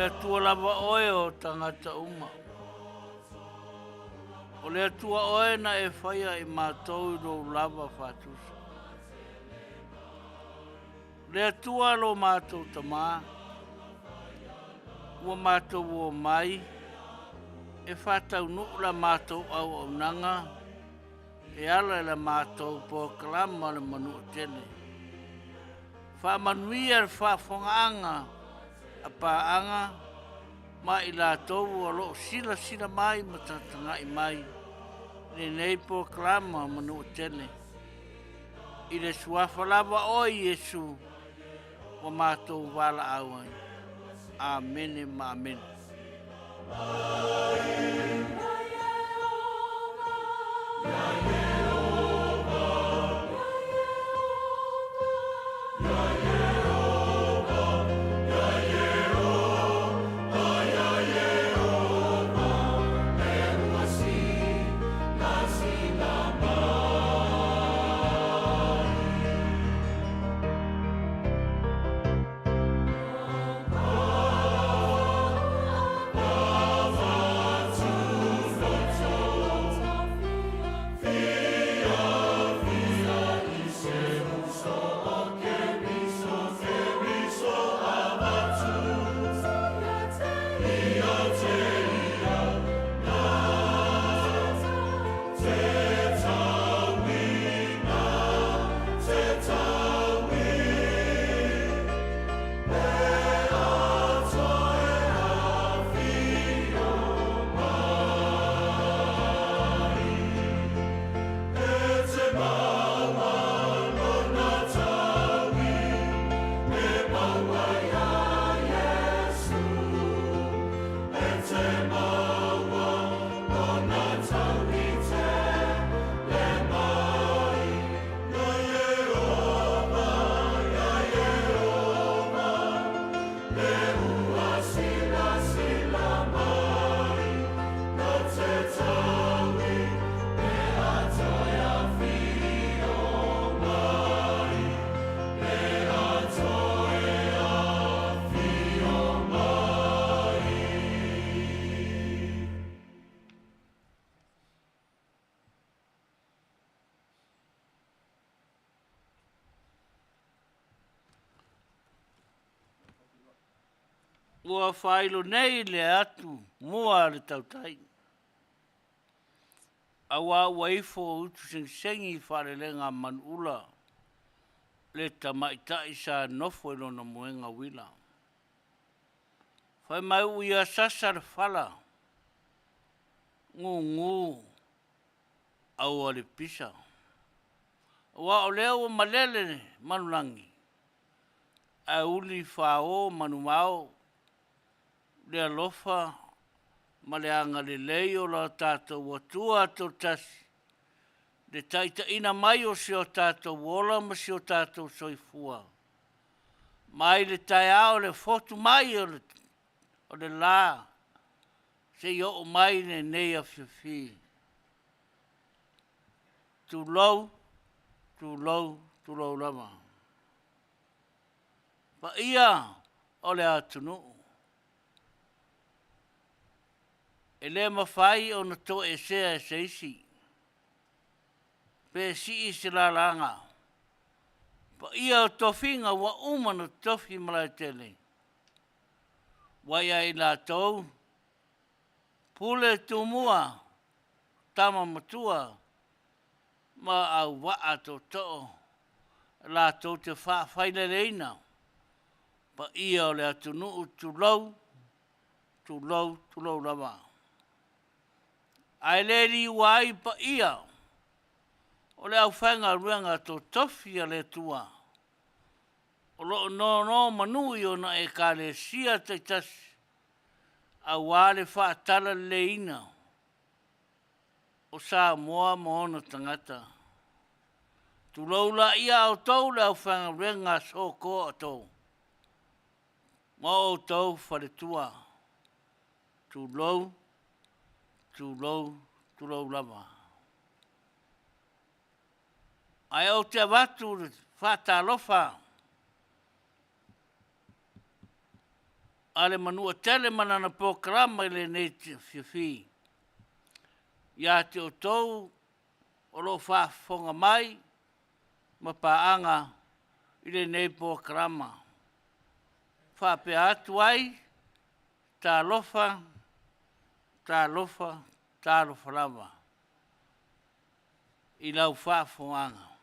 Le Atua lava oe o tagata uma. O le Atua oe na e faia i matou i lou lava faatusa. Le Atua lo matou Tamā, ua matou o mai e faataunuu la matou auaunaga e ala i la matou polokalama o le Manuatele. Faamanuia le faafofogaaga a paaga ma i latou o lo o silasila mai ma tagatagai mai i lenei polokalama Manuatele. I le suafa lava oe Iesu ua matou valaau ai. Amene ma amene. Ua faailo nei le atu mua a le tautai, aua ua ifo utusegisegi i faalelega a manuula le tamaitai sa nofo i lona moega uila. Fai mai ua ia sasa le fala, gugu aua le pisa, aua o lea ua malele le manulagi ae uli fao manumao le alofa ma le agalelei o lo tatou Atua Toatasi, le taitaiina mai o si o tatou ola ma si o tatou soifua, mai le taeao le fotu mai o le la seia oo mai lenei afiafi. Tulou, tulou, tulou lava. Paia o le atunuu, e le mafai ona toesea e se isi pe sii se lalaga. Paia o tofiga ua uma ona tofi Malaetele, ua ia i latou Pule Tumua, Tama Matua ma auvaa tootoo latou te faafaileleina paia o le atunuu, tulou, tulou, tulou lava. Ae le liua ai paia o le aufaigaluega totofi a le Atua o lo o nonomanu i ona Ekalesia taitasi aua le faatalaleleiina o Samoa ma ona tagata. Tulou laia a outou le aufaigaluega sokoa outou ma outou faletua. Tulou, tulou, tulou lava. Ae ou te avatu le faatalofa. a le Manuatele ma lana polokalama i lenei fiafi. Ia te outou o lo o faafofoga mai ma paaga i lenei polokalama. Faapea atu ai, talofa, talofa, talofa lava i lau faafofogaaga.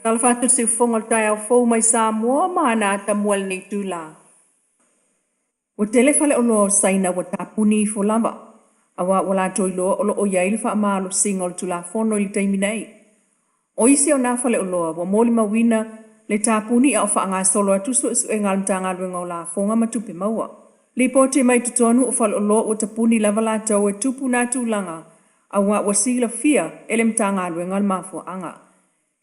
Talofa atu i le siufofoga o le taeao fou mai Samoa ma ana atamua i lenei itula. Ua tele faleoloa o Saina ua tapuni ifo lava, aua ua latou iloa o lo o i ai le faamalosiga o le Tulafono i le taimi nei. O isi o nā faleoloa ua molimauina le tapuni a o faagasolo atu suesuega a le Matagaluega o Lafoga ma Tupe Maua. Lipoti mai totonu o faleoloa ua tapuni lava latou e tupu nā tulaga aua ua silafia e le Matagaluega le mafuaaga.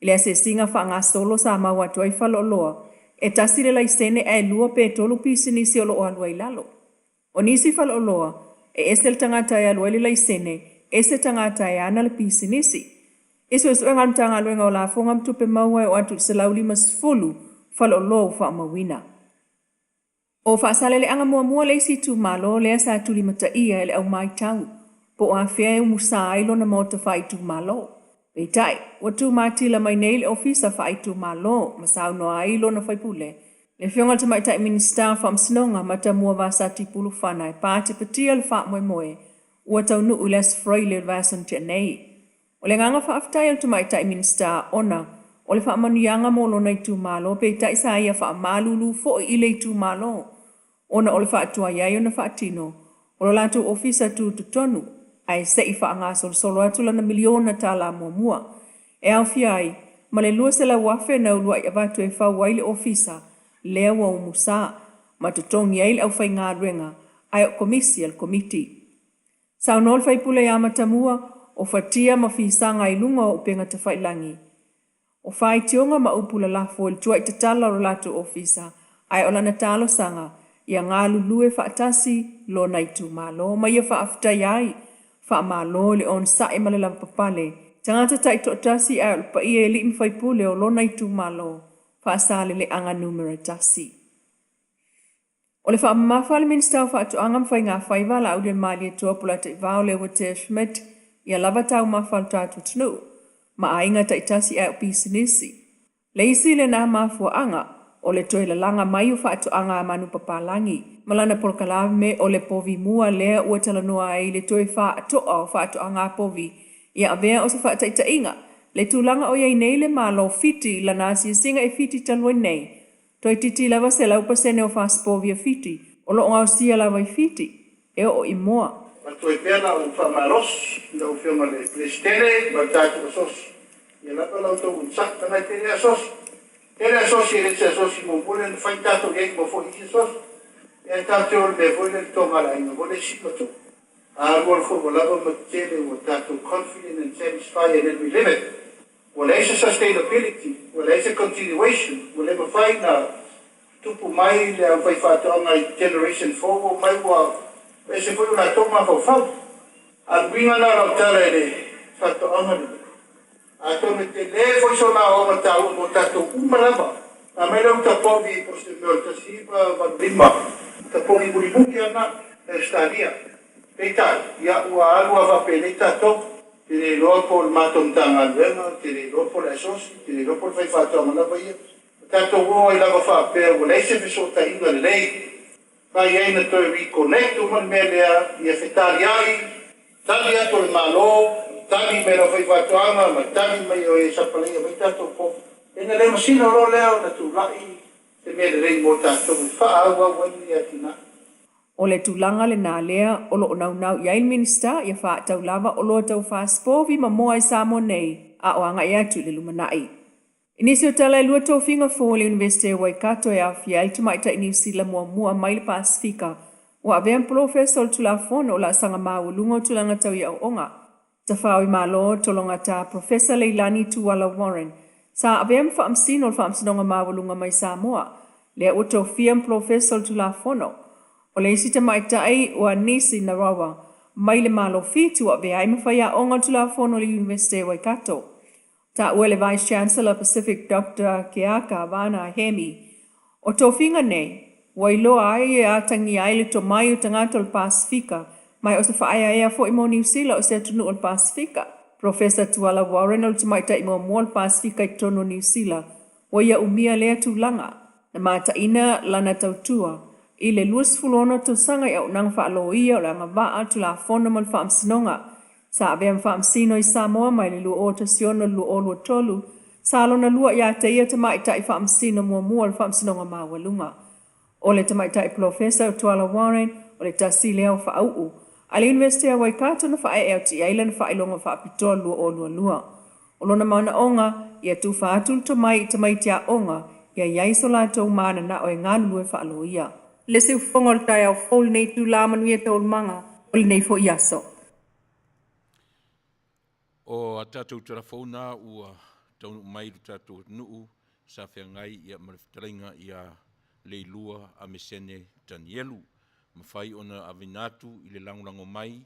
I le asiasiga faagasolo sa maua atu ai faleoloa e tasi le laisene ae lua pe tolu pisinisi o lo o alu ai i lalo. O nisi faleoloa, e ese le tagata e alu ai le laisene, ese tagata e ana le pisinisi. I suesuega a le Matagaluega o Lafoga ma Tupe Maua e oo atu i le 150 faleoloa ua faamauina. O Faasaleleaga muamua le isi itumalo lea sa tulimataia e le au matau po o afea e umusa ai lona maota faaitumalo. Peitai, ua tumatila mai nei le Ofisa Faaitumalo ma saunoa ai lona faipule, le Afioga i le Tamaitai Minisita o Faamasinoga Matamua Vasati Pulufana e patepatia le faamoemoe ua taunuu i le Aso Faraile o le vaiaso na tea nei. O le agaga faafetai o le Tamaitai Minisita ona o le faamanuiaga mo lona itumalo peitai sa ia faamalulu foi i le itumalo ona o le faatuai ai ona faatino o lo latou ofisa tutotonu ae se i faagasolosolo atu lana miliona tala muamua e aofia ai ma le $200,000 na uluai avatu e fau ai le ofisa lea ua umusa ma totogi ai le aufaigaluega ae o komisi a le Komiti. Saunoa le faipule ia Matamua, o fatia ma fisaga i luga o upega tafailagi. O faitioga ma upu lalafo i le tuai tatala o lo latou ofisa, ae o lana talosaga ia galulue faatasi lona itumalo ma ia faafetaia ai, faamalo i le onosai ma le lavapapale, tagata taitoatasi ae o le paia i alii ma faipule o lona itumalo, Faasaleleaga Numera 1. O le faamamafa a le Minisita o Faatoaga ma Faiga Faiva, Laaulialemalietoa Polataivao Leuatea Schmidt, ia lava taumafa a le tatou atunuu, ma aiga taitasi ae o pisinisi. Le isi lena mafuaaga o le toe lalaga mai o faatoaga a manupapalagi ma lana polokalame o le povi mua lea ua talanoa ai i le toe faatoa o faatoaga a povi ia avea o se faataitaiga le tulaga o i ai nei le Malo Fiti i lana asiasiga i Fiti talu ai nei. Toeitiiti lava 100% o fasipovi a Fiti o lo o gaosia lava i Fiti e oo i moa. Avatu ai pea lau faamalosi i lau Afioga i le Peresetene ma le tatou Asosi, ia lava la outou onosai, leaga e tele asosi, tele asosi e le o se asosi muamua lea na fai, tatou i ai uma foi i isi asosi, ae tatou te o i le mea foi lea le toga a le aiga foi lea sii ma tuu. A alualu foi ua lava ma tetele ua tatou confident and satisfied and then we leave it. Ua leai se sustainability, ua leai se continuation, ua le mafai na tupu mai le aufaifaatoaga i generation fou ua omai ua ese foi o latou mafaufau. A o le uiga lena o lau tala i le faatoaga lenei, atonu e tele foi sona aoaoga taua mo tatou uma lava. A aumai le uta povi po o se mea o le 1985, uta povi mulimuli lava lena i Ausetalia. Peitai, ia ua alu lava faapenei tatou. Ou te le iloa po o le matou Matagaluega, ou te le iloa po o le Asosi, ou te le iloa po o le faifaatoaga lava ia. Ua tatou o ai lava faapea ua leai se fesootaiga lelei. Fai ai na toe reconnect uma le mea lea, ia fetaliai, tali atu a le Malo, tali mai e le aufaifaatoaga ma tali mai o e sapalaia mai tatou povi. Ina le masino loa lea ona tulai se mea lelei mo tatou e faaauau ai lenei atinae. O le tulaga lena lea o lo o naunau i ai le Minisita ia faatatau lava oloa tau fasipovi ma moa i Samoa nei a o agai atu i le lumanai. I nisi o tala e lua tofiga fou a le Iunivesite o Waikato e aofia ai le tamaitai Niu Sila muamua mai le Pasefika ua avea ma polofesa o le Tulafono o Laasaga Maualuga o Tulaga Tau i Aoaoga Tafao i Malo, Tologata, Professor Leilani Tuala Warren, sa avea ma Faamasino o le Faamasinoga Maualuga mai Samoa, lea ua tofia ma Polofesa o le Tulafono. O le isi tamaitai ua Nisi Narawa mai le Malo Fiti ua avea ai ma faiaoga o le Tulafono i le Iunivesite o Waikato. Taua e le Vice Chancellor Pacific Doctor Keaka Vana Hemi, o tofiga nei, ua iloa ai e atagia ai le tomai o tagata o le Pasefika, ma o se faaeaea foi mo Niu Sila o se atunuu o le Pasefika. Professor Tuala Warren o le tamaitai muamua o le Pasefika i totonu o Niu Sila, ua ia umia lea tulaga, na mataina lana tautua i le 26 tausaga i auaunaga faaloia o le agavaa, Tulafono ma le Faamasinoga. Sa avea ma Faamasino i Samoa mai le 2016 i le 2023, sa lona lua ia te ia tamaitai Faamasino muamua o le Faamasinoga Maualuga. O le tamaitai Polofesa o Tuala Warren, o le tasi lea o faauu a le Iunivesite a Waikato na faaee atu i ai lana faailoga faapitoa 2022. O lona manaoga, ia tufa atu le tomai i tamaiti aoga ia i ai so latou mananao e galulue faaloia. Le siufofoga o le taeao fou lenei itula manuia taualumaga o lenei foi aso. O a tatou tala fou na ua taunuu mai i lo tatou atunuu sa feagai ia ma le fetalaiga ia Leilua Amesene Tanielu. Mafai ona aveina atu i le lagolago mai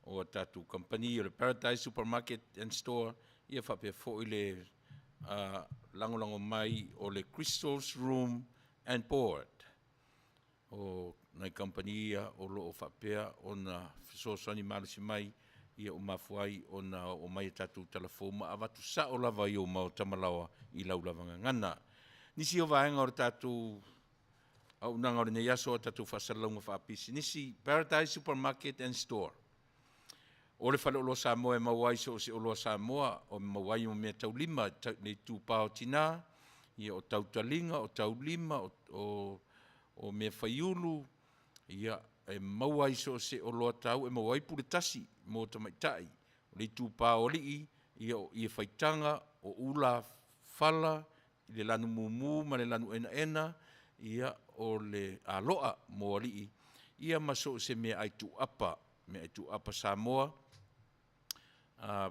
o a tatou kamupani o le Paradise Supermarket and Store ia faapea foi le lagolago mai o le Crystals Room and Board. O nai kamupani ia o lo o faapea ona fesoasoani malosi mai ia ua mafua ai ona oo mai a tatou tala fou ma avatu sao lava i ou maota malaoa i lau lava gagana. Nisi o vaega o le tatou auaunaga o lenei aso a tatou faasalalauga faapisinisi, Paradise Supermarket and Store. O le faleoloa Samoa e maua ai so o se oloa Samoa, o maua ai ma meataulima le itupa o tina, ia o tautaliga, o taulima, o meafaiulu, ia e maua ai so o se oloa tau e maua ai pule tasi mo tamaitai. O le itupa o alii, ia o ie faitaga, o ula fala i le lanu mumu ma le lanu enaena, ia o le aloa mo alii, ia ma so o se meaai tuuapa, meaai tuuapa Samoa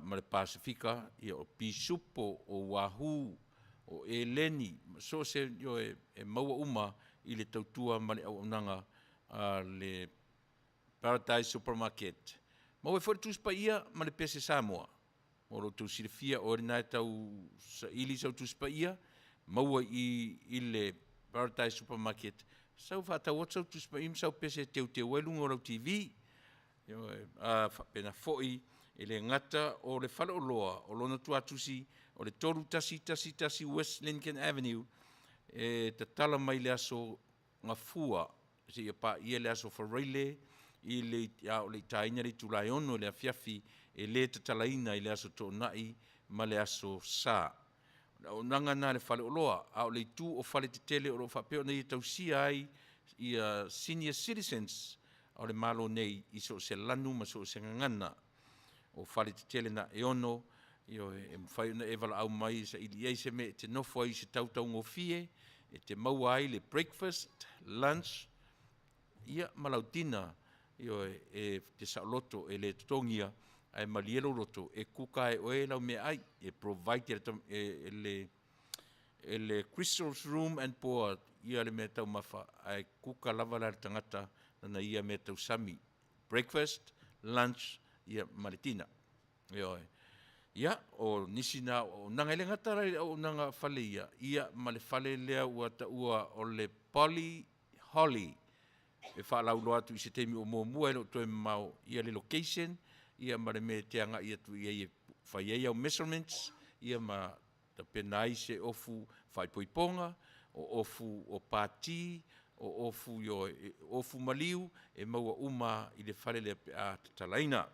ma le Pasefika, ia o pisupo, o uahu, o eleni, ma so o se, ioe, e maua uma i le tautua ma le auaunaga a le Paradise Supermarket. Maua ai foi le Tusi Paia ma le Pese Samoa. Mo lo outou silafia, o oe lena e tau saili sau Tusi Paia, maua i i i le Paradise Supermarket, sau faatau atu sau Tusi Paia ma sau pese e teuteu ai luga o lau TV. Ioe. A faapena foi, e le gata o le faleoloa, o lona tuatusi o le 3111 West Lincoln Avenue, e tatala mai le aso Gafua seia paia le aso Faraile i le, a o le i taina le itula e 6 i le afiafi, e le tatalaina i le aso Toonai ma le aso Sa. O le auaunaga lena a le faleoloa, a o le itu o faletetele o lo o faapea ona ia tausia ai ia senior citizens o le Malo nei i so o se lanu ma so o se gagana. O faletetele na e ono, ioe, e mafai ona e valaau mai e saili i ai se mea e te nofo ai i se tau taugofie, e te maua ai le breakfast, lunch, ia ma lau dinner, ioe, e te saoloto, e le totogia, ae malie lou loto e kuka e oe lau meaai, e provide e le e le Crystal's Room and Board ia le mea taumafa, ae kuka lava la le tagata lana ia mea tausami, breakfast, lunch, ia ma le dinner. Ioe. Ia, o nisi na auaunaga, e le gata la i le auaunaga fale ia, ia ma le fale lea ua taua o le Poly Holly, e faalauiloa atu i se taimi o muamua e le o toe mamao ia le location ia ma le mea e te agai atu i ai e fai ai au measurements ia ma tapena ai se ofu faaipoipoga, o ofu o pati, o ofu ioe, ofu maliu e maua uma i le fale lea pe a tatalaina.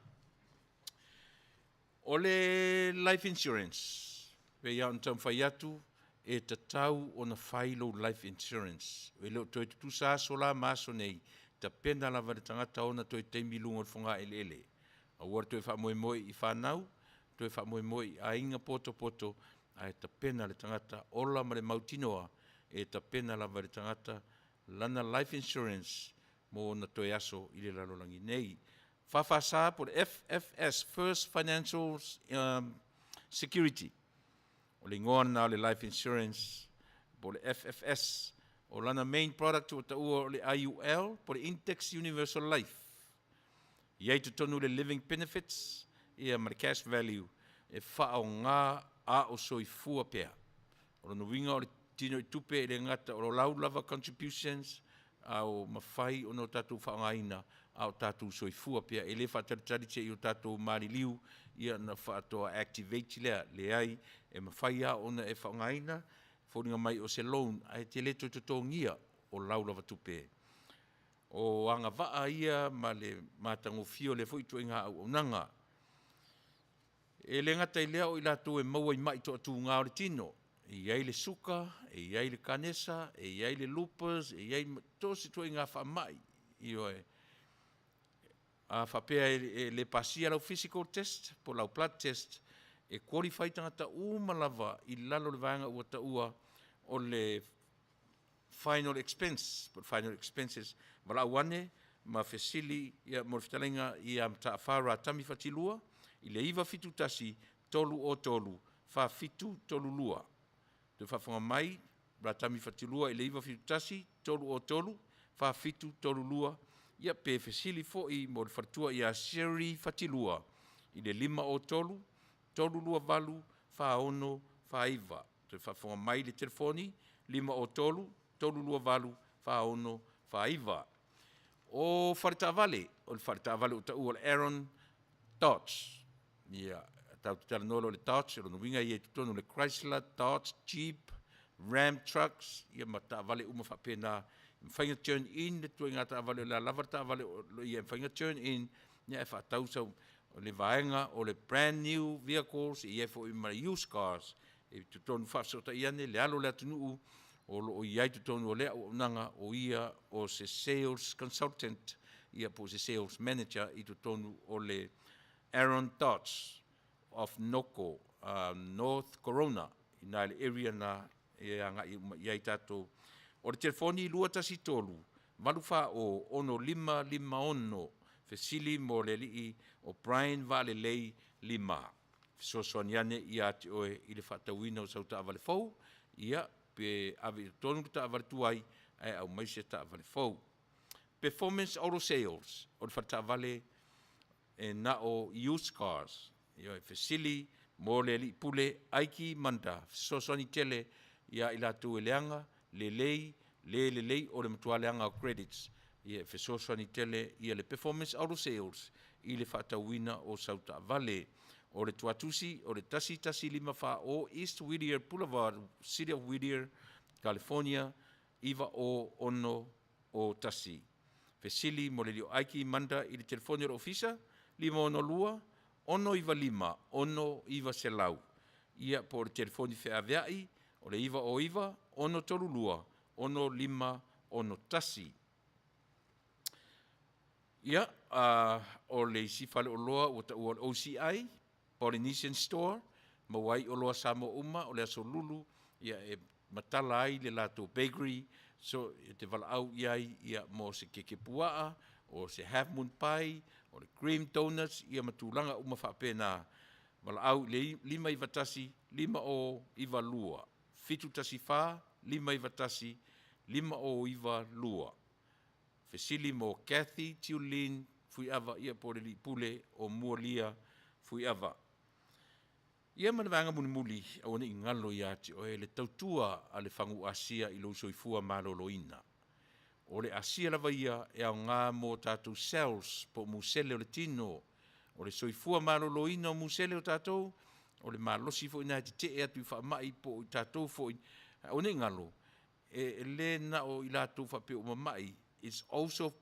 O le life insurance, pei lava ona taumafai atu, e tatau ona fai lou life insurance. E le o toe tutusa aso la ma aso nei, tapena lava e le tagata ona toe taimi i luga o le fogaeleele. Aua le toe faamoemoe i fanau, toe faamoemoe i aiga potopoto, ae tapena le tagata ola ma le mautinoa, e tapena lava e le tagata lana life insurance mo ona toe aso i le lalolagi nei. FFS po o le FFS, First Financial Security. O le igoa lena o le life insurance po o le FFS. O lana main product ua taua o le IUL po o le Index Universal Life. I ai totonu le living benefits ia ma le cash value e faaaoga a o soifua pea. O lona uiga o le tino i tupe e le gata o lo lau lava contributions a o mafai ona o tatou faaaogaina a o tatou soifua pea. E le faatalitali se i o tatou maliliu ia ona faatoa activate lea. Leai, e mafai lava ona e faaaogaina, foliga mai o se loan ae te le toe totogia o lau lava tupe. O agavaa ia ma le matagofie o lea foi ituaiga auaunaga. E le gata i lea o i latou e maua i mai toatuga o le tino, e i ai le suka, e i ai le kanesa, e i ai le lupus, e i ai so o se ituaiga faamai, ioe. A faapea e le pasia lau physical test po o lau blood test, e qualify tagata uma lava i lalo o le vaega ua taua o le final expense po o le final expenses, valaau ane ma fesili ia mo le fetalaiga ia Mataafa Ratami Fatilua i le 971 303 4732. Toe faafofoga mai Ratami Fatilua i le 971 303 4732, ia pe fesili foi mo le faletua ia Sherry Fatilua i le 503 328 4646. 49. Toe faafofoga mai le telefoni, 503 328 46 49. O faletaavale, o le faletaavale ua taua o le Aaron Dodge. Ia, tatou te talanoa loa i le Dodge, o lona uiga e i ai i totonu o le Chrysler, Dodge, Jeep, Ram Trucks, ia ma taavale uma faapena. E mafai ona turn in le ituaiga taavale, o le a lava le taavale o lo o i ai e mafai ona turn in, ia ae faatau sau, o le vaega o le brand new vehicles, e i ai foi ma used cars i totonu, faafesootai ane le alo o le atunuu o lo o i ai i totonu o lea auaunaga, o ia o se sales consultant ia po o se sales manager i totonu o le Aaron Dodds of Noko, North Corona, i ina i le area lena e agai uma i ai tatou. O le telefoni 213 840 6556, fesili mo le alii o Brian Vaalelei Lima. Fesoasoani ane ia te oe i le faatauina o sau taavale fou, ia, pe ave i totonu le taavale tuai ae aumai se taavale fou. Performance Auto Sales, o le faletaavale e na o used cars. Ioe, fesili mo le alii pule Aiki Manda, fesoasoani tele ia i latou e leaga, lelei, le lelei o le matua leaga o credits. Ia e fesoasoani tele ia le Performance Auto Sales i le faatauina o sau taavale. O le tuatusi o le 1154 East Whittier Boulevard, City of Whittier, California 90601. Fesili mo le Lio Aiki Manda i le telefoni o le Ofisa, 562 695 6900. Ia po o le telefoni feaveai o le 909 632 6561. Ia, o le isi faleoloa ua taua o le OCI, Polynesian Store, maua ai oloa Samoa uma, o le Aso Lulu, ia e matala ai le latou bakery, so e te valaau i ai ia mo se keke puaa, o se half moon pie, o le cream donuts, ia ma tulaga uma faapena. Valaau i le 591 5092, 714 591 5092. Fesili mo Kathy Tiulin Fuiava ia po o le Alii Pule o Mualia Fuiava. Ia ma le vaega mulimuli, aua ne i galo ia te oe le tautua a le fagu asia i lou soifua maloloina. O le asia lava ia e aoga mo tatou cells po o musele o le tino. O le soifua maloloina o musele o tatou, o le malosi foi lena e tetee atu i faamai po o i tatou foi. Aua ne i galo, e le na o i latou faapea ua mamai, it's also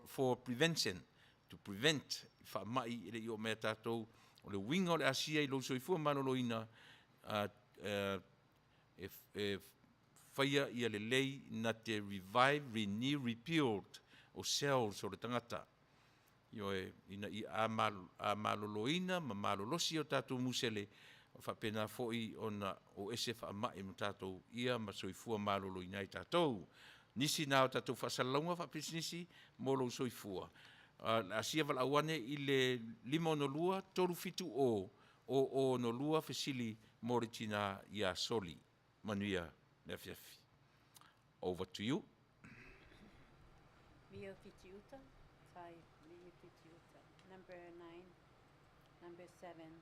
for prevention, to prevent faamai e le i oo mai ia tatou. O le uiga o le asia i lou soifua maloloina, e faia ia lelei na te revive, renew, rebuild o cells o le tagata. Ioe, ina ia a maloloina ma malolosi o tatou musele, faapena foi ona o ese faamai ma tatou ia ma soifua maloloina ai tatou. Nisi na o tatou faasalalauga faapisinisi mo lou soifua. Le asia valaau ane i le 562 370 0062 fesili mo le tina ia Soli. Manuia le afiafi. Over to you. Mio Fitiuta, Tai Mio Fitiuta, number 9, number 7.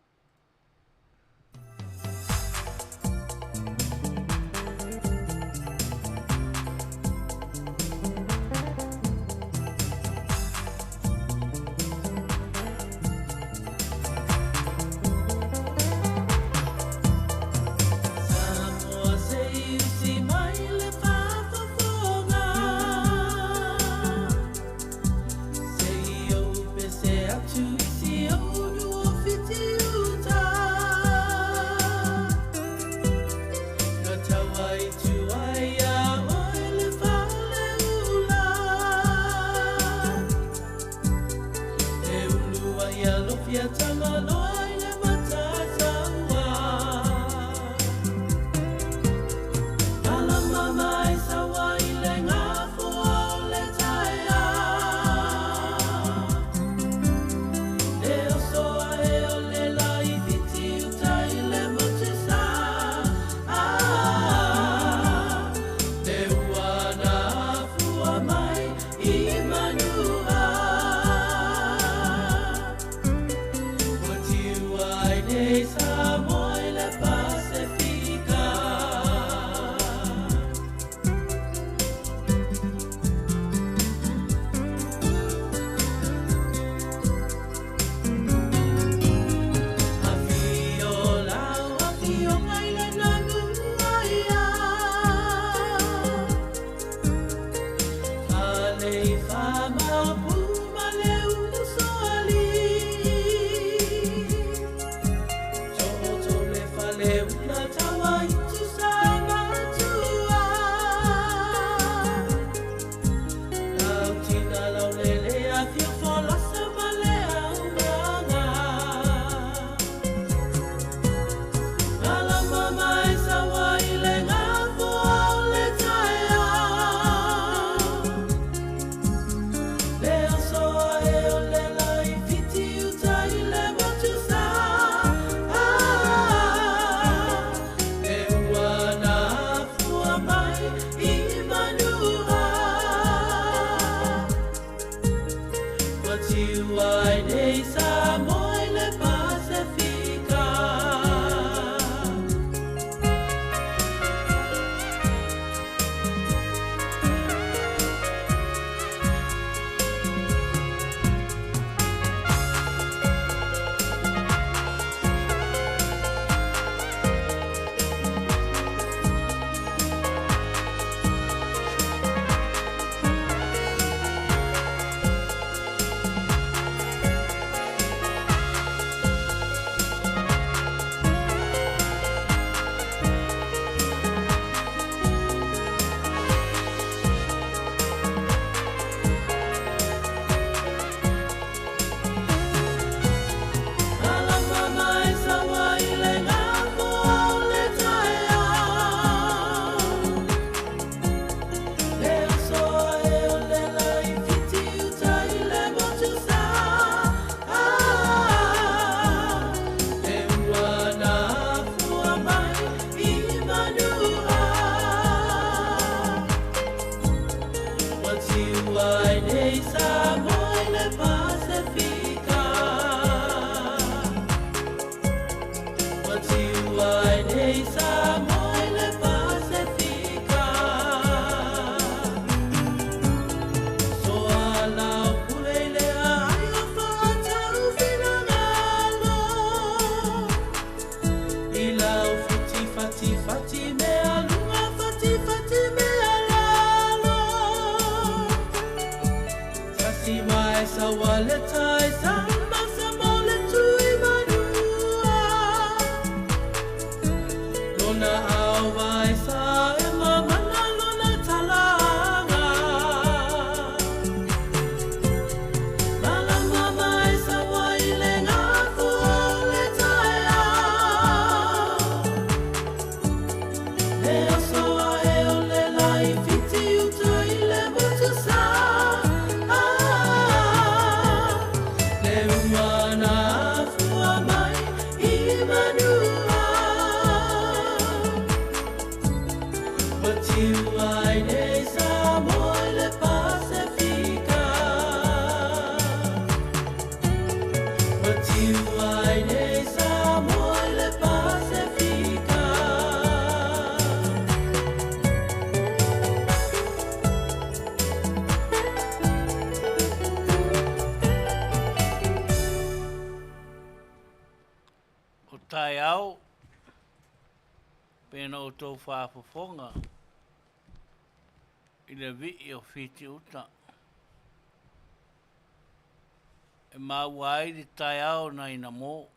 O taeao, pei ona outou faafofoga i le vii o Fitiuta, e maua ai le taeao nai Namo.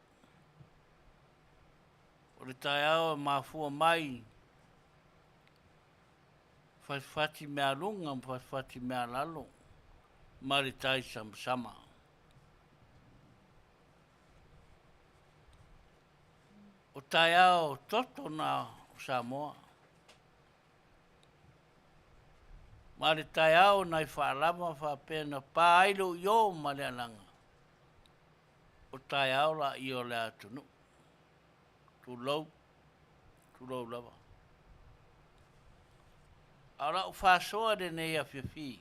O le taeao e mafua mai fatifati mealuga ma fatifati mealalo ma le tai samasama. O taeao toto na o Samoa. Ma le taeao nai faalava faapea na pa ai lou io ma le alaga, o taeao laia o le atunuu. Tulou, tulou lava. A o lau faasoa lenei afiafi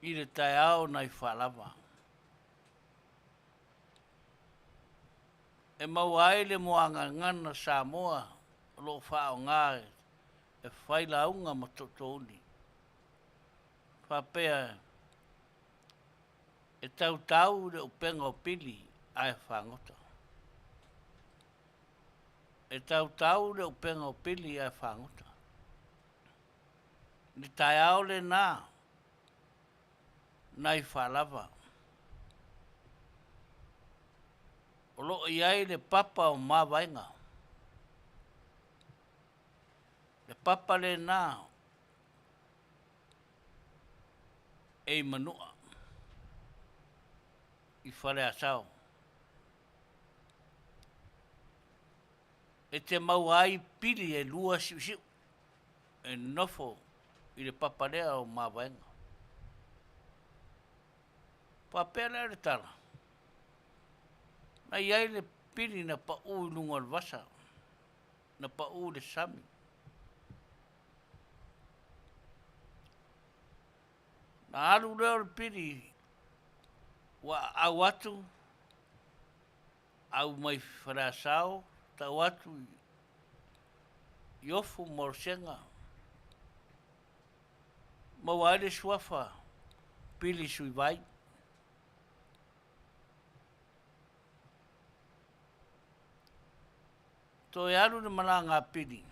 i le taeao nai faalava. E maua ai le muagagana Samoa o lo o faaaoga e fai lauga ma tootoouli. Faapea e tautau le upega o pili ae fagota. E tautau le upega o pili ae fagota. Le taeao lena nai faalava. O lo o i ai le papa o mavaega. Le papa lena e i Manua, i Faleasao. E te maua ai pili e lua siusiu e nofo i le papa lea o mavaega. Faapea lea le tala, na i ai le pili na pau i luga o le vasa, na pau i le sami. Na alu lea o le pili ua aau atu, au mai Faleasao, tau atu i Ofu ma Olosega, maua ai le suafa Pili Suivai. Toe alu le malaga a Pili.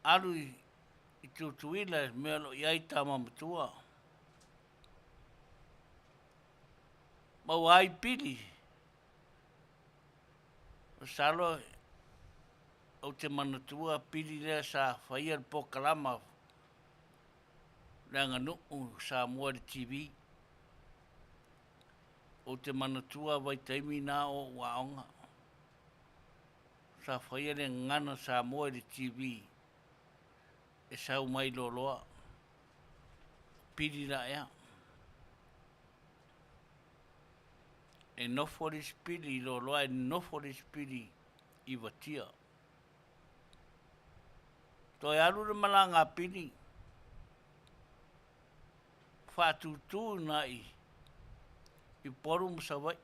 Alu i Tutuila i mea o lo o i ai tama matua. Maua ai Pili. Masalo ou te manatua Pili lea sa faia le polokalama le aganuu Samoa i le TV. Ou te manatua vaitaimi na o ou aoga. Sa faia le gagana Samoa i le TV e sau mai loaloa. Pili la ea. E nofo le isi pili i loaloa, e nofo le isi pili i Vatia. Toe alu le malaga a Pili, faatūtū i i Upolu ma Savaii.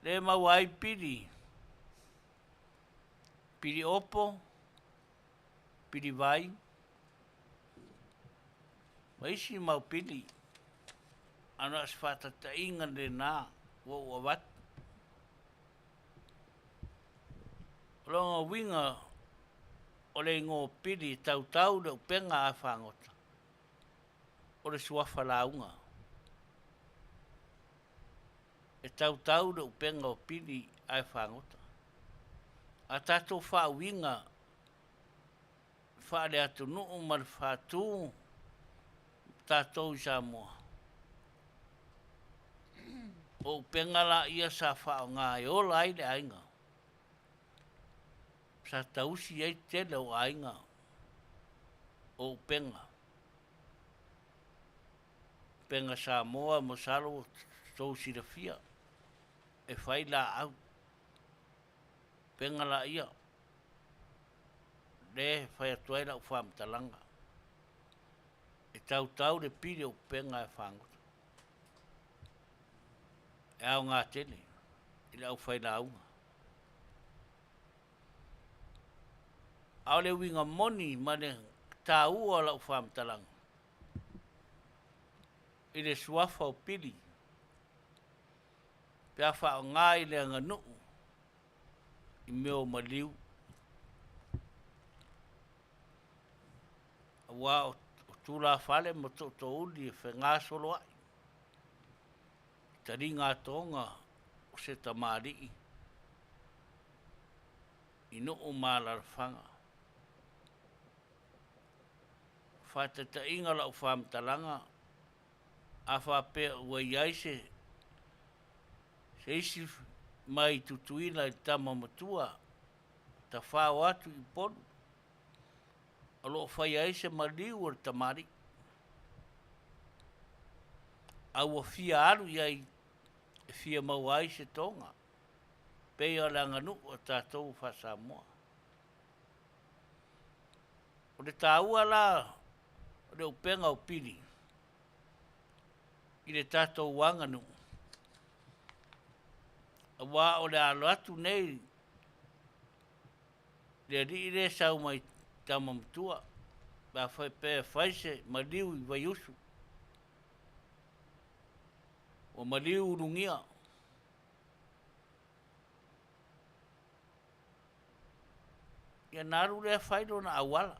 Le maua ai Pili, Pili Opo, Pili Vai, ma isi mau pili, a na o se faataitaiga lena ua ou avatu. O lona uiga o le igoa o Pili e tautau le upega a fagota, o le suafa lauga. E tautau le upega o Pili ae fagota. A tatou faauiga faale-atunuu ma le faatu tatou i Samoa, o upega laia sa faaaoga e ola ai le aiga, sa tausi ai tele o aiga o upega. Upega Samoa, masalo ua tou silafia, e fai laau. Upega laia. Lea e fai atu ai lau faamatalaga, e tautau le pili o upega e fagota. E aoga tele i le aufailauga. A o le uiga moni ma le taua o lau faamatalaga i le suafa o Pili pe a faaaoga i le aganuu i mea o maliu, aua o tulafale ma tootoouli e fegasoloai i taliga atoga o se tamalii i nuu ma alaalafaga. Faataitaiga lau faamatalaga, a faapea ua i ai se isi mai Tutuila i le tama matua, tafao atu i Upolu, o lo o faia ai se maliu o le tamalii, a ua fia alu i ai e fia maua ai se toga, pei o le aganuu a tatou faa-Samoa. O le taua la o le upega o pili i le tatou aganuu, aua o le alo atu nei le alii lea e sau mai tama matua, pe a faapea e fai se maliu i Vaiusu, ua maliu Ulugia. Ia ona alu lea fai lona auala.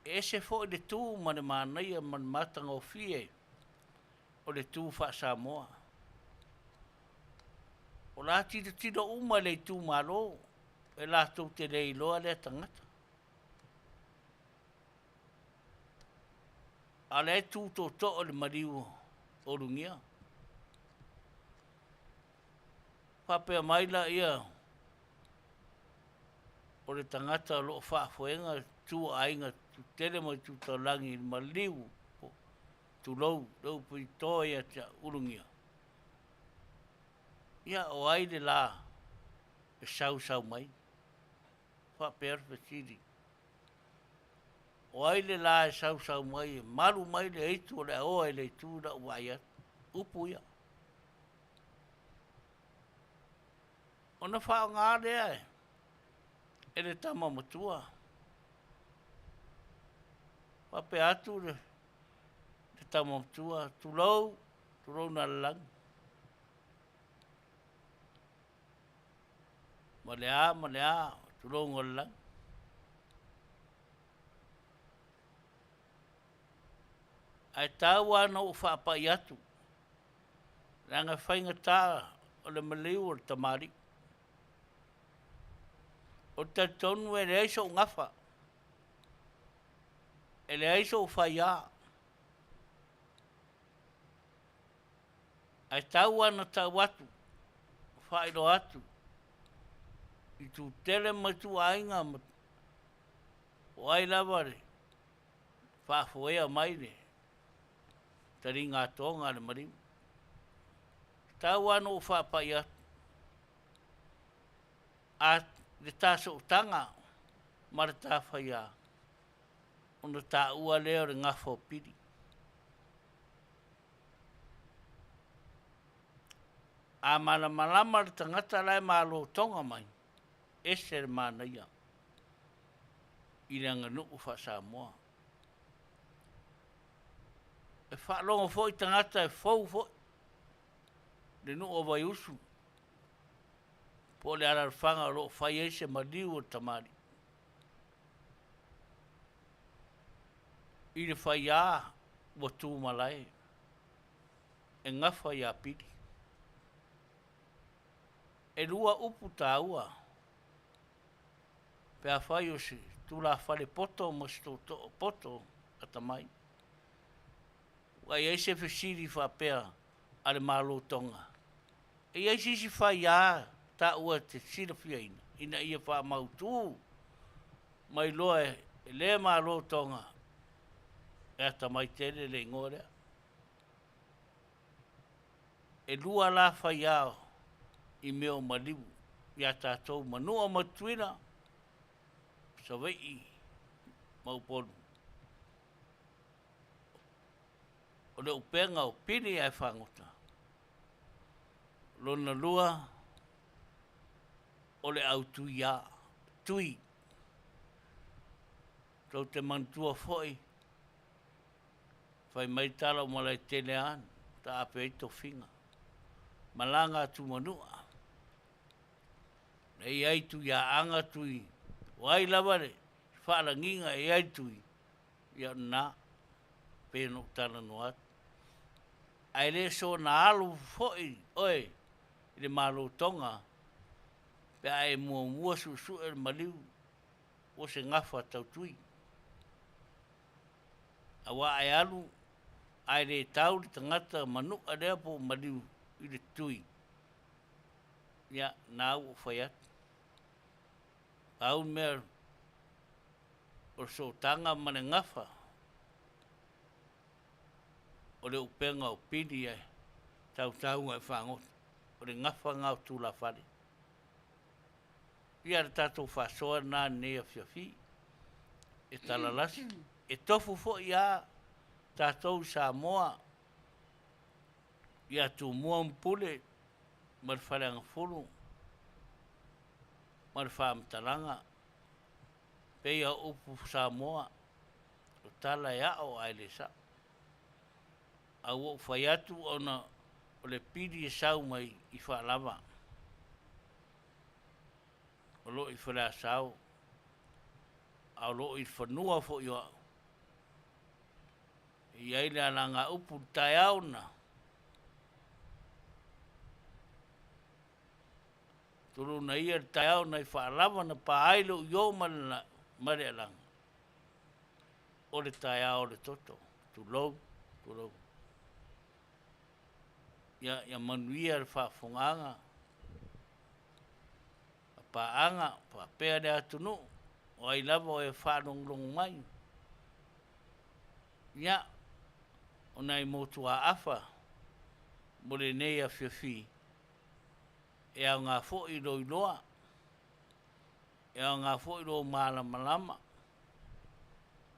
E ese foi le tu ma le manaia ma le matagofie o le tu faa-Samoa. O la tilotilo uma le itumalo e latou te le iloa lea tagata. A o lea e tu tootoo le maliu o Ulugia. Faapea mai laia o le tagata o lo o faafoega tu o aiga tutele ma tu taulagi i le maliu, tulou le upu i to ia te Ulugia. Ia o ai le la e sausau mai? Faapea le fesili. O ai le la e sausau mai e malu mai le aitu o le aoa i le itu i lau vaai atu? Upu ia. Ona faaaoga lea e le tama matua. Faapea atu le tama matua, tulou, tulou na lalagi. Ma le a, ma le a, tulou na lalagi. Ae tau lava ina ou faapai atu, leaga e faigata o le maliu o le tamalii. Ou te talitonu e leai sou gafa, e leai sou faia, ae tau lava ina tau atu, faailoa atu i tutele ma ituaiga ma o ai lava le faafoea mai le taliga atoga a le maliu. E tau lava ina ou faapai atu, a le ta sootaga ma le ta faia, ona taua lea o le gafa o Pili. A malamalama le tagata la e malo toga mai, ese le manaia i le aganuu faa-Samoa. E faalogo foi tagata e fou foi le nuu o Vaiusu po o le alaalafaga o lo o fai ai se maliu o le tamalii. I le faiā ua tumalae e gafa ia Pili. E lua upu taua pe afai o se tulafale poto ma se tootoo poto atamai. Ua i ai se fesili faapea a le Malo Tonga, e i ai se isi faiā taua e te silafiaina ina ia faamautu ma iloa e le Malo Tonga e atamai tele le igoa lea. E lua la faiā i mea o maliu. Ia tatou Manua ma Tutuila, Savaii ma Upolu. O le upega o pili ae fagota. Lona lua, o le au tuiā, tui. Tou te manatua foi, fai mai tala o Malaetele a, taape ai tofiga. Malaga atu Manua. E i ai Tuiaaga, Tui, o ai lava le faalagiga e i ai Tui, ia o lena, pei ona ou talanoa atu. Ae le soona alu foi oe i le Malo Toga pe a e muamua suesue le maliu o se gafa tau tui. Aua a e alu ae le tau le tagata manua lea po o maliu i le tui, ia, na ua ou fai atu. Pau le mea o le sootaga ma le gafa, o le upega o pili ae tautau ae fagota, o le gafa lena o tulafale. Ia le tatou faasoa lena i lenei afiafi e talalasi. E tofu foi lava tatou i Samoa ia Tumua ma Pule ma le Faleagafulu ma le Faamatalaga, pei o upu Samoa, o tala e ao ae le sao. A ua ou fai atu ona o le pili e sau mai i Faalava, o lo o i Faleasao, a o lo o i le fanua foi o au. E i ai le alagaupu i le taeao na tuluna ia le taeao nai Faalava na pa ai lou io ma le alaga, o le taeao o le toto, tulou, tulou. Ia, ia manuia le faafofogaaga a paaga faapea le atunuu, o ai lava o e faalogologo mai. Ia, o nai motuaafa mo lenei afiafi, e aoga foi lou iloa, e aoga foi lou malamalama,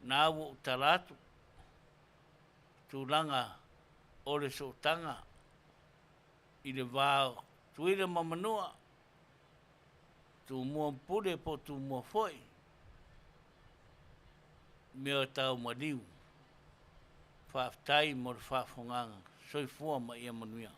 na ua ou tala atu, tulaga o le sootaga i le va o Tutuila ma Manua, Tumua ma Pule po o Tumua foi, mea tau maliu. Faafetai mo le faafofogaaga. Soifua ma ia manuia.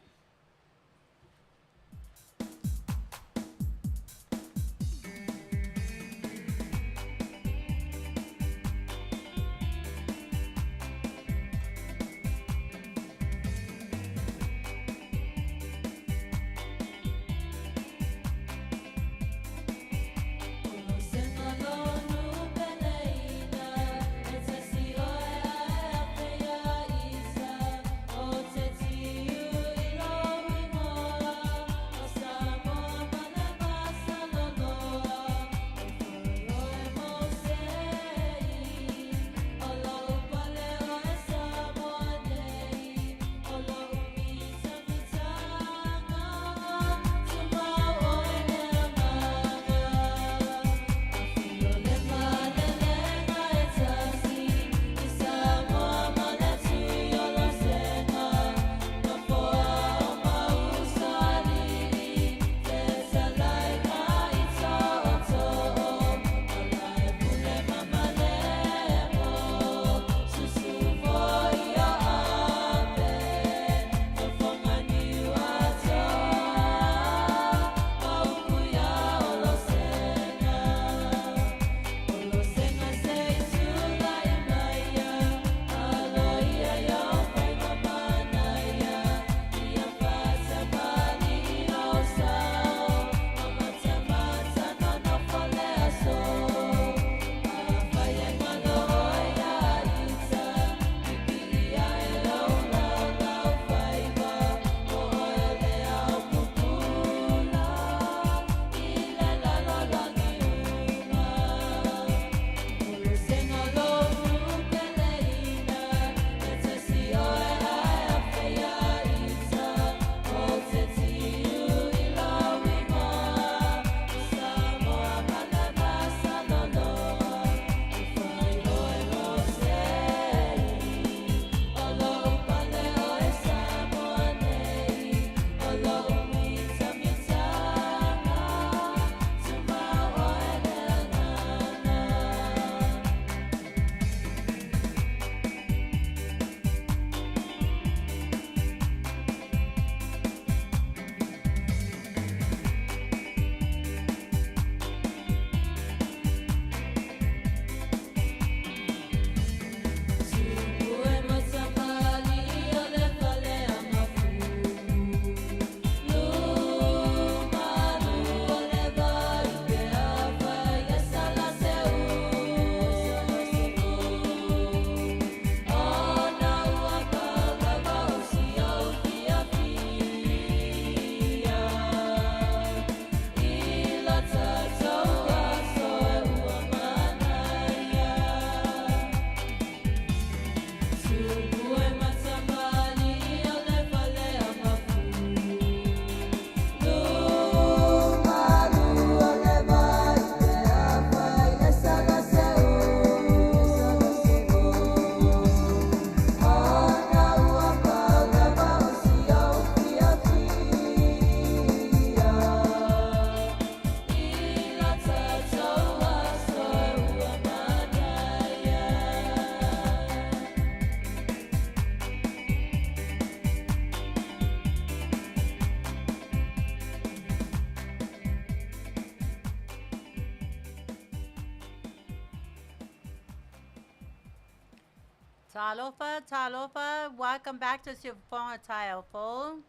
Talofa, talofa, welcome back to Siufofoga Taeao Fou.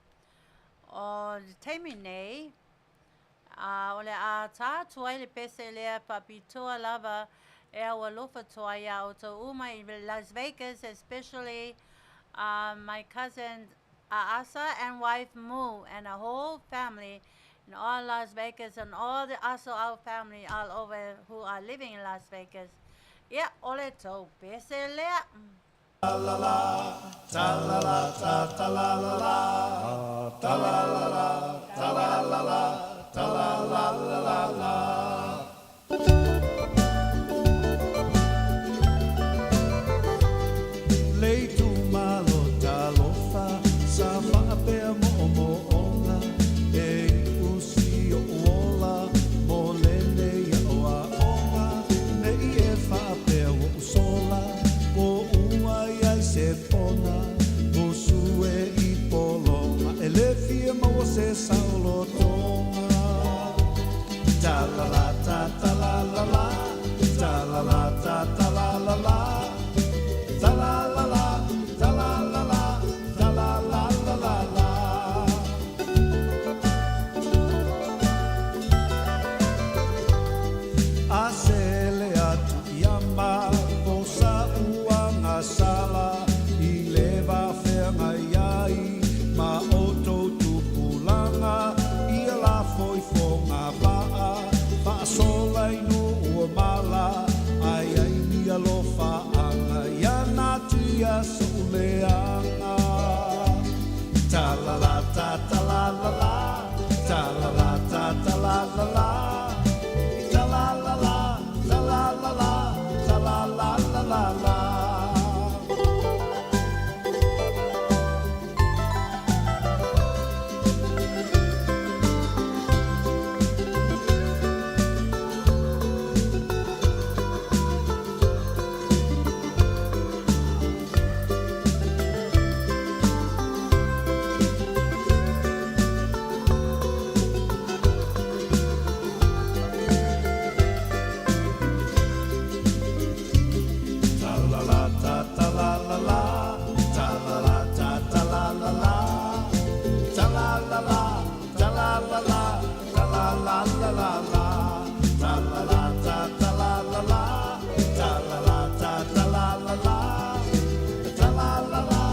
O le taimi nei, a o le a tā atu ai le pese lea faapitoa lava e aualofa atu ai iā outou uma i Las Vegas, especially my cousin A'asa and wife Mu and the whole family in all Las Vegas and all the Aso'au family all over who are living in Las Vegas. Ia, o le tou pese lea. Le itumalo talofa sa faapea moomooga e iu si o'u ola mo lenei aʻoaʻoga nei e faapea ua ou sola ua ua i ai se pona musu e i pologa e le fia maua se saolotoga ta la la ta ta la la la ta la la ta ta la la la ta la la la ta la la la ta la la la la la. A sele atu ia makou sa uagasala i le va feagai ai ma outou tupulaga ia la foifoga vaa faasola i nuu o mala ai ai ni alofaaga ia natia so'u leaga. Ta la la ta ta la la la ta la la ta ta la la la ta la la la ta la la la ta la la la la la. Ta la la ta ta la la la ta la la ta ta la la la ta la la la ta la la la ta la la la la la ta la la ta ta la la la ta la la ta ta la la la ta la la la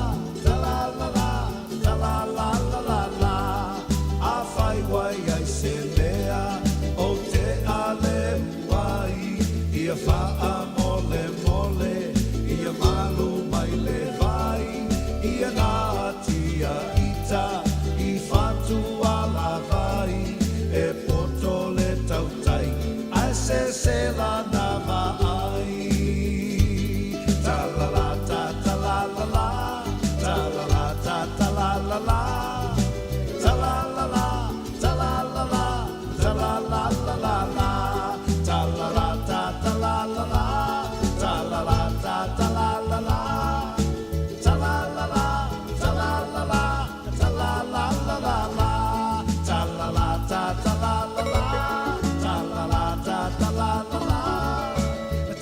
ta la la la ta la la la la la. Afai ua i ai se mea ou te ale ai ia faamolemole ia malu mai le vai ia natia ita i fatu alavai e poto le tautai ae sese lana vaai. Ta la la ta ta la la la ta la la ta ta la la la ta la la la ta la la la ta la la la la la ta la la ta ta la la la ta la la ta ta la la la ta la la la ta la la la ta la la la la la ta la la ta ta la la la ta la la ta ta la la la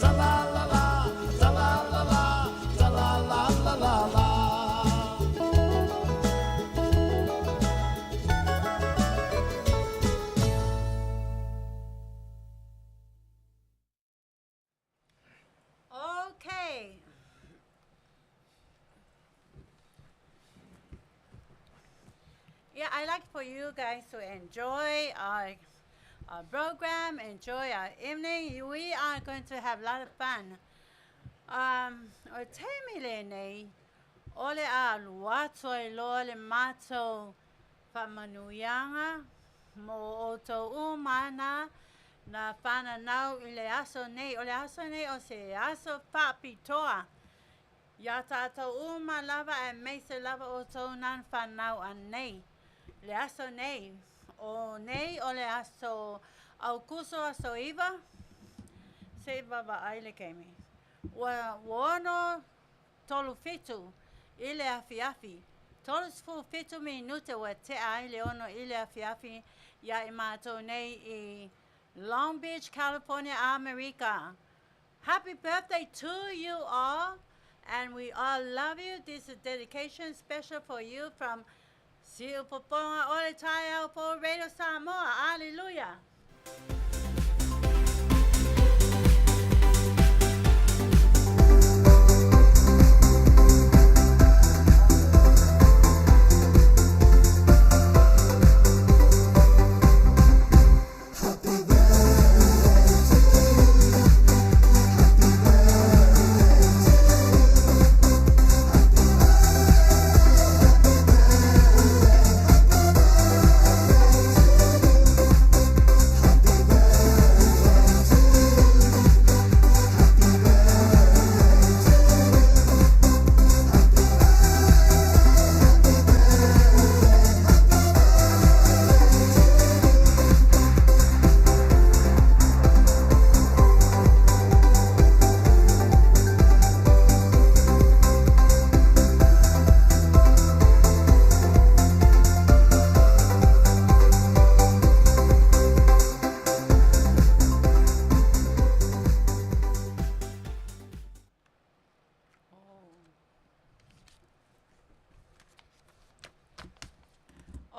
ta la la la ta la la la ta la la la la la. Okay. Yeah, I like for you guys to enjoy our program, enjoy our evening. We are going to have a lot of fun. O taimi lenei, o le a alu atu ai loa le matou faamanuiaga mo outou uma na na fananau i le aso nei. O le aso nei o se aso faapitoa iā tatou uma lava aemaise lava outou na fanau anei. Le aso nei, o nei o le aso Aukuso aso 9, se i vaavaai le taimi. Ua 6:37 i le afiafi. 37 minute ua tea ai le 6 i le afiafi iā i matou nei i Long Beach, California, Amerika. Happy birthday to you all. And we all love you. This is dedication special for you from Siufofoga o le Taeao Fou Radio Samoa. Hallelujah.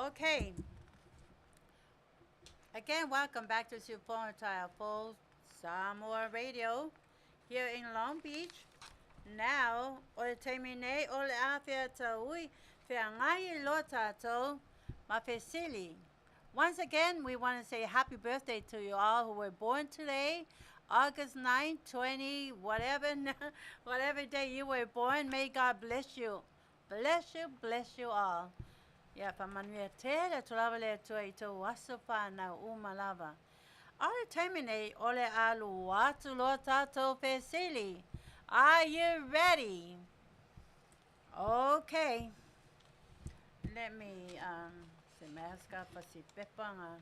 Okay. Again, welcome back to Siufofoga Taeao Samoa Radio here in Long Beach. Now, o le taimi nei o le a feataui feagai loa tatou ma fesili. Once again, we want to say happy birthday to you all who were born today, August 9, 20, whatever, whatever day you were born. May God bless you. Bless you, bless you all. Ia, faamanuia tele atu lava le Atua i tou aso whanau uma lava. O le taimi nei, o le alu atu loa tatou fesili. Are you ready? Okay. Let me, se mask up si pepa nga.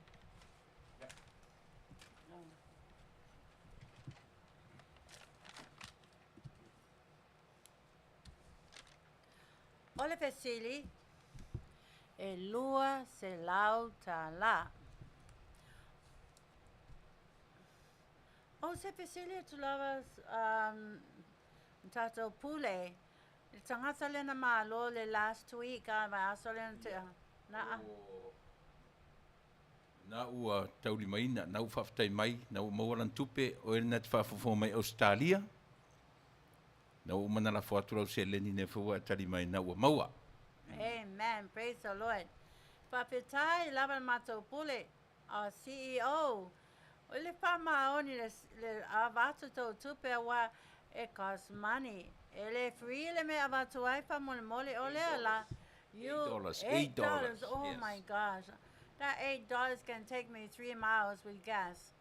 Oh. O le fesili, e $200. O se fesili atu lava tatou pule, le tagata lena malo le last week a vaiaso lena tea. Na a. Na ua taulimaina, na ua faafetai mai, na ua maua lana tupe, o e lena e te faafofoga mai Ausetalia, na ua uma ona lafo atu lau seleni nei foi ua e tali mai, na ua maua. Amen. Praise the Lord. Faafetai lava le matou pule, our CEO. O le faamaoni le, le avatu tou tupe aua e cost money. E le free le mea avatu ai faamolemole o lea la. You, $8. $8. Oh yes. my gosh. That $8 can take me 3 miles with gas.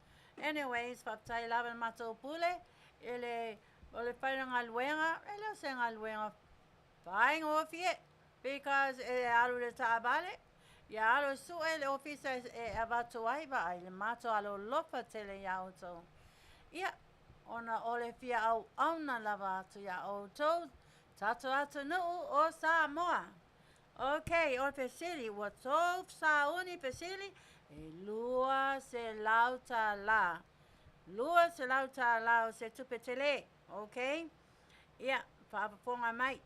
Anyways, faafetai lava le matou pule i le o le faigaluega, e le o se galuega faigofie because e alu i le taavale, ia alu e sue le ofisa e avatu ai vaai le matou alolofa tele iā outou. Ia, ona o le fia auauna lava atu iā outou, tatou atunuu o Samoa. Okay, o le fesili, ua tou sauni fesili, e $200. $200 o se tupe tele, okay? Ia, faafofoga mai.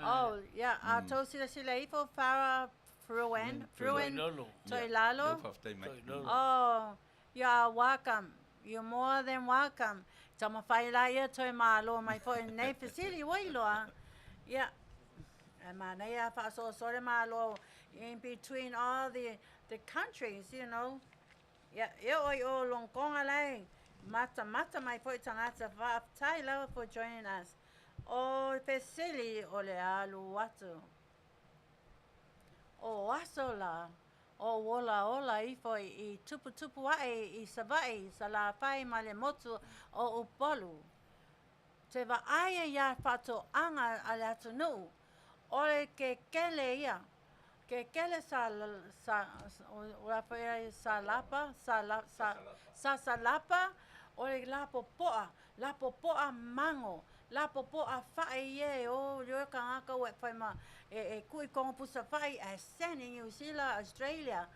Oh, yeah, a tou silasila ifo Farah Fruen, Fruen Toilalo. Oh, you are welcome. You're more than welcome. Taumafai la ia toe malo mai foi nei fesili ua iloa. Ia, e manaia faasoasoa le malo in between all the countries, you know. Ia, e oo i o Longonga lai, matamata mai foi tagata faafetai lava for joining us. O fesili o le alu atu. O aso la, o olaola ifo i tuputupu ae i Savaii, Salafai ma le motu o Upolu. Te vaai ia faatoaga a le atunuu, o le kekele ia. Kekele sa, sa, o la foi ai salapa, sa, sa, sa salapa, o le lapopoa, lapopoa mango, lapopoa fai e o leo kangaka ua e whai ma e kui kongo pusa fai e sene New Zealand, Australia.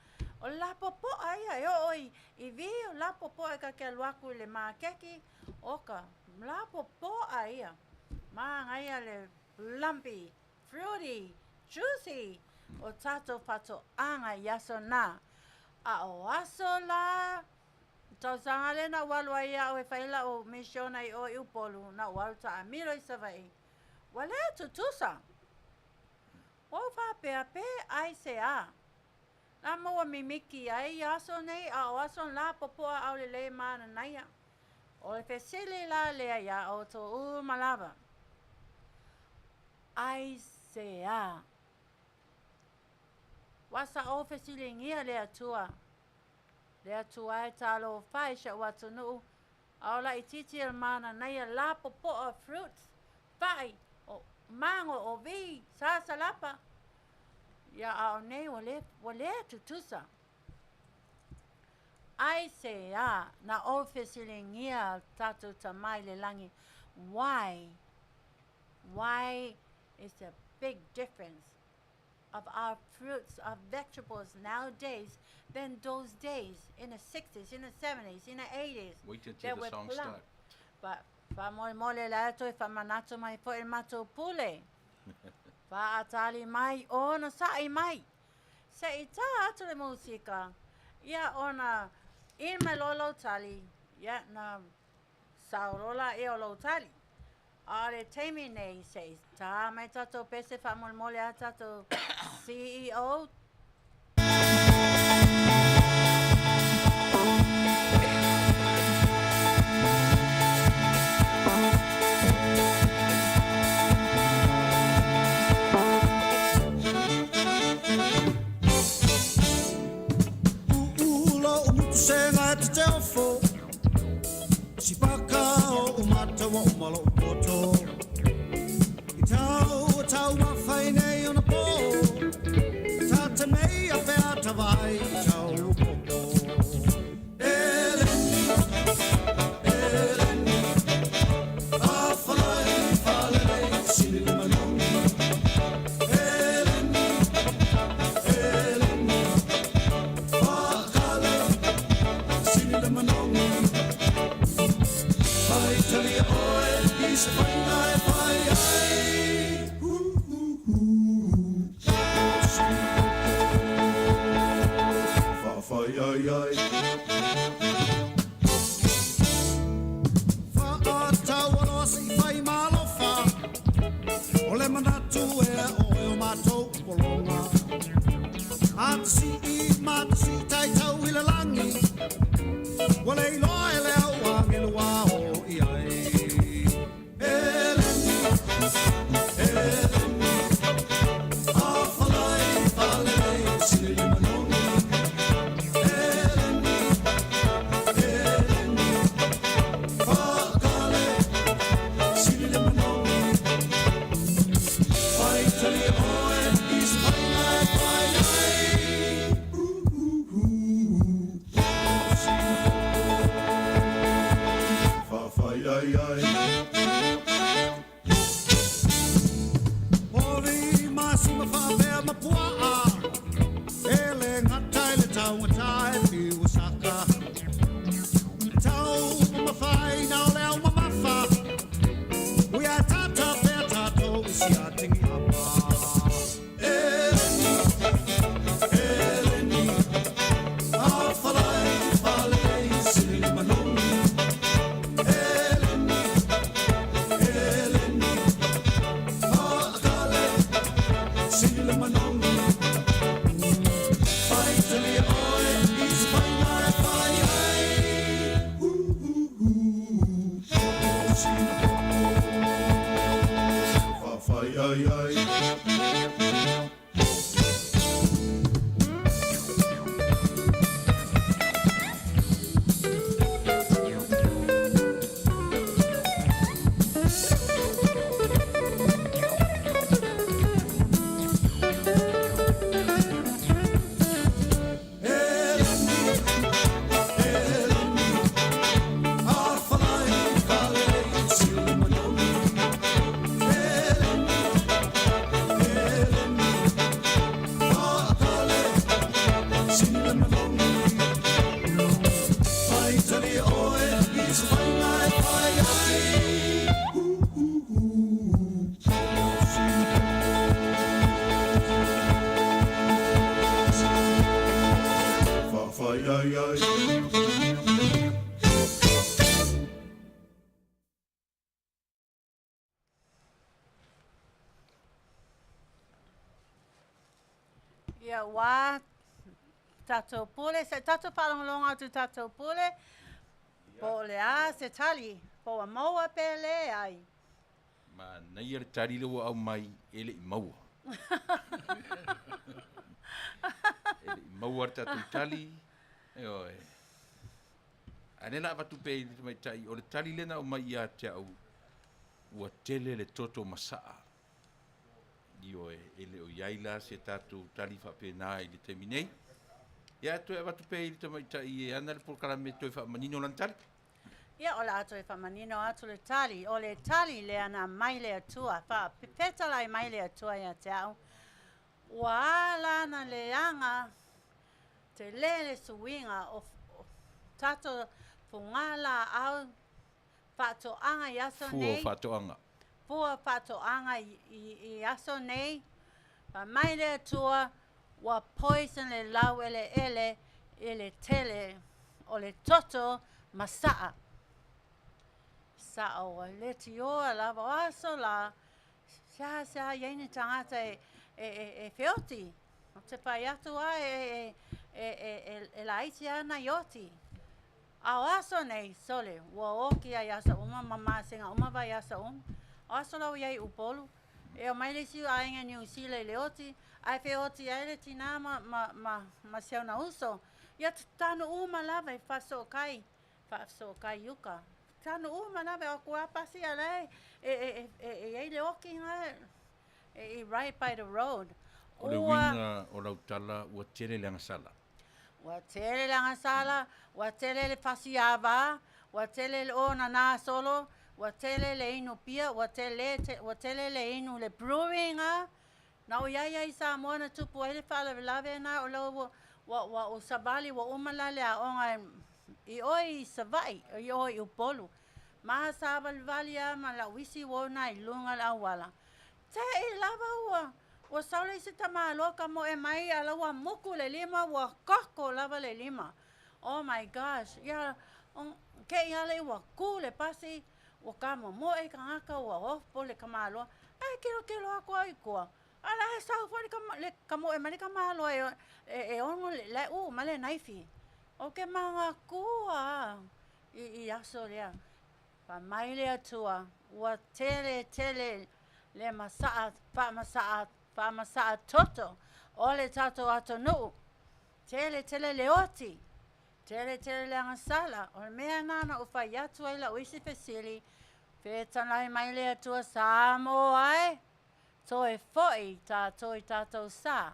O le lapopoa ia e oo i, i Wī, o le lapopoa e ta te alu atu i le makeki, o ka lapopoa ia. Manaia le plumpy, fruity, juicy o tatou fatoaga i aso na. A o aso la, tausaga lea na ou alu ai au e fai lau misiona i o i Upolu, na ou alu taamilo i Savaii, ua le tutusa. Ua ou faapea, pe aisea? La maua mimiti ai ia aso nei, a o aso lapopoa aulelei mananaia. O le fesili la lea iā outou uma lava, Aisea? Ua sa ou fesiligia le Atua, le Atua e talofa e si ou atunuu, a o laitiiti le mananaia lapopoa fruits, fa'i, o mago, o vi, sasalapa. Ia, a o nei ua le, ua le tutusa. Aisea na ou fesiligia tatou Tama i le Lagi, why, why is there big difference of our fruits, our vegetables nowadays than those days in the 60s, in the 70s, in the 80s? Wait They until the were song plump. starts. But faamolemole le atu e faamanatu mai foi i le matou pule. Faatali mai, onosai mai. Se i tā atu le musika, ia ona ina mai loa lou tali, ia na sao loa laia o lou tali. A o le taimi nei, se i tā mai tatou pese faamolemole a tatou CEO. Uula o mutusega e te teofo Sipaka o umata wa umalo upoto I tau o tau mawhai nei ona pō Tā te mei a whea tawai i tau popo Eleni, Eleni, a whalai whalelei sili le manogi Eleni, Eleni, whakale sili le manogi Pai talia oe i se whainga e pai ai Hu, hu, hu, si popo Whawhai ai ai Whaatau aloa se i whai malofa O le manatu e oe o mātou polonga A te si i ma te si tai tau i le langi Ua le iloa e le au angelu a o i ai Eleni, Eleni, a whalai whalelei sile le manogi Eleni, Eleni, whakale sile le manogi Pai tali oe i se whainga e pai ai Hu, hu, hu. ai ai. Ia, ua tatou pule, se tatou faalogologo atu tatou pule, po o le a se tali, po ua maua pe leai. Manaia le tali lea ua aumai e le i maua. E le i maua le tatou tali, ioe. A lea la avatu pea i le tamaitai, o le tali lea na aumai ia te au, ua tele le toto masaa. Ioe, e le o i ai la se tatou tali faapena i le taimi nei. Ia, toe avatu pea i le tamaitai e ana le polokalame e toe faamanino lana tali. Ia, o le a toe faamanino atu le tali. O le tali lea na aumai le Atua, faafetalai mai le Atua ia te au, ua ala ona leaga tele le suiga o tatou fugalaau faatoaga i aso Fua o nei. faatoaga. Fua faatoaga i aso nei. Fai mai le Atua, ua poison le laueleele i le tele o le toto masaa. Sao ai le tioa lava o aso la, seasea i ai ni tagata e, e, e, e feoti. Ou te fai atu a e, e, e, e, e, e laiti lava nai oti. A o aso nei, sole, ua oki ai aso uma ma masega uma vaiaso uma. O aso la ua i ai i Upolu, E omai le isi aiga i Niu Sila i le oti, ae feoti ai le tinā ma, ma, ma, ma si ona uso. Ia tanu uma lava i faasookai, faasookai i uka. Tanu uma lava e o atu a pasi a la e, e, e, e, e i ai le oki na e, e right by the road. O le Ua, uiga o lau tala, ua tele le agasala. Ua tele le agasala, ua tele le fasiava, ua tele le onana solo, ua tele le inu pia, ua tele, ua tele le inu le brewing a. Na ou iai ai i Samoa na tupu ai le faalavelave na o lau ua, ua, ua ou savali ua uma la le aoga i oe i Savaii, i oe i Upolu. Ma savalivali a ma lau isi uo na i luga le auala. Teʻi lava ua, ua sau le isi tamāloa ka moe mai a la ua muku le lima, ua koko lava le lima. Oh my gosh, ia, keʻi ala i ua kū le pasi, ua kamomoe kagaka, ua opo le tamāloa. Ae kelokelo aku au i tua, a la e sau foi le, le kamoe mai le tamāloa e, e, e ono le, le ʻū mai le naifi. O ke magakua i, i aso lea. Fai mai le Atua, ua tele tele le masaa, faamasaa, faamasaa toto o le tatou atunuu. Tele tele le oti, tele tele le agasala. O le mea na na ou fai atu ai lau isi fesili, fetalai mai le Atua Samoa e, toe foi tatou i tatou sa.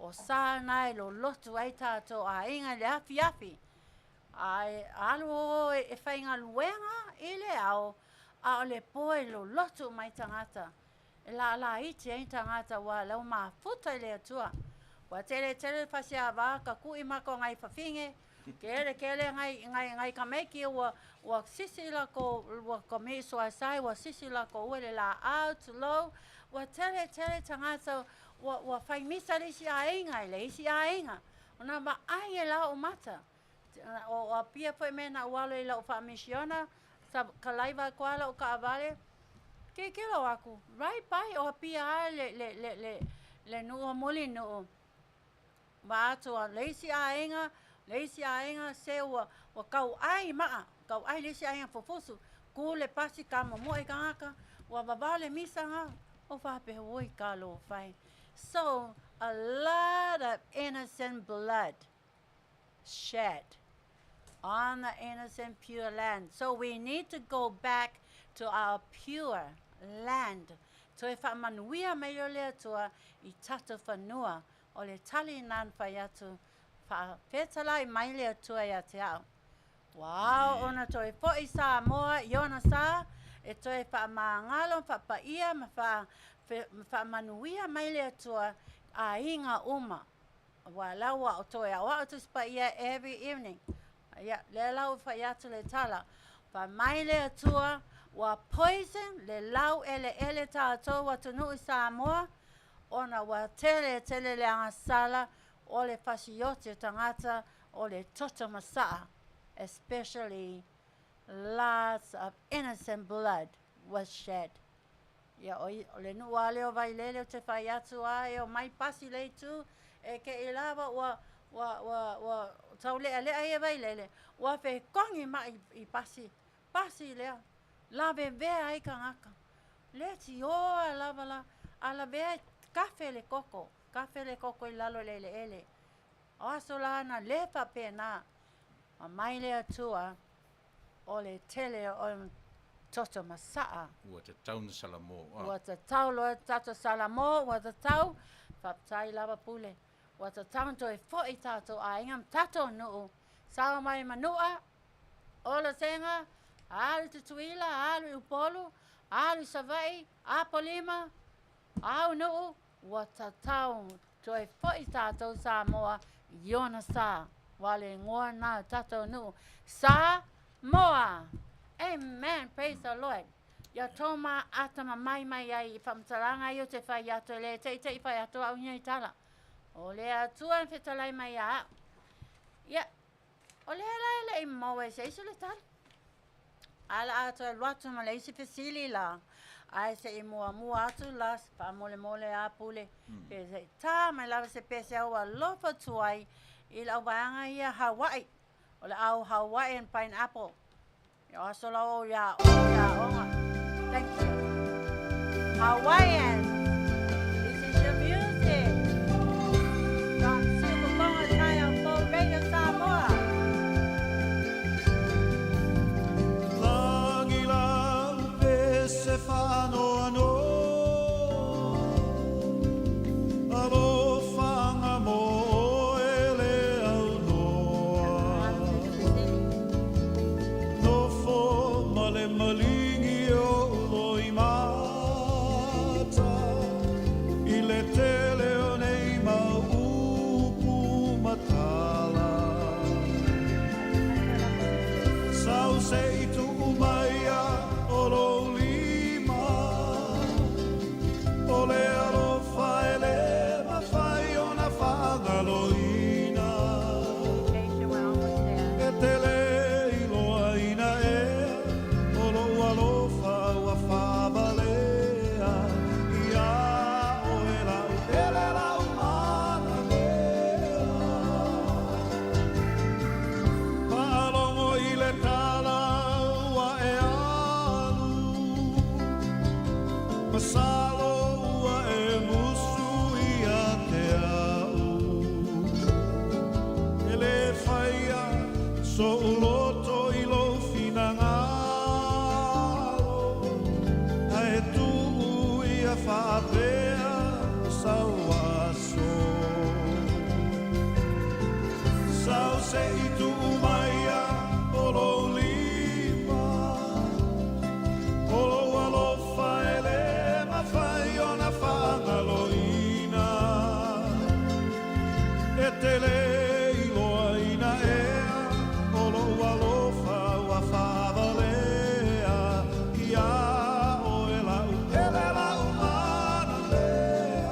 O sa na e lolotu ai tatou aiga i le afiafi. A e alu oe e faigaluega i le ao, a o le po e lolotu uma ai tagata, e lālāiti ai tagata ua lau mafuta i le Atua. Ua tele tele le fasiāvā ka kuʻi makou ngai fafine, kele kele ngai ngai ngai kameiki ua ua sisi lakou ua commit suicide, ua sisi lakou ua le laau, tulou, ua tele tele tagata ua ua fai misa le isi aiga i le isi aiga. O na vaai e la o mata. O Apia foi mea na ou alo i lau faamisiona, sa kalaiva aku lava lau kaavale, kikilo aku, right by o Apia lava le, le, le, le, le nuu o Mulinuu. Va'a atu a le isi aiga, le isi aiga, se ua, ua kauai maa, kauai le isi aiga fufusu, ku le pasi kamomoe tagata, ua vavao le misa ga, o faapea, oi talofa e. So, a lot of innocent blood shed on the innocent pure land. So we need to go back to our pure land. Toe faamanuia mai lea o le Atua i tatou fanua. O le tali na na fai atu, faafetalai mai le Atua ia te au. Ua ao ona toe foi Samoa i ona sa e toe faamagalo ma faapaia ma faamanuia mai le Atua aiga uma. Ua la ua o toe aoao Tusi Paia every evening. Ia, lea la ua fai atu le tala. Fai mai le Atua, ua poison le laueleele tatou atunuu i Samoa, ona ua tele tele le agasala o le fasioti o tagata. o le toto masaa, especially lots of innocent blood was shed. Ia, o, o le nuu lava lea o Vailele ou te fai atu a e omai pasi le itu e ke i lava ua ua ua ua taulealea ia Vailele, ua fekogi mai i pasi, pasi lea, lavevea ai tagata. Letioa lava la, a lavea e kafe le koko, kafe le koko i lalo i le eleele. O aso la na le faapena, ma mai le Atua o le tele o toto masaa. Ua tatau ona salamo. Ua tatau loa tatou salamo, ua tatau, faafetai lava Pule. Ua tatau ona toe foi tatou aiga ma tatou nuu, sao mai Manua, Olosega, alu i Tutuila, alu i Upolu, alu i Savaii, Apolima, au nuu, ua tatau toe foi tatou Samoa i ona sa. Ua le igoa lena o tatou nuu, Samoa! Amen! Praise the Lord! Ia tou ma atamamai mai ai i faamatalaga ia ou te fai atu e le teitei fai atu au nei tala. O le Atua na fetalai mai ia au. Ia, o lea la e le i maua e se isi le tali. Ae o le a toe alu atu ma le isi fesili la, ae se i muamua atu la, faamolemole a Pule, pe se i tā mai lava se pese au alofa tuai i lau vaega ia Hawaii, o le au Hawaiian Pineapple. Ia o aso la o ia o ia onga. Thank you. Hawaiian. This is your music. From Siukokonga Taeao Fou Radio Samoa. Lagi lau pese faanoanoa, Alofaga mo oe le aunoa. Nofo ma le maligi o loimata, I le tele o nei mau upu ma tala. Sau se i tuu maia o lou lima, O le alofa e le mafai ona faagaloina. E te le iloaina ea, o lou alofa ua faavalea iā oe lau pele lau manalea. Faalogo i le tala ua e alu, Masalo ua e musu ia te au. E le faia so'u loto i lou finagalo, Ae tuu ia faapea sau aso. Sau se i tuu maia o lou lima, O lou alofa e le mafai ona faagaloina. E te le iloaina ea, o lou alofa ua faavalea iā oe lau pele lau manalea.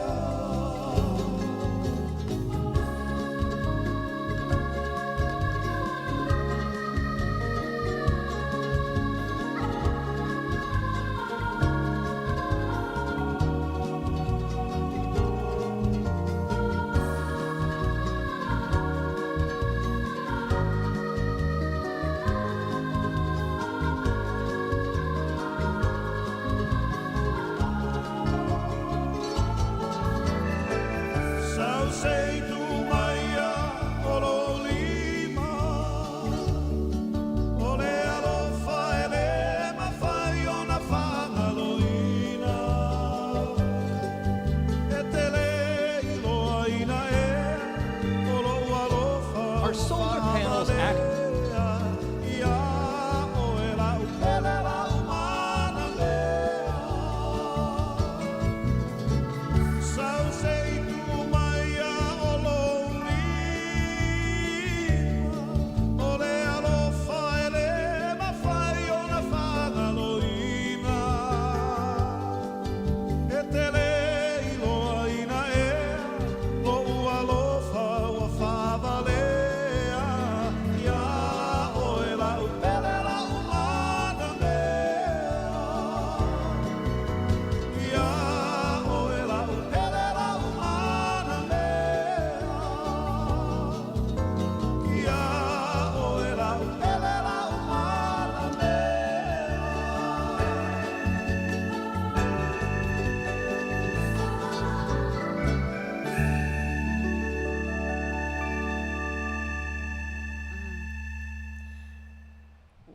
Sau se i tuu maia o lou lima, O le alofa e le mafai ona faagaloina. E te le iloaina ea, o lou alofa Are ua solar panels act faavalea iā oe lau pele lau manalea. Sau se i tuu maia o lou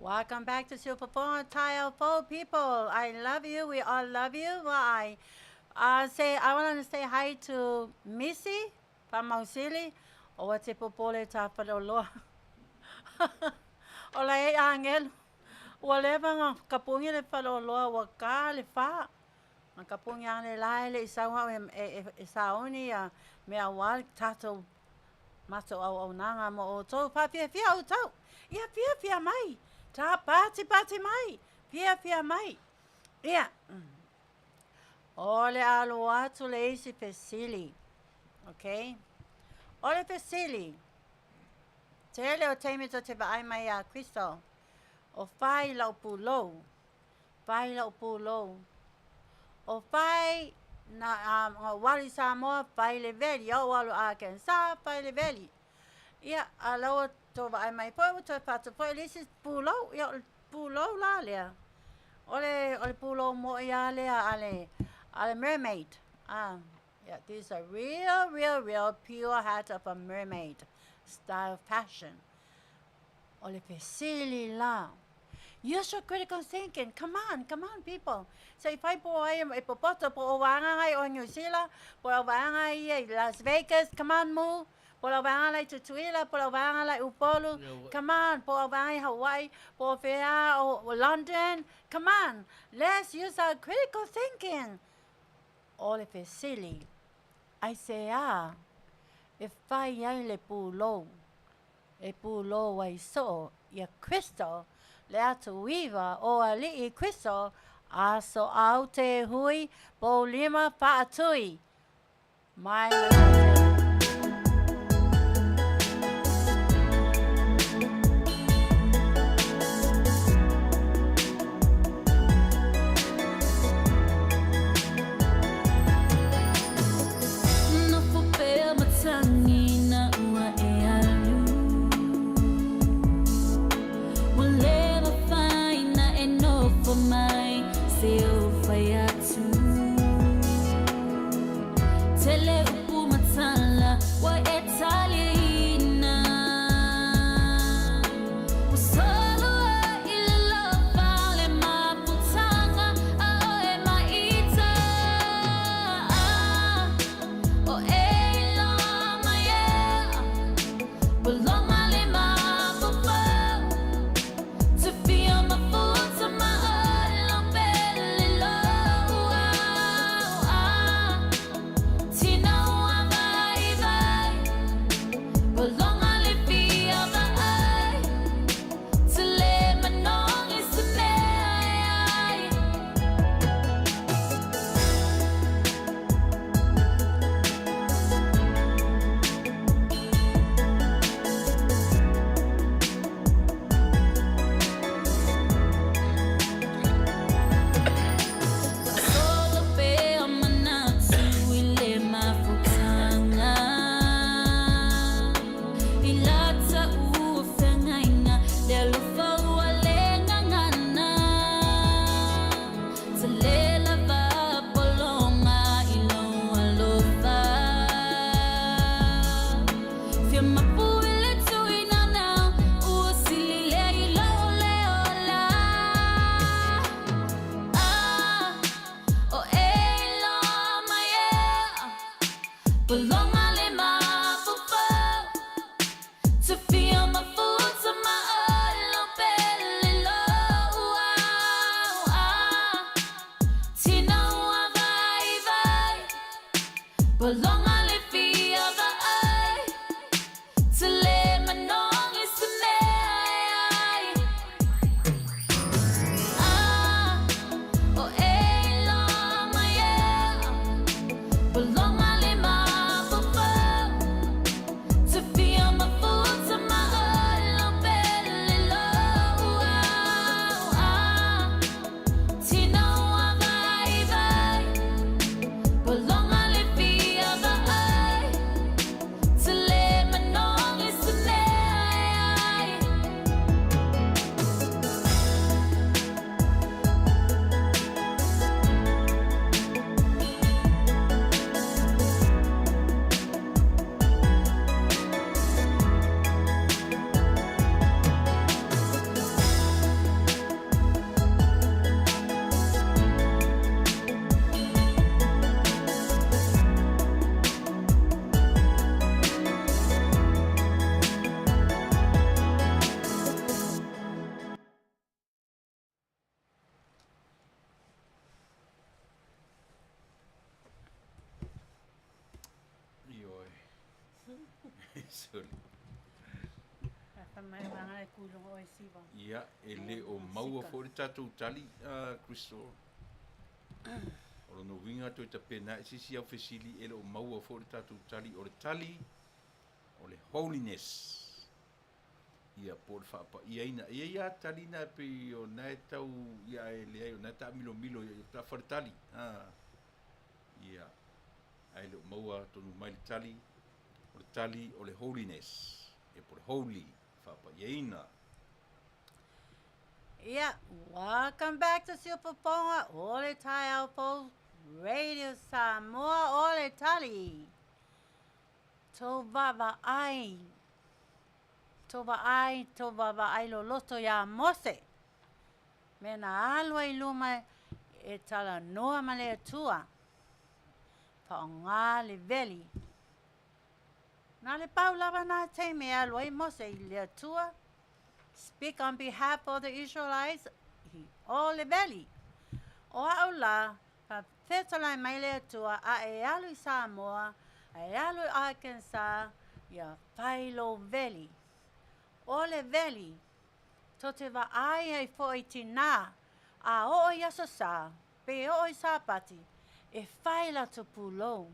Welcome back to Siufofoga Taeao Fou people. I love you. We all love you. Well, I say I want to say hi to Missy from Mausili. O te popole ta whaleoloa. O la e angelu. Ua leva nga kapungi le whaleoloa ua ka le wha. Nga kapungi ane lai le isau au e sauni ia mea wal tatou matou auaunaga mo outou. Faafiafia outou. Ia fiafia mai. Ta patipati mai. Fiafia mai. Ia. O le alu atu le isi fesili. Okay? O le fesili. Tele o taimi tou te vaai mai iā Kristo. O whai lau pulou. Whai lau pulou. O whai na um, wali Samoa, whai le veli. O walu Arkansas, whai le veli. Ia, a lau to vaai mai foi, ua toe fatu foi le isi pulou. Ia, o le pulou la lea. O le, o le pulou mo'i a lea a le, a le mermaid. Ah, yeah, this is a real, real, real pure hat of a mermaid style fashion. O le fesili la. Use your critical thinking. Come on, come on, people. Se i fai po ai e popoto po o vaega ngai o New Zealand, po o vaega ia i Las Vegas, come on, mu. Po o vaega la i Tutuila, po o vaega la i Upolu, come on, po o vaega i Hawaii, po o whea o London, come on. Let's use our critical thinking. O le fesili, aisea e fai ai le pulou e pulou ai soo ia Kristo le atu iva o Alii Kristo aso au te hui poulima faatui mai le Nofo pea matagi na ua e alu. Ua le mafai na e nofo mai se ou fai atu. Tele upu ma tala ua e taliaina. Ua solo ai i le alofa le mafutaga a oe maita. O e iloa mai e ua loga le mafaufau. Te fia mafuta ma oe pele loa. Tina ua vaivai ua loga le fia vaai. Te le manogi se mea e ai. Faasolo pea manatu i le mafutaga. I lata ua feagaiga le alofa ua le gagana. Te le lava pologa i lou alofa. Fia mapu i le tuinanau ua sili lea i lou le ola. Ah, o e iloa mai e ua loga le mafaufau. Te fia mafuta ma oe lau pele loa. Tina ua vaivai ua loga le fia vaai. Sorry. Fa mai wanga le kulonga o e siva. Ia, e le o maua foi le tatou tali, Crystal. O lona uiga toe tapena ai se isi au fesili e le o maua foi le tatou tali. O le tali, o le holiness. Ia, po o le faapaiaina. E i ai lava tali na e pei o na e tau, ia ae leai o na e taamilomilo ia tafa le tali. Ia, ae le o maua tonu mai le tali. O le tali o le holiness. Ia po o le holy, faapaiaina. Yeah, welcome back to Siufofoga o le Taeao Fou Radio Samoa o le tali. Tou vaavaai, tou vaai, tou vaavaai loloto iā Mose. Mea na alu ai i luma e talanoa ma le Atua. Faaaoga le veli. Na le pau lava na taimi e alu ai Mose i le Atua, speak on behalf of the Israelites, i o le veli. O a'u la, faafetalai mai le Atua a e alu i Samoa, a e alu i Arkansas, ia fai lou veli. O le veli, tou te vaai ai foi i tinā, a oo i Aso Sa, pe oo i Sapati, e fai latou pulou,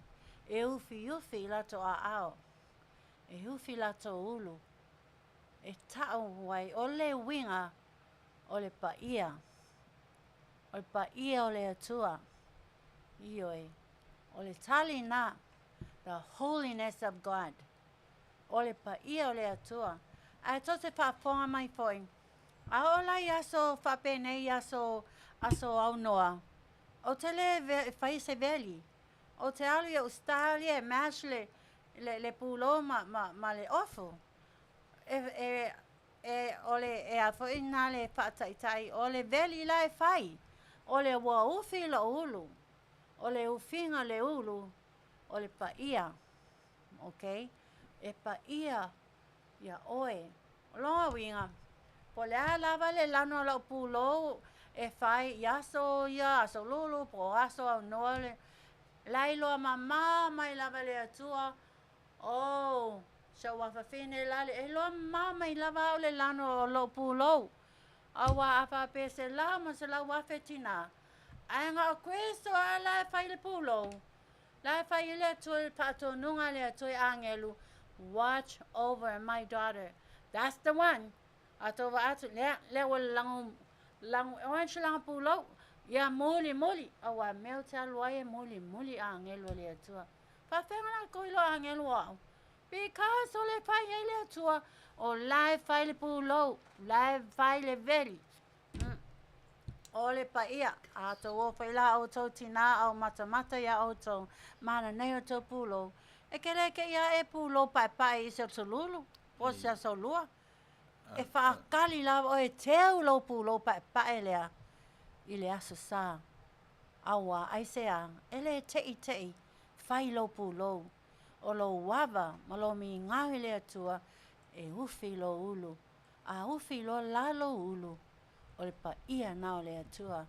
e ufiufi i latou aao, e ufi latou ulu, e ta'u ai o le uiga o le paia, o le paia o le Atua. Ioe, o le tali na, the holiness of God. O le paia o le Atua. Ae tou te faafofoga mai foi, a oo la i aso faapenei i aso, aso aunoa, ou te le faia se veli. Ou te alu i ou style ia e mash le, le, le pulou ma, ma, ma le ofu. E, e, e, o le, e a foi na le faataitai, o le veli la e fai. O le ua ufi lou ulu. O le ufiga o le ulu, o le paia. Ok? E paia ia oe. O lona uiga, po o le a lava le lanu o lau pulou e fai i aso ia, aso lulu, po o aso aunoa, le la iloa mamā mai lava e le Atua, oh, si ou afafine la le, e iloa mamā mai lava au le lanu o lou pulou. Auā a faapea 100 ma 100,000 tinā, ae na o Kristo lava la e fai le pulou. La e fai ai le Atua i le faatonuga a le Atua i agelu, Watch over my daughter. That's the one. A tou vaa atu, lea, lea ua lago, lago orange lana pulou. Ia muli muli, auā mea ou te alu ai e muli muli agelu a le Atua. Faafeaga latou i lou agelu o au. Because o le fai ai le Atua, o la e fai le pulou, la e fai le veli. O le paia, a tou o foi la outou tinā a o matamata iā outou, mana nei outou pulou. E ke lē kēia aʻe pulou paepae i se aso lulu, po o se aso lua. E faakali lava ʻoe e teu lou pulou paepae lea i le aso sa. Auā, aisea, e lē teʻiteʻi, fai lou pulou. O lou ava ma lou migao i le Atua e ufi lou ulu. A ufi loa la lou ulu, o le paia na o le Atua.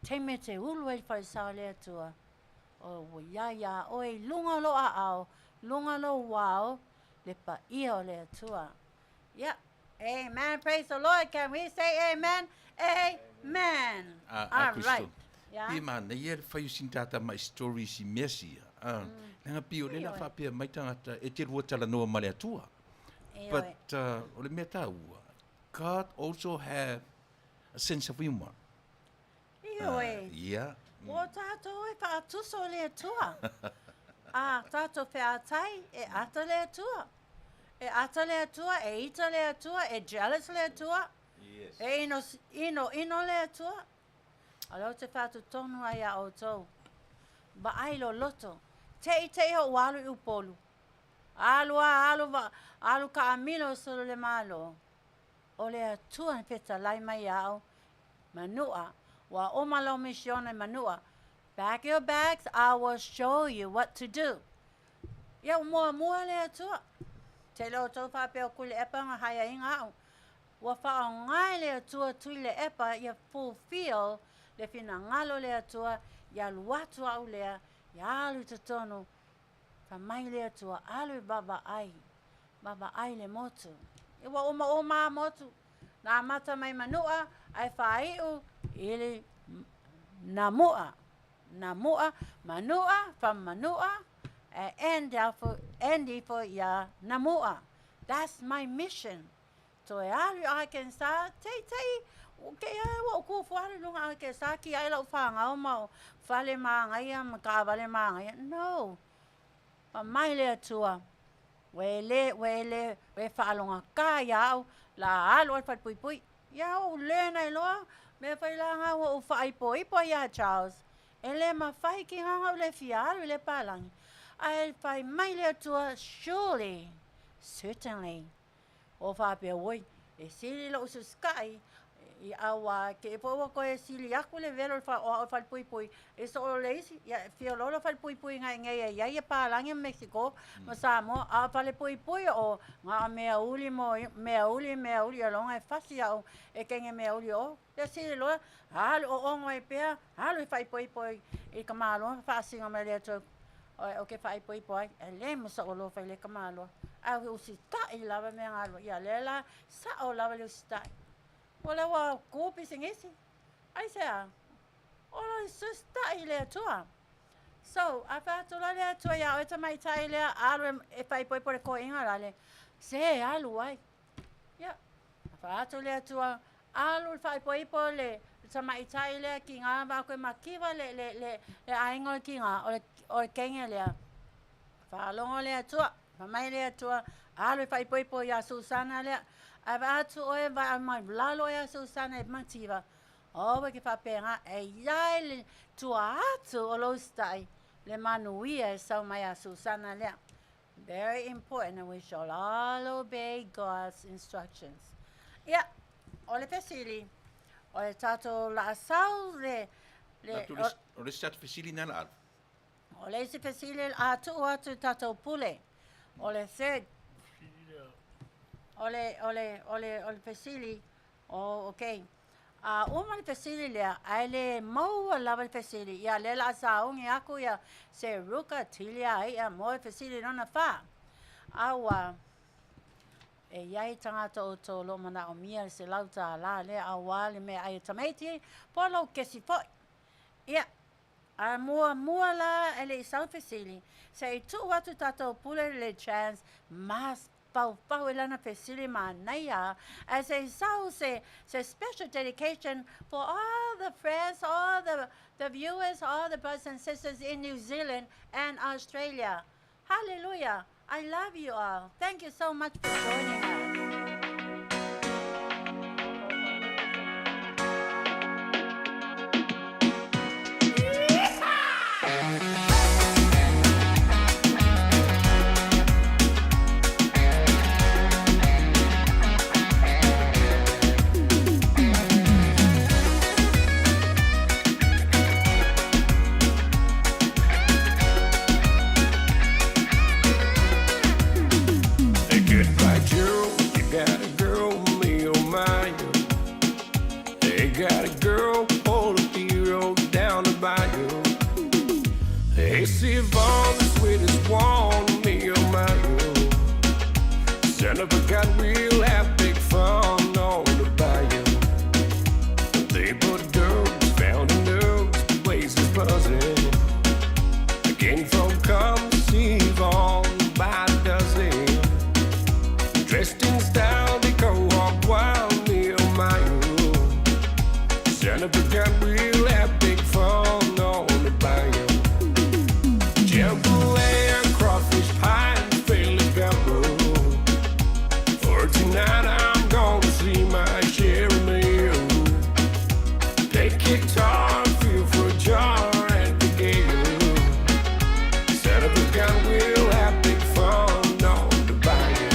Taimi e te ulu ai le falesa o le Atua, o ua iā iā ʻoe i luga o lou ʻaʻao, luga o lou wao, le paia o le Atua. Yep. Amen. Praise the Lord. Can we say amen? Amen. A, a All Crystal. right. Yeah. Pe manaia le fai o sina tata mai stories i mea sia. Leaga pei o lea la faapea mai tagata e te lua talanoa ma le Atua. But o le mea taua, God also have a sense of humor. Ioe. Ia. O tātou e whaatuso o le Atua. A tātou wheatai e ata le Atua. E ata le Atua, e ita le Atua, e jealous le Atua. Yes. E ino, ino, ino le Atua. A leo te whaatu tonu ai a outou. Vaai loloto. Tei tei ho alu i Upolu. Alu a alu va, alu kaamilo solo le Malo. O le Atua na fetalai mai ia au, Manua, ua oma lau misiona i Manua, Pack your bags, I will show you what to do. Ia ua muamua le Atua. Tele outou faapea o Tuilaepa na haiaiga au. Ua faaaoga e le Atua Tuilaepa ia fulfill le finagalo o le Atua ia alu atu au lea, ia alu i totonu. Fai mai le Atua, alu e vaavaai. Vaavaai le motu. Ua omaoma a motu. Na amata mai Manua ae faaiu i le Namua. Namua, Manua, from Manua, and end ifo, end ifo iā Namua. That's my mission. Toe alu i Arkansas, teitei, kei a ua ou kufu alu i luga Arkansas, kiaʻi lau whāngau ma o fale māngaia ma kaʻawale māngaia. No. Fai mai le Atua, Ua e lē, ua e lē, ua e faalogakā iā au, la alu oe i le falepuipui. Ia ou learn ai loa, mea foi la nga ua ou faaipoipo ai iā Charles, e lē mafai ki nga au le fia alu i le palagi. Ae fai mai le Atua, Surely, certainly, O faapea, Oi, e sili loʻu susikaʻi, i auā, ke foi ua koe sili aku le welo o au i le falepuipui, i so o le isi, ia, e fia loa le falepuipui ngai nei e iai ia palagi ma Mexico ma Samoa, a o falepuipui o nga o mea uli mo mea uli, mea uli, ia loga e fasi au e kenge mea uli o, ia sili loa, alu o ongo ai pea, alu e faaipoipo i ka malo, faasiga mai le Atua, o ke faaipoipo ai, e le ma soʻu alofa i le kamāloa. Ae ua usitaʻi lava mea galue. Ia lea la, saʻo lava le usitaʻi. O lea ua kū pisinisi. Aisea? O le usitaʻi i le Atua. So, a fai atu la le Atua iā oe tamaitai lea, alu e faaipoipo i le koiga lale, se alu ai. Ia, a fai atu le Atua, alu i le faaipoipo le tamaitai lea ki ngā wā koe makiwa le, le, le, le aiga o le ki ngā, o le, o le kenge lea. Faalogo le Atua, fai mai le Atua, alu i faaipoipo iā Susana lea, ae vaai atu oe vaai mai lalo oe iā Susana e mativa. Aua ke faapena, e iai le tua atu o lou usitai, le manuia e sau mai iā Susana lea. Very important and we shall all obey God's instructions. Ia, o le fesili, o le tatou laasau le, le, O le isi tatou fesili na la alu. O le isi fesili a tuu atu i tatou pule, o le third, o le, o le, o le, o le fesili, oh, okay. A uma le fesili lea, ae le maua lava le fesili, ia lea la a sauni aku ia se ruka tili a iʻa mo le fesili lona fā. A ua, e i ai tagata o outou o lo o manaʻomia le $100 lea auā le meaai a tamaiti, po o lou kesi foi. Ia, A muamua la e le i sau fesili, se i tuu atu tatou pule le chance mas paupau i lana fesili manaia ae se i sau se se special dedication for all the friends, all the the viewers, all the brothers and sisters in New Zealand and Australia. Hallelujah. I love you all. Thank you so much for joining us. Hey, goodbye, Gerald. You got a girl, me oh my. Oh. Hey, got a girl, pulled a hero down the bayou. Hey, see Yvonne, the sweetest one, me oh my. Oh. Son of a gun, we'll have big fun on the bayou. They put girls, found in nerves, the place is buzzing. The king folk come see Yvonne by the dozen. Dressed in style, they go walk wild, me oh my oh. Son of a gun, we'll have big fun on the bayou. Jambalaya, crawfish pie, and Philly gumbo. For tonight, I'm gonna see my Sherry Mill. Take guitar, feel for a jar, and the gale. Son of a gun, we'll have big fun on the bayou.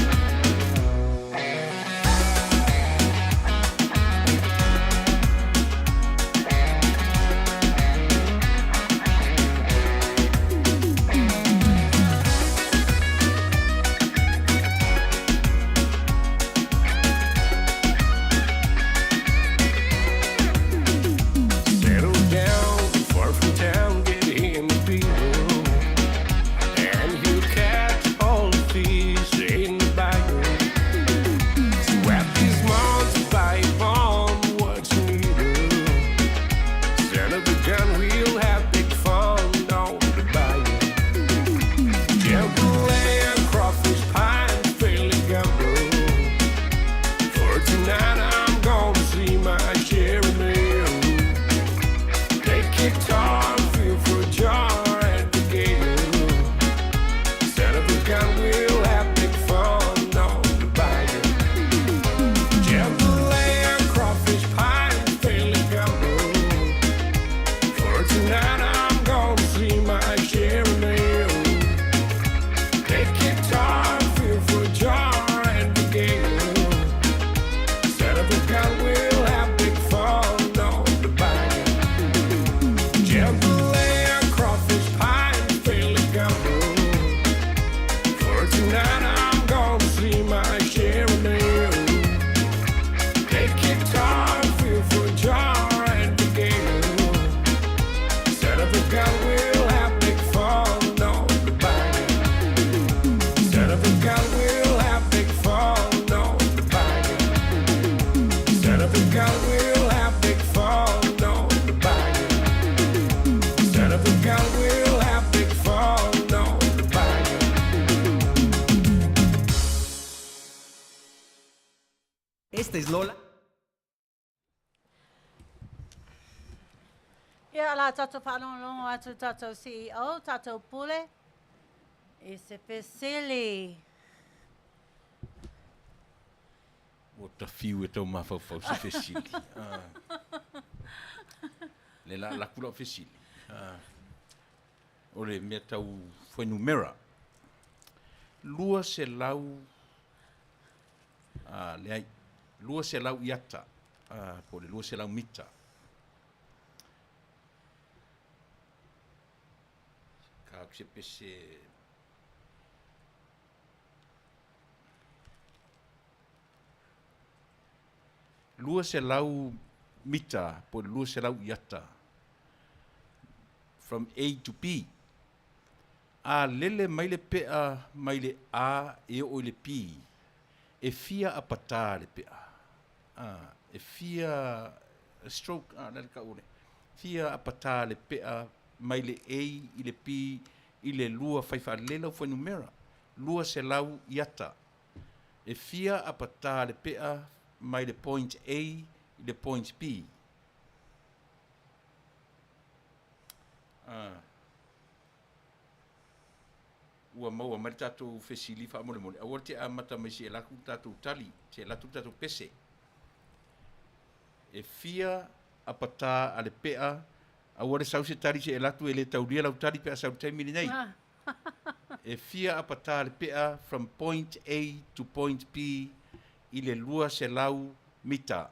Esta es Lola. Ia, o le a tatou faalogologo atu i le tatou CEO, tatou Pule, i se fesili. Ua tafiu e tau mafaufau se fesili. Ah. Le la laku lau fesili. Ah. O le mea tau fuainumera. 200 ah, leai, 200 iata, ah, po o le 200 mita. Ka se pese 200 mita po o le 200 iata from A to B. A lele mai le pea mai le A e oo i le B, e fia apatā le pea? A, e fia stroke, a, le a le tau o le, fia apatā le pea mai le A i le B i le lua fai faalelei lau fuainumera, 200 iata. E fia apatā le pea mai le point A i le point B? A, ua maua mai le tatou fesili faamolemole, aua le te amata mai se i alu atu le tatou tali, se i alu atu le tatou pese. E fia apatā a le pea, aua le sau se tali se i alu atu e le taulia lau tali pe a sau i le taimi lenei. E fia apatā le pea from point A to point B i le 200 mita.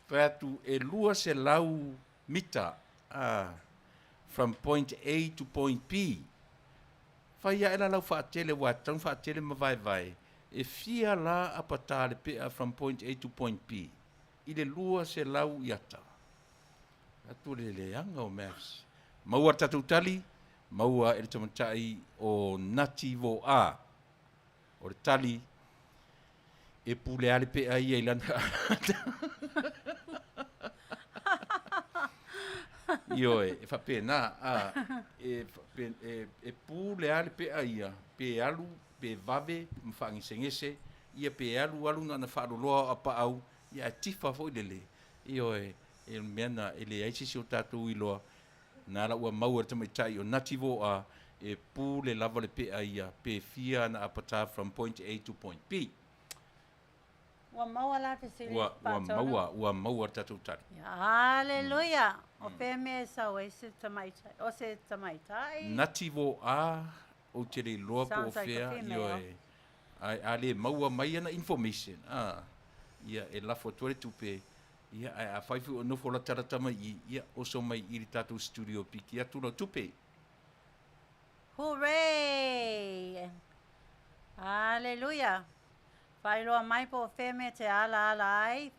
Fai atu e 200 mita from point A to point B. Fai ae la lau faatele ua tatau ona faatele ma vaevae e fia la apatā le pea from point A to point B i le 200 iata. Atu le leaga o maths. Maua le tatou tali, maua e le tamaitai o Nati Voa. O le tali. E pule lava le pea ia i lana Ioe, e faapena, a, e, e, e pule lava le pea ia, pe alu, pe vave ma faagesegese, ia pe alu alu na ona faaloloa o apaau, ia ae tifa foi lele. Ioe, e le mea na e leai se isi o tatou iloa, na ala ua maua e le tamaitai o Nati Voa, e pule lava le pea ia, pe fia ana apata from point A to point B. Ua maua la fesili Ua, ua maua, ua maua le tatou tali. Haleluia! O fea mea e sau ai se tamaitai, o se tamaitai? Nati Voa, ou te le iloa po o Sounds like a fea, female. ioe. Ae a le maua mai ana information, a, ia e lafo atu ai le tupe, ia ae afai foi o nofo latalata mai i i, ia oso mai i le tatou studio e piki atu lau tupe. Hooray! Haleluia! Faailoa mai po o fea mea te alaala ai.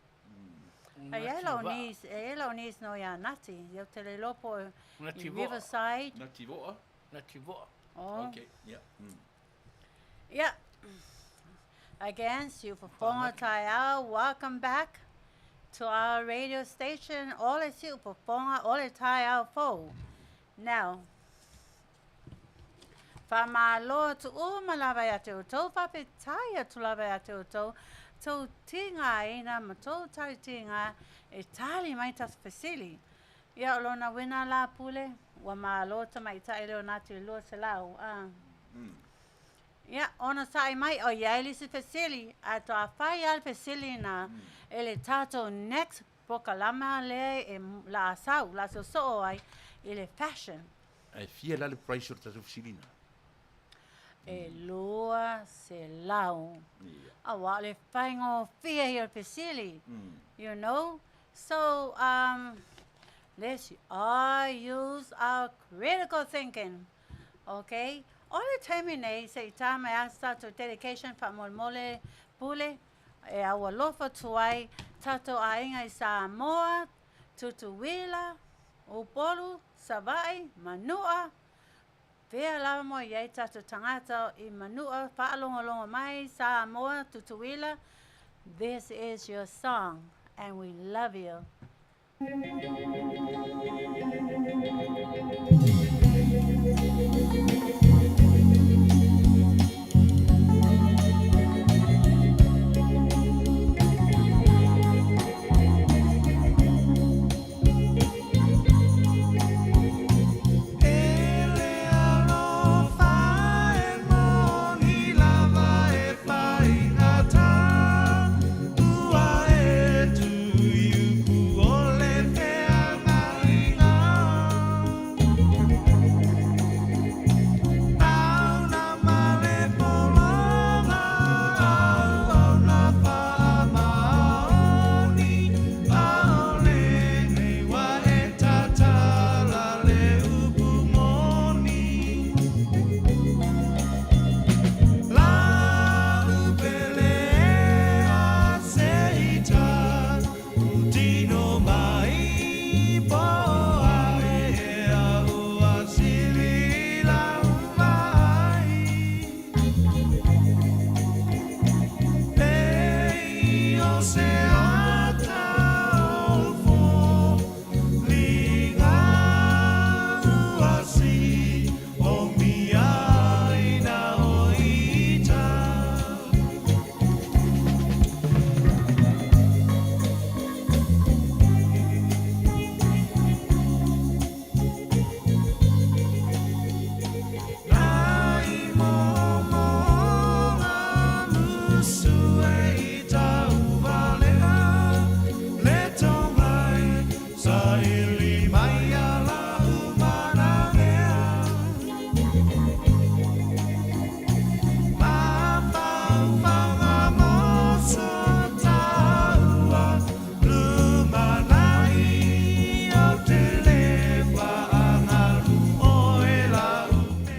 E i ai lau niece, e i ai lau niece no ia Nati. Ia ou te le iloa po o i Riverside. Nati Voa. Nati Voa. Oh. Okay, yeah. Yeah. Again, Siufofoga Taeao, welcome back to our radio station, Ole Siufofoga, Ole Taeao Fou. Now, Faamalo atu uma lava ia te outou, faafetai atu lava ia te outou, tou tigaina ma tou tali tiga e tali mai tatou fesili. Ia o lona uiga la Pule, ua malo tamaitai lea o Nati i le 200, a. Ia, onosai mai, o i ai le isi fesili, ae toa fai lava le fesili na e le tatou next polokalama lea e la sau, la soosoo ai i le fashion. Ae fia la le price o le tatou fesili na? E 200. Aua o le faigofie ia o le fesili. You know? So, let's all use our critical thinking. Okay? O le taimi nei, se i tā mai a tatou dedication faamolemole Pule, e aualofa atu ai tatou aiga i Samoa, Tutuila, Upolu, Savaii, Manua, fea lava mo i ai tatou tagata i Manua, faalogologo mai, Samoa, Tutuila, this is your song and we love you.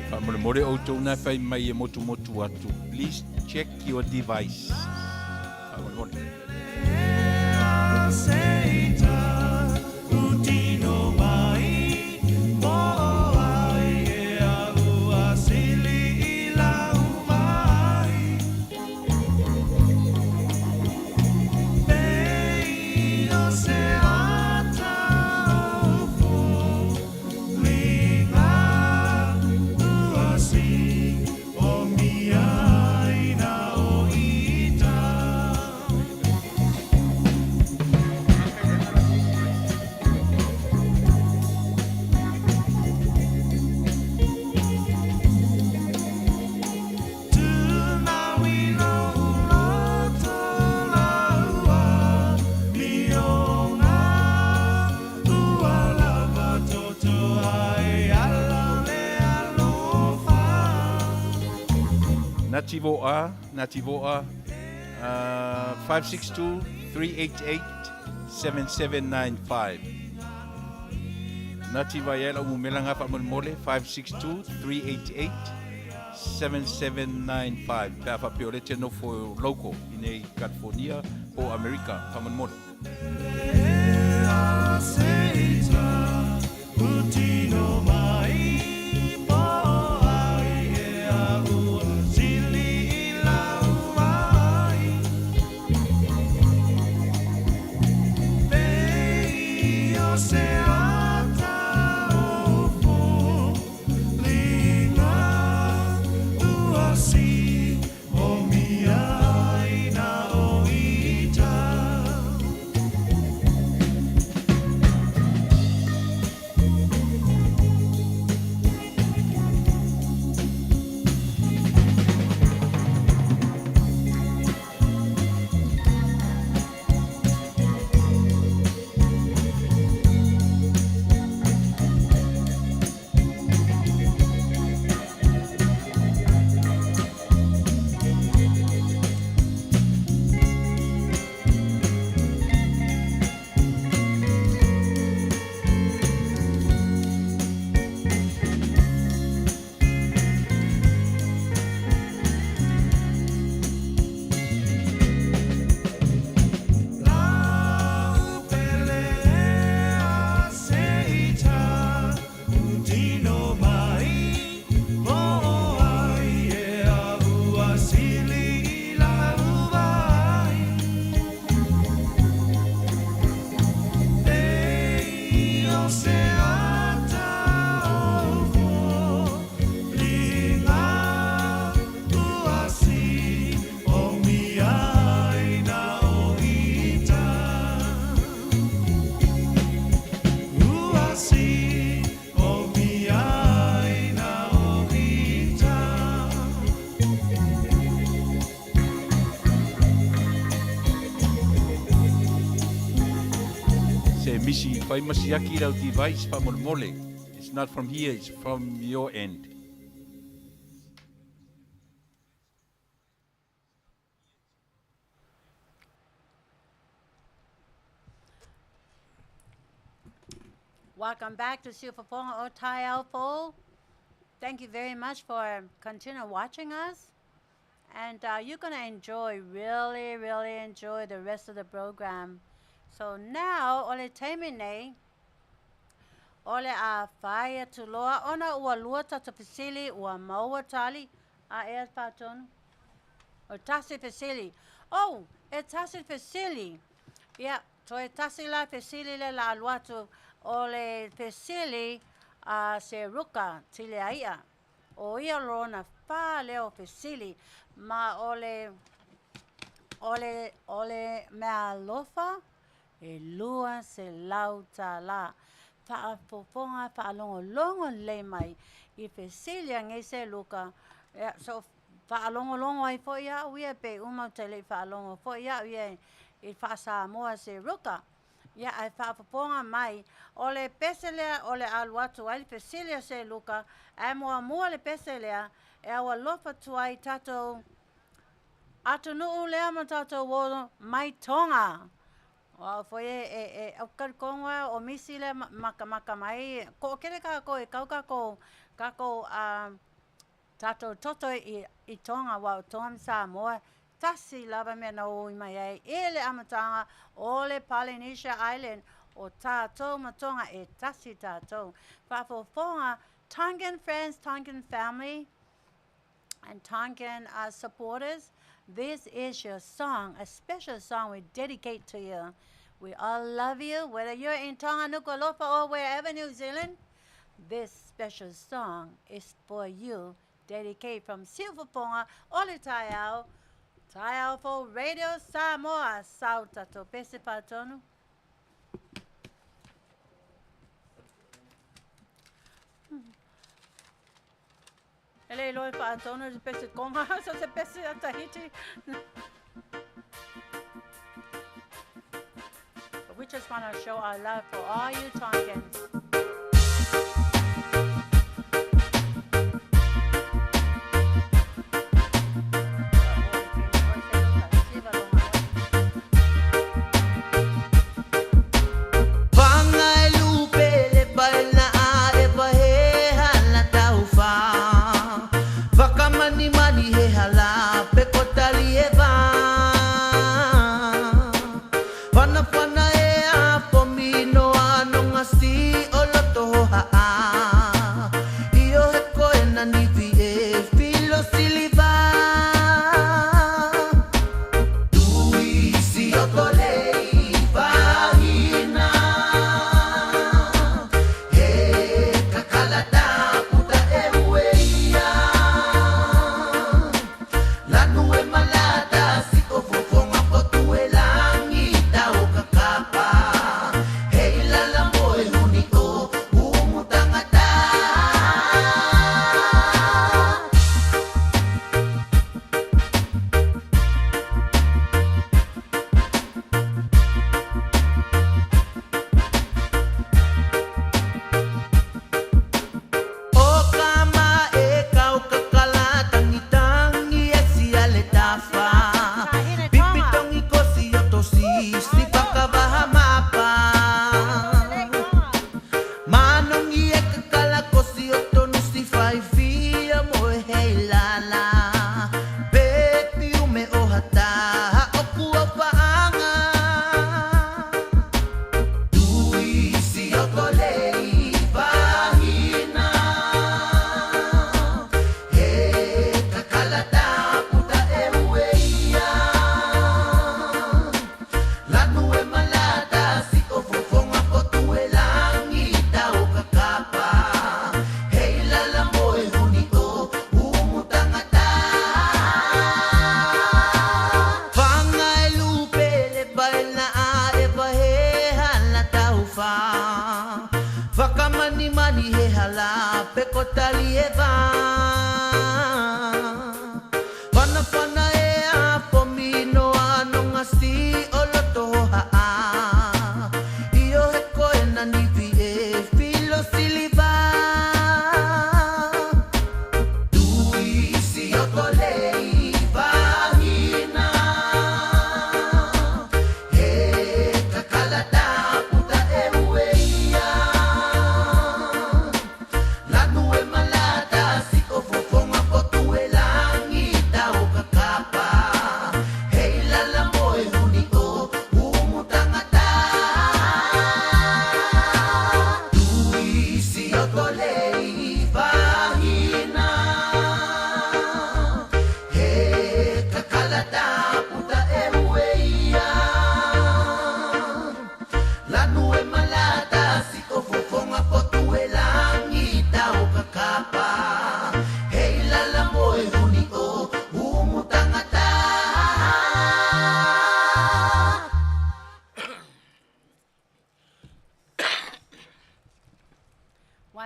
Faamolemole outou na fai mai e motumotu atu, please check your device. Faamolemole. Ngāti Voa, Ngāti Voa, 562 388 7795. Ngāti Vaea lau mumela ngā whaamolemole 562 388 7795. Pe a whapeo le te nofo local i nei California o Amerika whaamolemole. Se misi whai masiaki rau device whaamolemole. It's not from here, it's from your end. Welcome back to Siufofoga o Taeao Fou. Thank you very much for continue watching us. And you're going to enjoy, really, really enjoy the rest of the program. So now, ole taimi nei, ole a whaia tuloa, ona ua lua tata fesili, ua maua tali, a ea whātonu. O tasi fesili. Oh, e tasi fesili. Ia, to e tasi la fesili le la aluatu, o le fesili a se ruka tile aia. O ia lona whā leo fesili, ma ole mea alofa, e lua se lau tā la. Whaafofonga, whaalongolongo le mai. I fesili a ngei se luka. Ia, so whaalongolongo ai fo ia uia pe uma te le whaalongo fo ia uia i whaasamoa se ruka. Ia, ai whaafofonga mai. O le pese lea, o le alu atu ai le fesili a se luka. Ai mua mua le pese lea, e awa lofa tuai tātou atunuu lea ma tātou o mai Tonga. Wa foi e au ka konga o misi le maka maka mai ko kele ka ko e kau ka ko ka ko a tātou toto i Tonga wa Tonga Samoa tasi lava mea na oi mai ai e le amatanga o le Polynesia Island o tātou ma Tonga e tasi tātou. Whaafofonga Tongan friends, Tongan family, and Tongan supporters, this is your song, a special song we dedicate to you. We all love you, whether you're in Tonga, Nuku'alofa, or wherever, New Zealand. This special song is for you, dedicated from Siufofoga, Ole Taeao, Taeao for Radio Samoa, Sauta to Pese Patonu. Ele loe whaatono te pese konga, so te pese a Tahiti. But we just want to show our love for all you Tongans.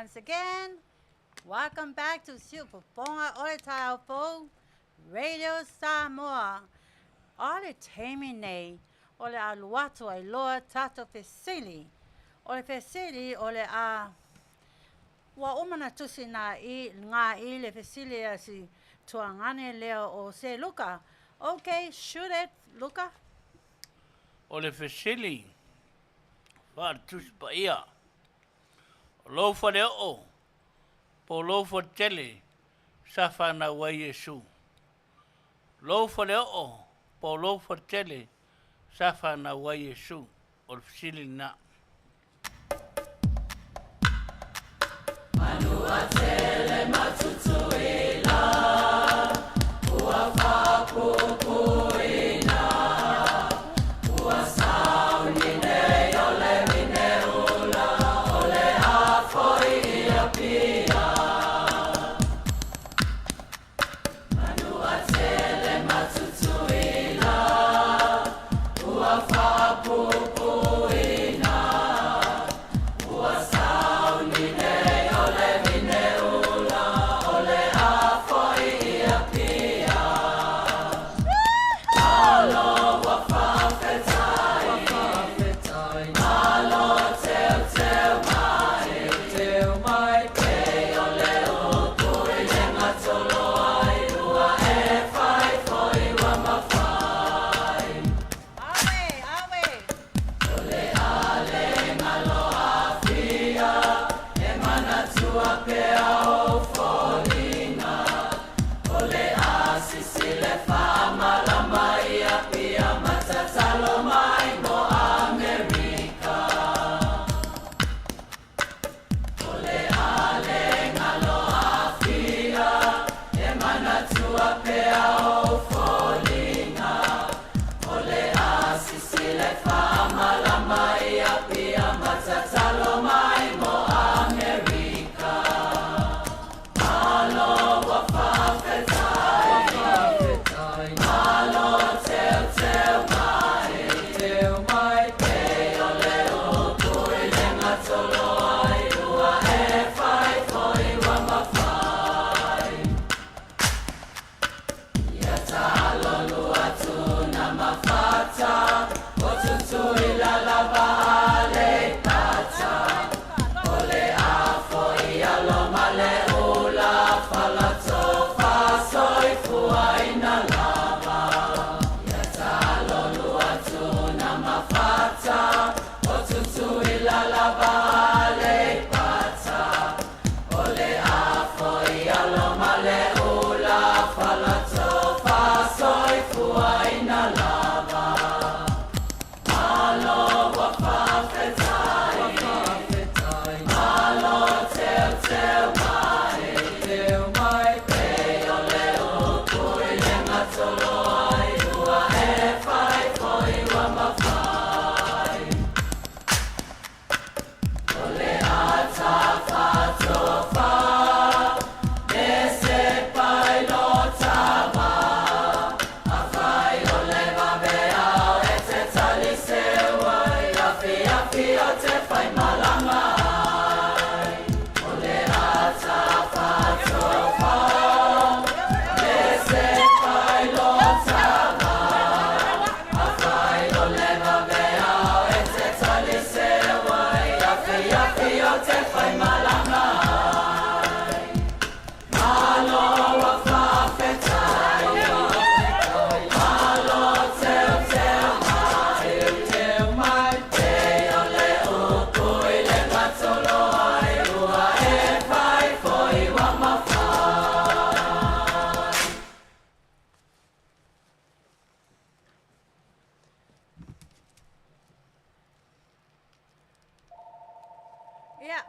Once again, welcome back to Siufofoga o le Taeao Fou, Radio Samoa. O le taimi nei, o le a alu atu ai loa tatou fesili. O le fesili o le a ua uma na tusi na i ngā i le fesili a si tuagane lea o se Luka. Okay, shoot it, Luka. O le fesili faale-Tusi Paia, O lou faleoo po o lou faletele sa fanau ai Iesu. Lou faleoo po o lou faletele sa fanau ai Iesu. O le fesili lena. Ia,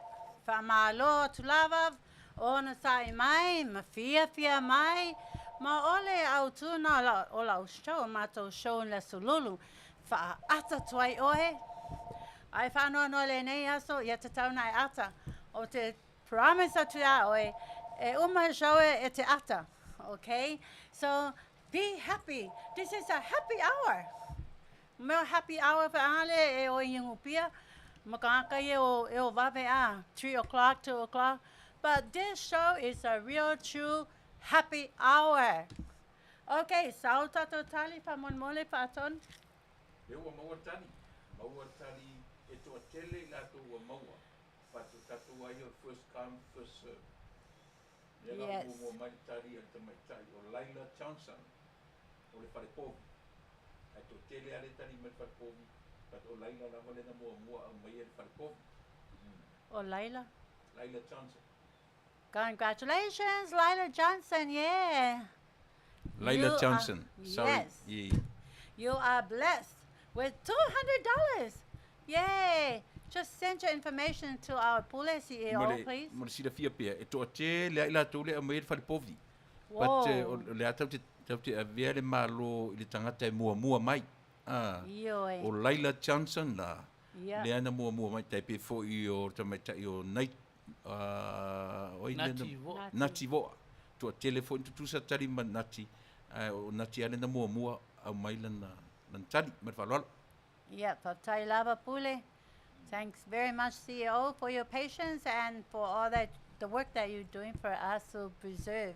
faamalo atu lava, onosai mai ma fiafia mai, ma o le autu na o lau show, matou show i le Aso Lulu, faaata atu ai oe, Ai faanoanoa lenei aso, ia tatau ona e ata. O te promise atu iā oe, e uma le show e te ata. Okay? So, be happy. This is a happy hour. Mea happy hour whaale e o i ngupia. Makaaka e o, e o wawe a, 3 o'clock, 2 o'clock. But this show is a real true happy hour. Okay, sau tatou tali whamonemole whaatonu. Lea ua maua tali, maua tali e toatele i latou ua maua, but o tatou lava ia o le first come first serve. Lea la ua muamua mai le tali a le tamaitai o Laila Johnson o le fale povi, ae toatele lava lea e tali mai le fale povi, but o Laila lava lea na muamua aumaia i le fale povi. O Laila? Laila Johnson. Congratulations Laila Johnson, yeah. Laila Johnson, sorry. Yes. Yeah. You are blessed with $200. Yay! Just send your information to our Pule CEO, please. Mo le silafia pea, e toatele lava i latou lea e aumai ai le fale povi. But o le a tatou te avea le Malo i le tagata e muamua mai. Ioe. O Laila Johnson la, lea na muamua mai, tai pei foi o le tamaitai o Nate, oi lea na, Nati Voa. Nati Voa. Toatele foi na tutusa tali ma Nati, ae o Nati lava lea na muamua aumai lana, lana tali. Ma le faaaloalo. Ia, faafetai lava Pule. Thanks very much CEO for your patience and for all that the work that you're doing for us to preserve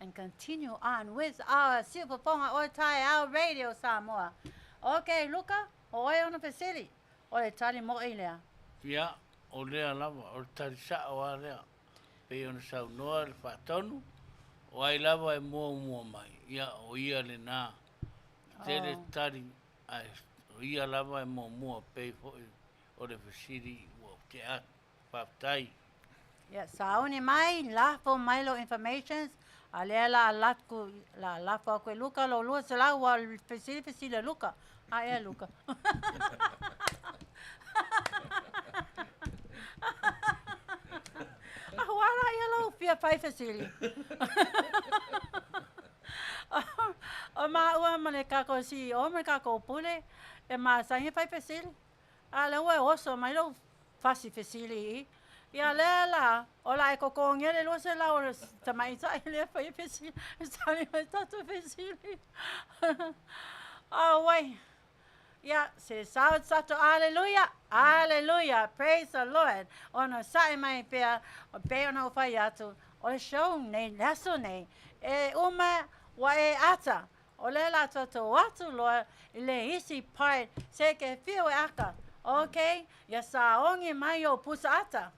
and continue on with our Siufofoga o Taeao Radio Samoa. Ok, Luka, o oe ona fesili, o le tali mo'i lea. Ia, o lea lava, o le tali sa'o lava lea. Pei ona saunoa le faatonu, o ai lava e muamua mai, ia, o ia lenā. E tele tali, ae o ia lava e muamua, pei foi o le fesili ua tea atu. Faafetai. Ia, sauni mai, lafo mai lou informations, a lea la latku, la lafo aku e Luka lou 200, ua fesili fesili a Luka. A ea Luka. A ua la ia lou fia fai fesili. O maua ma le kakou CEO ma le kakou pule, e masani e fai fesili. A lea ua e oso mai lou fasi fesili i i. Ia lea la, o le a e kokogia le 200 o le tamaitai lea e fai fesili, e tali mai tatou fesili. Auai. Ia, se sao tatou, Aleluia, Aleluia, praise the Lord. Onosai mai pea, e pei ona ou fai atu, o le show nei, le aso nei, e uma ua e ata. O lea la tatou atu loa i le isi part se ke fiu e aka. Ok, ia saogi mai ou pusa ata.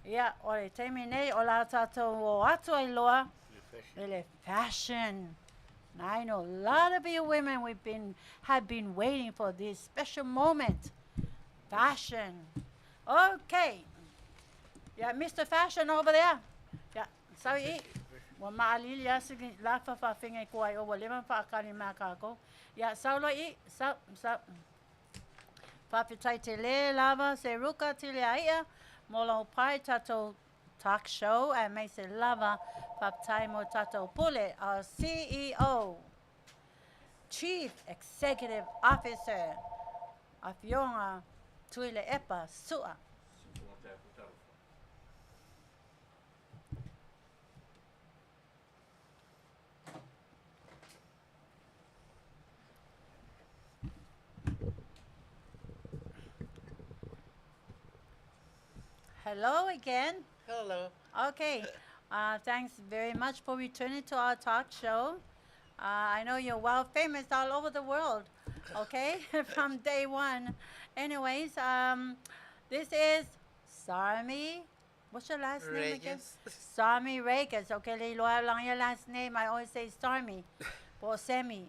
Ia, o le taimi nei o la tatou o atu ai loa i le fashion. And I know a lot of you women we've been have been waiting for this special moment. Fashion. Okay. Yeah, Mr. Fashion over there. Yeah, sau i. Ua maʻalili lava si lafa faafiga i kua i o ua leva ona faakali mai a kākou. Ia, sau loa i, sau, sau. Faafetai tele lava se ruka tele a iʻa mo lau pae tatou talk show aemaise lava faafetai mo tatou pule our CEO Chief Executive Officer Afioga Tuilaepa Su'a. Hello again. Hello. Okay. Thanks very much for returning to our talk show. I know you're well famous all over the world, okay, from day one. Anyways, this is Sarmi. What's your last name again? Reyes. Sarmi Reyes. Okay, le iloa lang your last name. I always say Sarmi. Po Semi.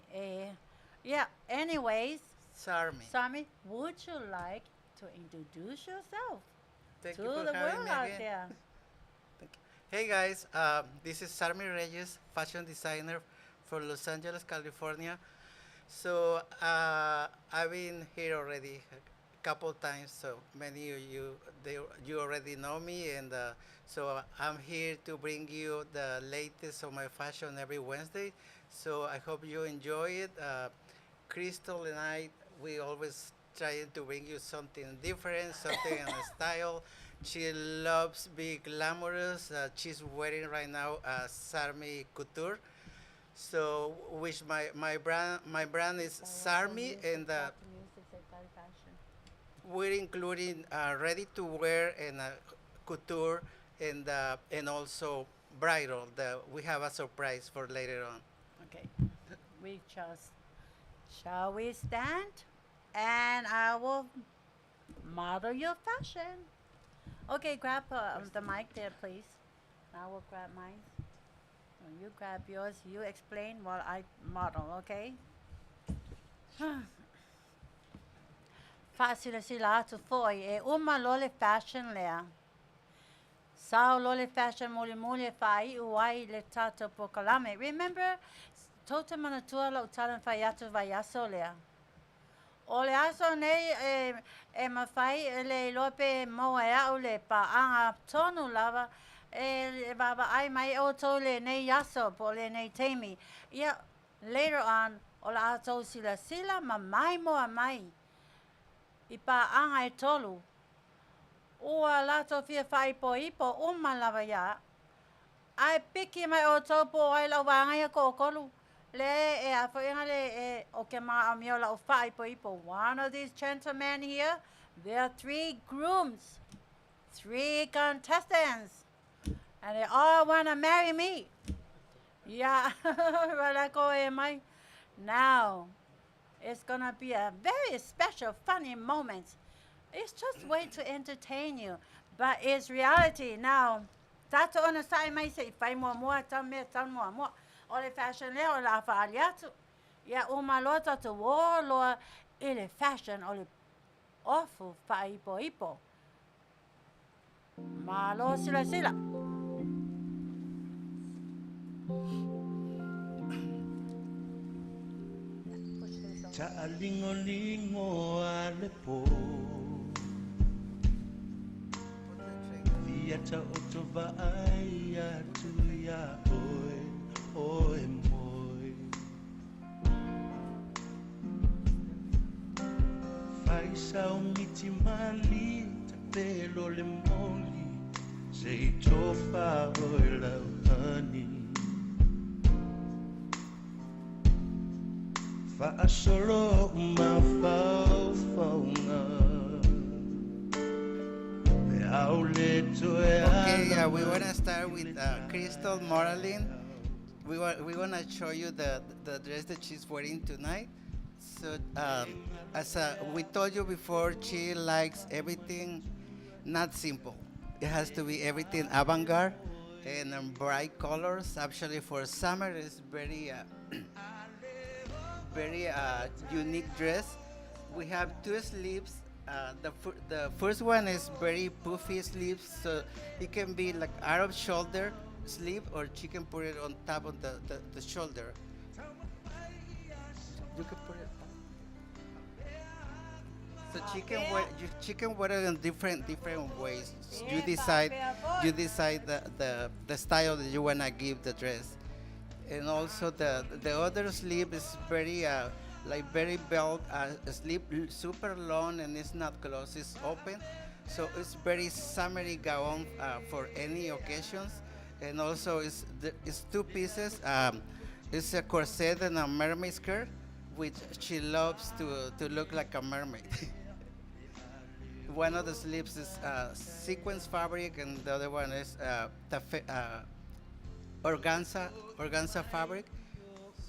Yeah, anyways. Sarmi. Sarmi, would you like to introduce yourself Thank to you for the having world me out again. there? Thank you. Hey guys, this is Sarmi Reyes, fashion designer from Los Angeles, California. So I've been here already a couple times, so many of you you already know me, and so I'm here to bring you the latest of my fashion every Wednesday. So I hope you enjoy it. Chrystle and I, we always trying to bring you something different, something in style. She loves be glamorous. She's wearing right now Sarmi Couture. So, which my brand is Sarmi, and we're including ready to wear and couture and also bridal. We have a surprise for later on. Okay, we just, shall we stand? And I will model your fashion. Okay, grab the mic there, please. I will grab mine. You grab yours, you explain while I model, okay? Fa'asilasila atu fo'i e uma loa le fashion lea. Sao loa le fashion mulimuli e fa'ai'u ai le tatou polokalame. Remember, tou te manatua la'u tala na fai atu vaiaso lea. O le aso nei e mafai e le iloa pe maua e a'u le pa'aga tonu lava e vaavaai mai outou i lenei aso po o lenei taimi. Ia, later on, o le a tou silasila ma maimoa mai i paaga e tolu ua latou fia faaipoipo uma lava ia a'u. Ae piki mai outou po o ai la'u vaega ia to'atolu le e a fo'iga le e o ke maga'omia o la'u faaipoipo. One of these gentlemen here, there are three grooms, three contestants, and they all want to marry me. Yeah, mai. Now, it's going to be a very special, funny moment. It's just way to entertain you, but it's reality. Now, tatou onosa'i mai se'i fai muamua tau mea tau muamua. O le fashion lea o le a fa'aali atu. Ia uma loa tatou ō loa i le fashion o le ofu fa'aipoipo. Malo silasila. Ta'aligoligō a le pō Fia ta'oto va'ai atu iā oe oe moe Faisao miti mali tapelo le moli Se i tofa oe lau honey Fa'asolo mafaufauga Pe aule toe Okay, yeah, we want to start with Chrystle Moralin. We want to show you the dress that she's wearing tonight. So, as we told you before, she likes everything not simple. It has to be everything avant-garde and bright colors. Actually, for summer, it's very, very unique dress. We have two sleeves. The first one is very puffy sleeves, so it can be like out of shoulder sleeve, or she can put it on top of the shoulder. You can put it. So she can wear, you, she can wear it in different ways. You decide the style that you want to give the dress. And also the other sleeve is very like very belt sleeve, super long, and it's not closed, it's open. So it's very summery gown for any occasions. And also it's two pieces. It's a corset and a mermaid skirt, which she loves to look like a mermaid. One of the sleeves is sequins fabric, and the other one is organza fabric.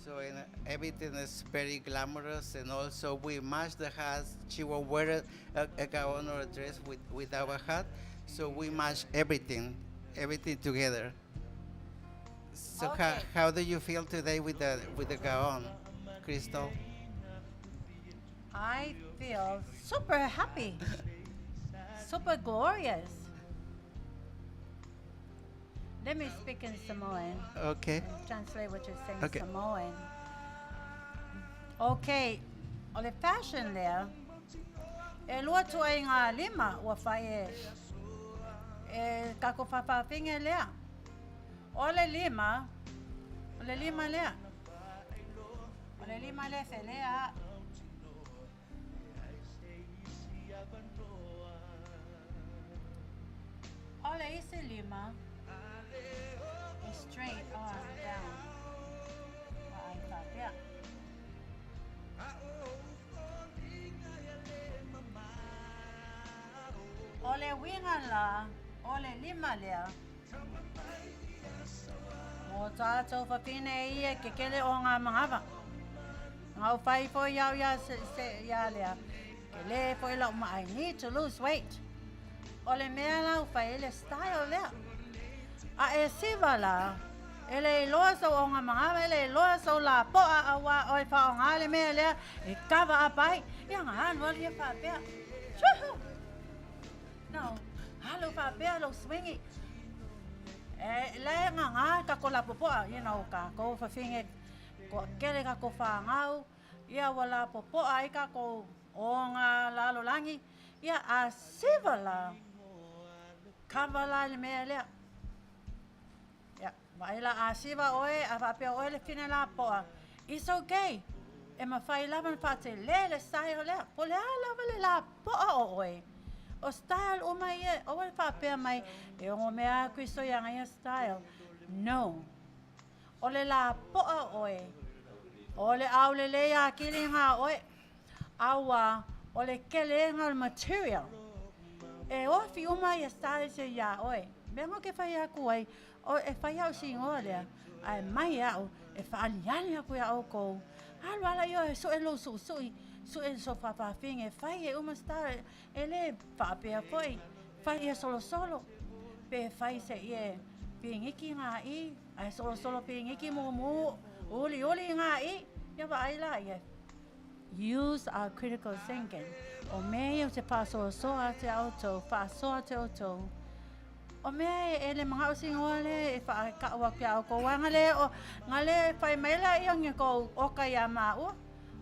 So everything is very glamorous, and also we match the hats. She will wear a gown or a dress with our hat. So we match everything together. So Okay. how do you feel today with the gown, Chrystle? I feel super happy, super glorious. Let me speak in Samoan. Okay. And translate what you're saying Okay. Samoan. Okay, o le fashion lea, E lua tuaiga lima ua fai e e tatou faafafine lea. O le lima, o le lima lea. O le lima lea felea. O le isi lima e straight on down. Vaai faapea. O le uiga la o le lima lea, mo tatou fafine ia ke kele o ngā mangawa. Ngau fai fo iau ia se, se ia lea. Ke le fo lau ma I need to lose weight. O le mea la u fai le style lea. A e siva la, e le iloa sou oga mangawa, e le iloa sou lapoa auā oe faaaoga le mea lea e kava apa ai. Ia ga alu alu ia faapea. Woohoo! No, alu faapea lou swingi. E le gaga tatou lapopoa, you know, tatou fafine toatele tatou fanau, ia ua lapopoa ai tatou oga lalolagi, ia a siva la, kava la i le mea lea. Ia, vaai la a siva oe, a faapea oe le fine lapoa, it's okay. E mafai lava ona faatele le style lea. Po o le a lava le lapoa o oe. O style uma ia, aua le faapea mai, e ono mea a Kristo ia ia style. No. O le lapoa oe. O le aulelei akili ngā oe. Aua, o le kelega o le material. E ofi uma ia style se ia oe. Mea ngo ke fai aku ai, o e fai au singoa lea, ae mai au, e whaaliali aku ia oukou. Alu ala ia e su'e lou su'usu'i, su'e so faafaafine, fai e uma style, e le faapea foi, fai ia solosolo, pe fai se ie pigiki ngā i, ae solosolo pigiki mumu, uli uli ngā i, ia vaai la ia. Use our critical thinking. O mea ia o te whaasoasoa te autou, whaasoa te autou. O mea e le mga o singoa le e whaakaua kia au kou. Nga le o, nga le whai mai la ia ngi kou o ka ia maua.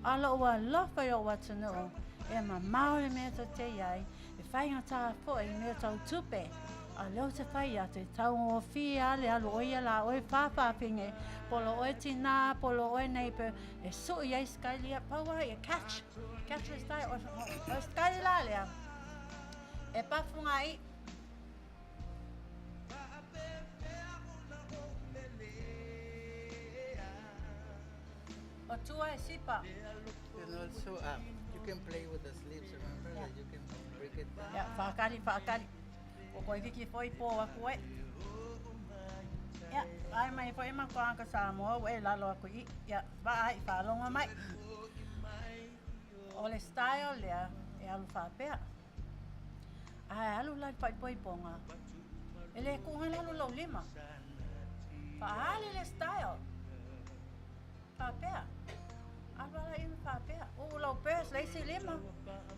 Ala ua lofa i o atunuu. E ma mao le mea tau te iai. E whai ngā tā fo e mea tau tupe. A leo te whai a te tau o whia le alu o ia la oe whawhawhinge. Polo oe tina, polo oe neighbor. E sui ai sky lia paua ia catch. Catch le style. O, o sky la lea. E pafunga i. O tua e sipa. And also, you can play with the sleeves. Remember Yeah. that you can break it down. Ia, whakali, whakali. O koe kiki foi pō aku e. Ia, ai mai foi ma koa ka Samoa ua e lalo aku i. Ia, vaai, whaalongo mai. O le style lea, e alu whapea. Ai alu la whai poi ponga. E le kuunga lalo lau lima. Whaali le style. Whapea. Alu ala ina whapea. O lau purse le isi lima.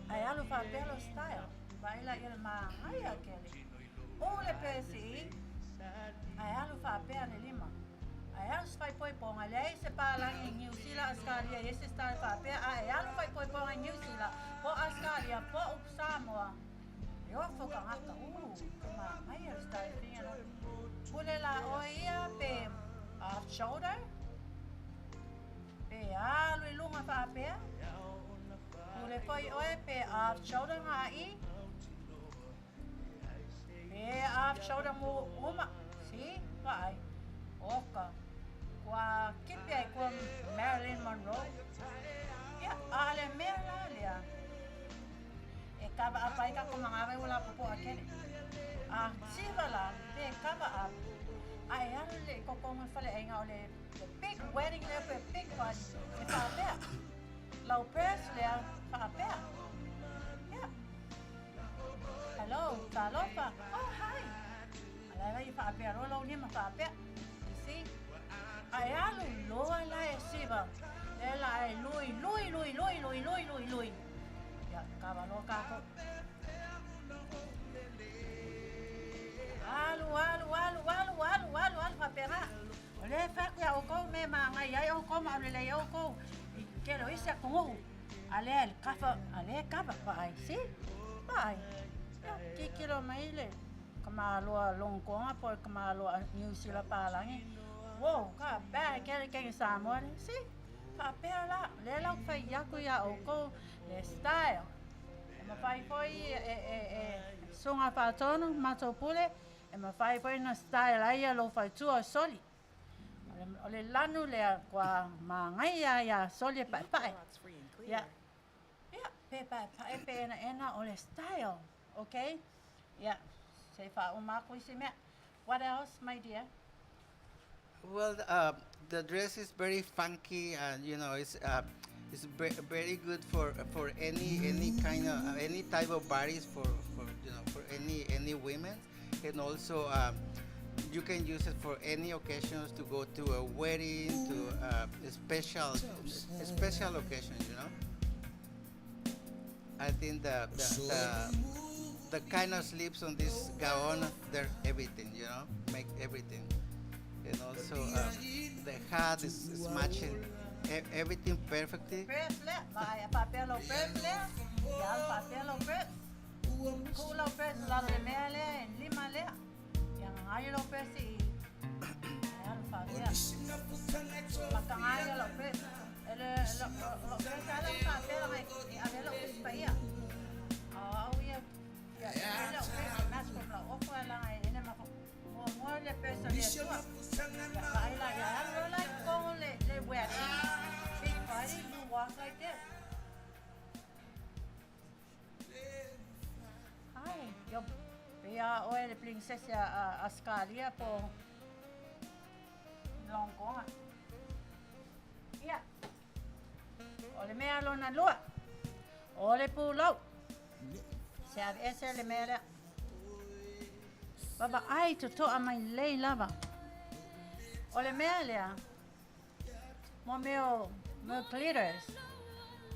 Ai alu whapea lo style. Vai la ia le maangai a kele. O le purse i. Ai alu whapea le lima. Ai alu se whai ponga. Le se pālangi New Zealand Australia. I se style whapea. Ai alu whai ponga New Zealand. Po Australia. Po Samoa. E ofo ka ngata. Te maangai a style finga no. Pule la o ia pe off shoulder. Pe alu i lunga whapea. Pule foi oe pe off shoulder ngā i. Pe off shoulder mo uma. Si, vaai. Oka. Kua kipi ai kua Marilyn Monroe. Ia, a le mea la lea. E kava apa i kako mga wai ula popo a kele. A tiva la, pe kava up. A e alu le koko nga whale ainga o le the big wedding lea pe big party. E whaapea. Lau purse lea, whaapea. Yeah. Hello, talofa. Oh, hi. Ala i whaapea ro lau nima whaapea. You see? Ai alu loa la e siva. Le la e lui, lui, lui, lui, lui, lui, lui, lui. Ia, kava loa kako. Alu, alu, alu, alu, alu, alu, alu, whaapea O le whaku ia o kou me maangai ai o kou ma le lei o kou. I kero isi a kongu. A lea e kafa, a lea e kava, vaai, see? Vaai. Ia, tilotilo mai le tamāloa Logokoga po o le tamāloa Niu Sila palagi. Whoa, ka bad, kele kenge Samoa le. See? Faapea la, lea la ou te fai atu iā outou le style. E mafai foi e, e, e susuga faatonu matou pule, e mafai foi ona style ai ia lou faletua o soli. O le lanu lea kua magaia iā soli e paepae. Ia, ia, pe paepae pe enaena o le style, okay? Ia, se i faauma atu isi mea. What else, my dear? Well, the dress is very funky, and you know it's very good for any kind of any type of bodies for you know for any women, and also you can use it for any occasions to go to a wedding, to a special occasion. I think the kind of sleeves on this gown, they're everything. Make everything, and also the hat is matching everything perfectly. Purse lea, vaai a faapea lou purse lea, ia alu faapea lou purse. Tuu lau purse i lalo i le mea lea e lima lea. Ia gagaio lau purse i i, ae alu faapea. Matagaia lau purse. E le, lo, lo, lou purse lava la faapea laga e ave ai lau Tusi Paia. A o au ia, ia i lau purse, match koe ma lau ofu ae laga e ene ma muamua le purse o le Atua. Ia vaai la ia alu loa la i totonu le, le wedding, big party, you walk like this. Ai, io, pei lava oe le princess a, a, Australia po o Logokoga. Ia, o le mea lona lua, o le pulou. Se aveese le mea lea. Vaavaai totoa mai lelei lava. O le mea lea, mo mea o mea glitters,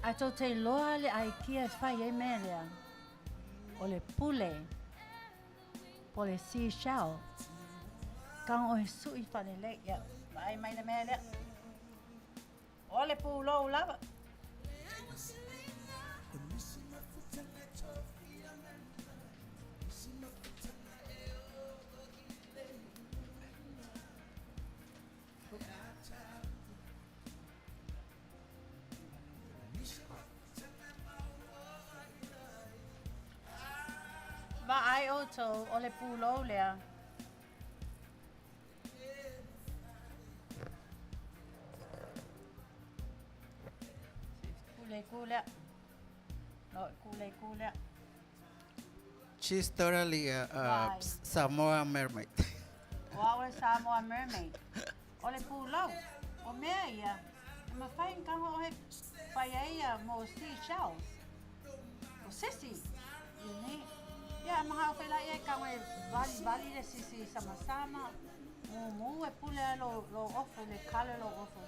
ae tou te iloa le aikia e fai ai mea lea, o le pule, po o le seashell. Tago e sui faalelei, ia, vaai mai le mea lea. O le pulou lava. Vaai outou, o le pulou lea. Ku le ku lea. No, ku le ku lea. She's totally a Vaai. Samoa mermaid. O au e Samoa mermaid. O le pulou, o mea ia, e mafai ona tago oe fai ai ia mo sea shells. O sisi, ini, ia e manao foi la ia e tago e valivali le sisi samasama, mumu e pule ai lou, lou ofu, le colour lou ofu.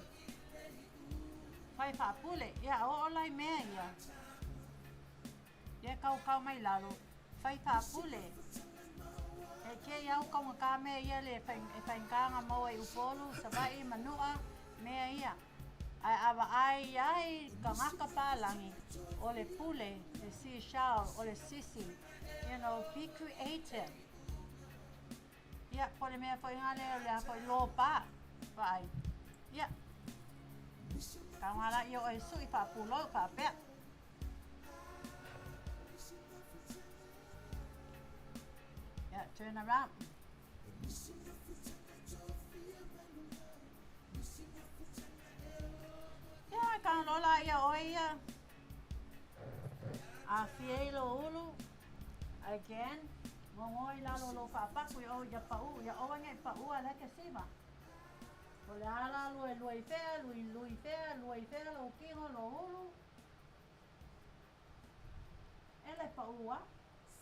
Fai faapule, ia o o lai mea ia. Ia kaukau mai lalo, fai faapule. E ke ia au kaugata mea ia le e faigata ona maua i Upolu, Savaii, Manua, mea ia. Ae a vaai ai tagata palagi, o le pule, le seashell, o le sisi, you know, be creative. Ia, po o le mea foi lena lea o le a foi lopa, vaai. Ia, taoga la ia oe sui faapulou faapea. Ia, turn around. Ia, ka lola ia oe ia. A fia i lou ulu, again, gogo i lalo o lou faapaku ia ia pau, ia aua nei paua le ke siva. O le a la lua lua i fea, lui lui fea, lua i fea lou tino, lou ulu. E le paua.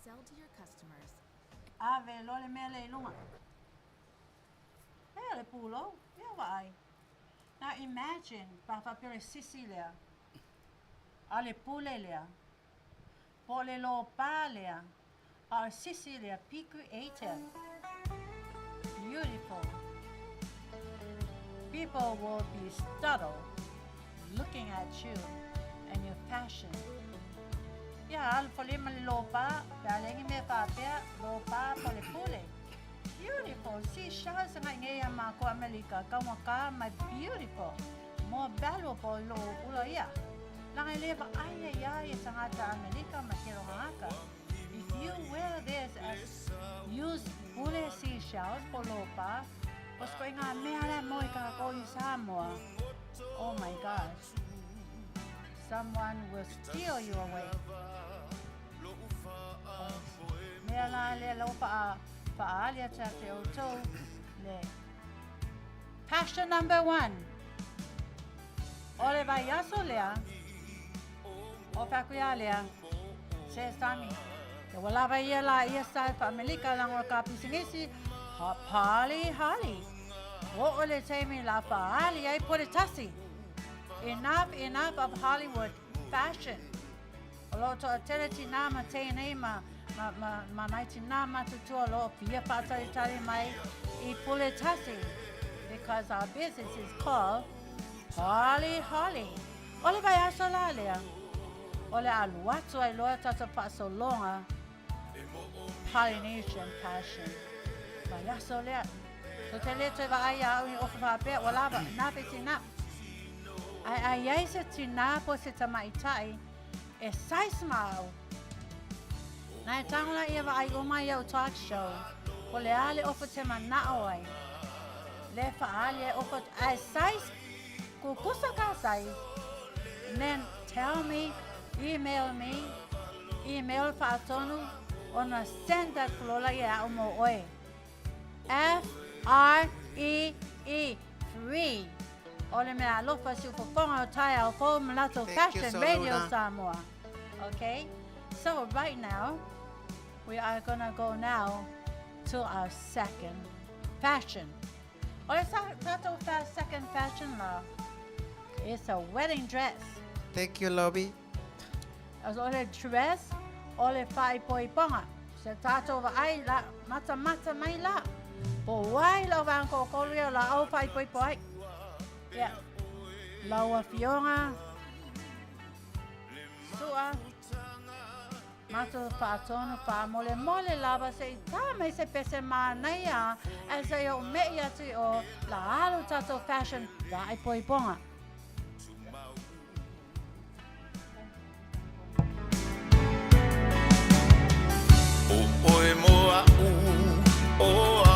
Sell to your customers. Ave loa le mea lea i luga. Ea le pulou, ia vaai. Now imagine, pa faapea o le sisi lea, a o le pule lea, po o le lōpā lea, a o le sisi lea, be creative. Beautiful. People will be startled looking at you And your fashion. Ia, alu folima le lopa, pe a leai ni mea faapea, lopa po le pule. Beautiful, seashells ngai nei a mākou Amelika, kaugata mai beautiful, more valuable i lou ula ia. Leaga e le vaai ai ia i tagata Amelika ma kelo gagata. If you wear this as use pule seashells po lopa, o se koiga mea la e moe kākou i Samoa. Oh my gosh. Someone will steal you away. Mea la lea lau wha, whaali atu a te outou le Passion number one. O le vaiaso lea, o whaku ia lea, se sami. Te ua lava ia la ia sa whaamelika lango ka pisinisi, ha pali hali. O o le taimi la whaali ai pore tasi. Enough, enough of Hollywood fashion. O lo toʻatele tinā ma tēnei ma, ma, ma, ma nai tinā matutua o lo fia whaatalitali mai i pule tasi because our business is called Holly Holly. O le vaiaso la lea, o le alu atu ai loa tatou faasologa Polynesian fashion. Vaiaso lea. So te le toe vaai ia au i ofa faapea, ua lava, enough is enough. Ae a i ai se tinā po se tamaitai e size ma au. Nā e tago la ia vaai uma i au talk show, po le a le ofa te mana'o ai. Le whaali ai ofa, ae size, kukusa ka size. And then tell me, email me, email whaatonu, ona send atu lola ia au mo oe. F-R-E-E, free. O le mea alofa si ufofoga o taeao fou ma latou Thank you, Fashion Radio Soluna. Samoa. Okay? So right now, we are gonna go now to our second fashion. O le sa tatou fa second fashion la, it's a wedding dress. Thank you, Lobby. O le dress, o le faaipoipoga. Se tatou vaai la, matamata mai la. Po o ai lau vaega toatolu ia o laau faaipoipo ai. Ia, lau afioga, Sua, matou faatonu faamolemole lava se i tā mai se pese manaia ae se i ou me'i atu i o la alu tatou fashion faaipoipoga. ʻO ʻoe mo aʻu, ʻo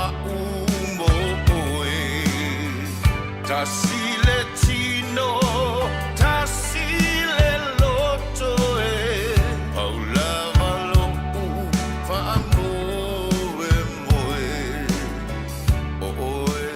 aʻu mo ʻoe. Tasi le tino, tasi le loto e. Pau lava loʻu faamoemoe ʻo ʻoe.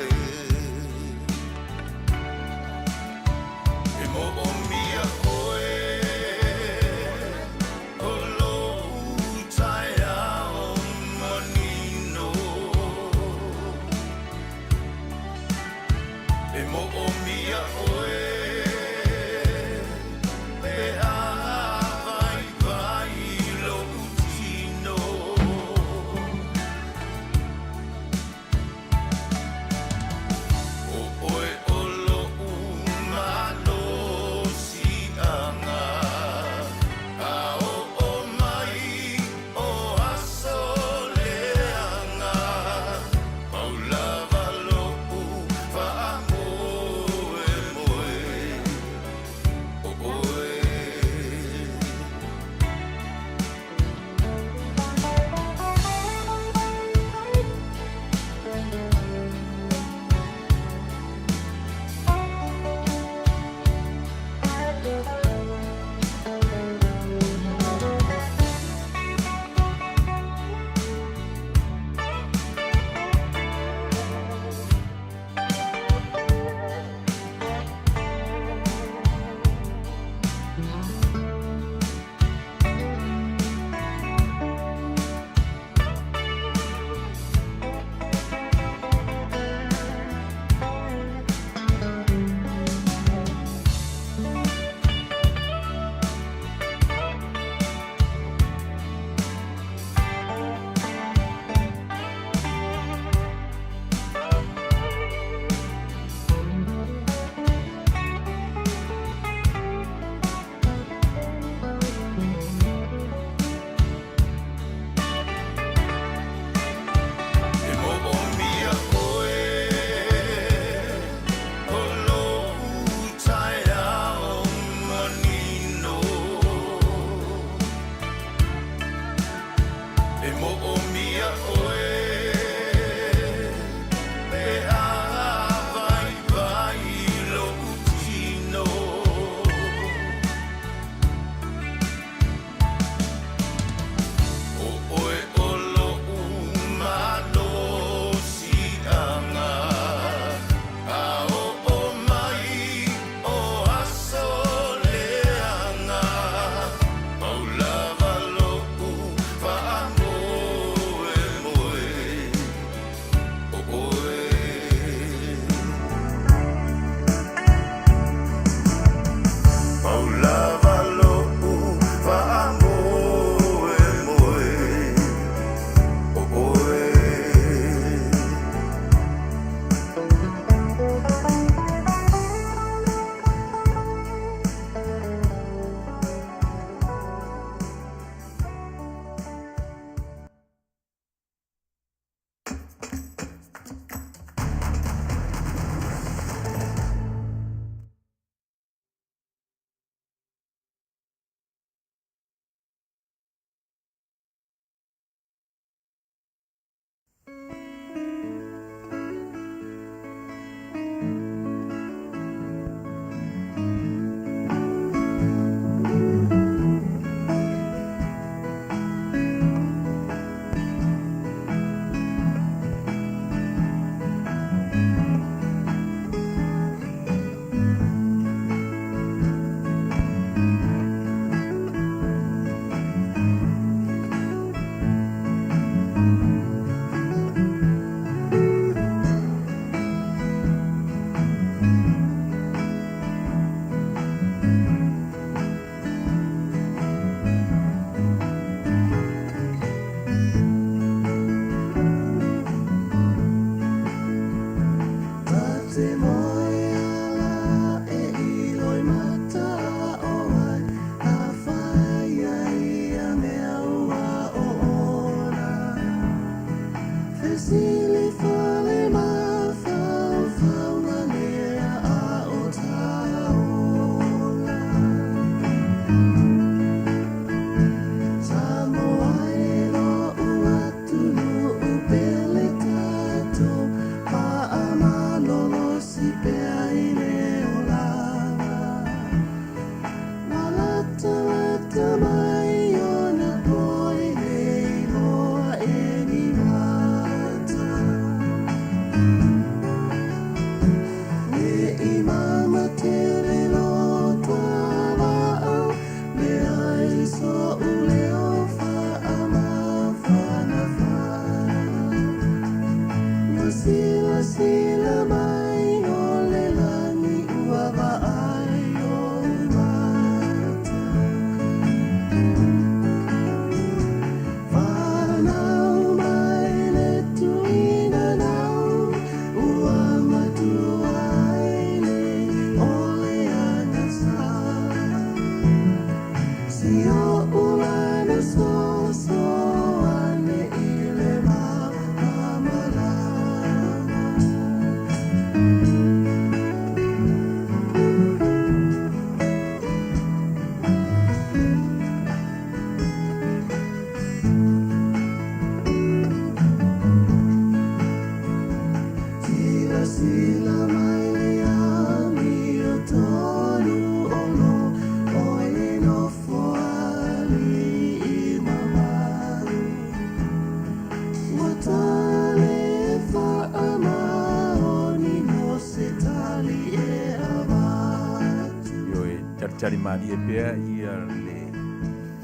Ioe, talitali malie pea ia le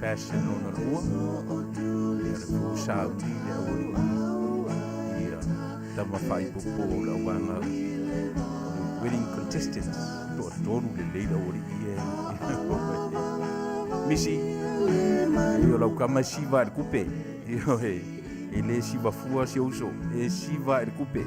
fashion ona lua, ia le fūsauni le auali'i ia tama faaipopo o le auvaga o le wedding contestants, toatolu lelei le auali'i e. Misi, ia o lau kama e siva i le kupe, ioe, e lē siva fua si ou uso, e siva i le kupe.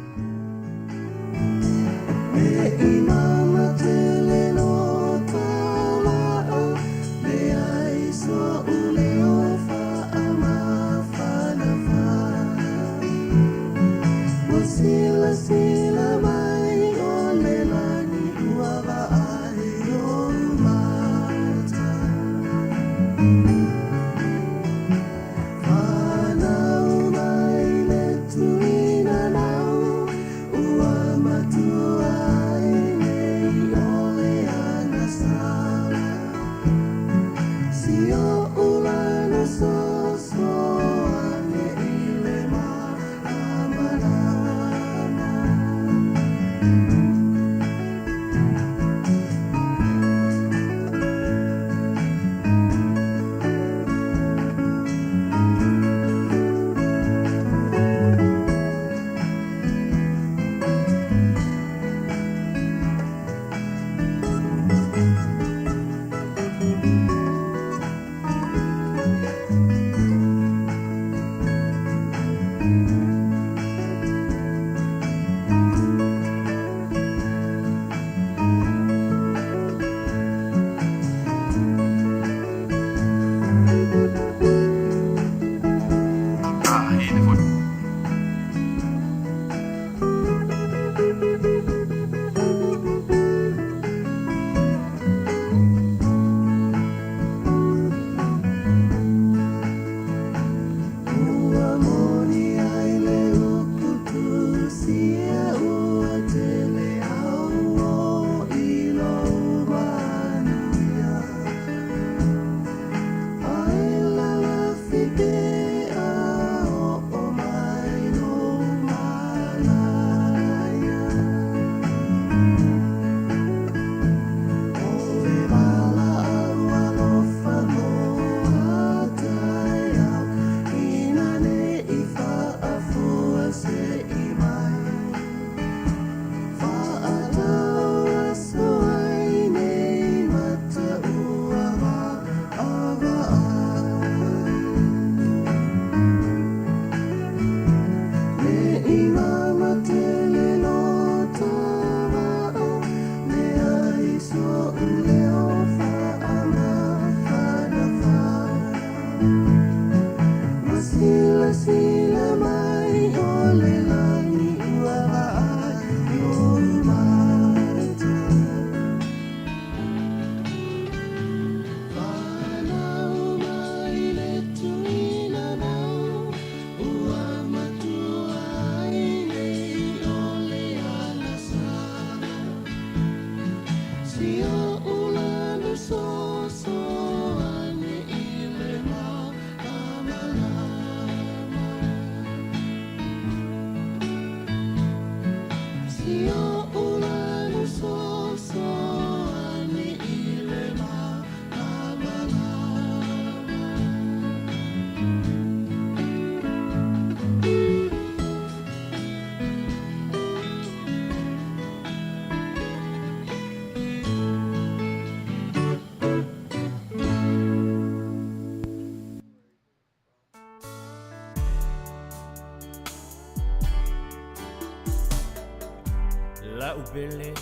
La'u pele.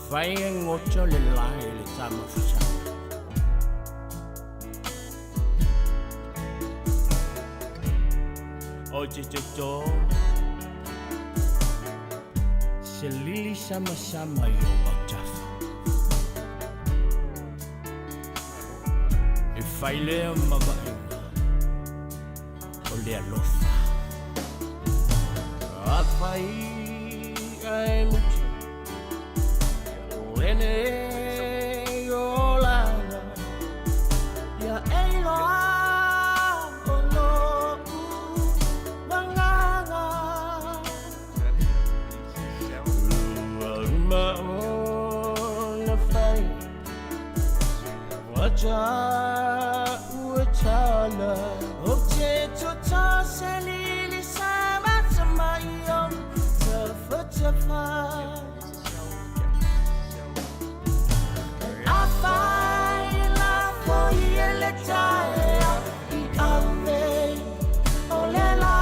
Fai e goto le lae le tamafusanga. O te toto se lili sama sama i o autafa. E fai lea ma vaaiga o le alofa. Afai ae muta lene olaga ia e iloa o lo'u agaga ua uma ona fai ua ta'u e tala o te toto se lili sama i o tafatafa. Afai lafo i le taea i ave o le la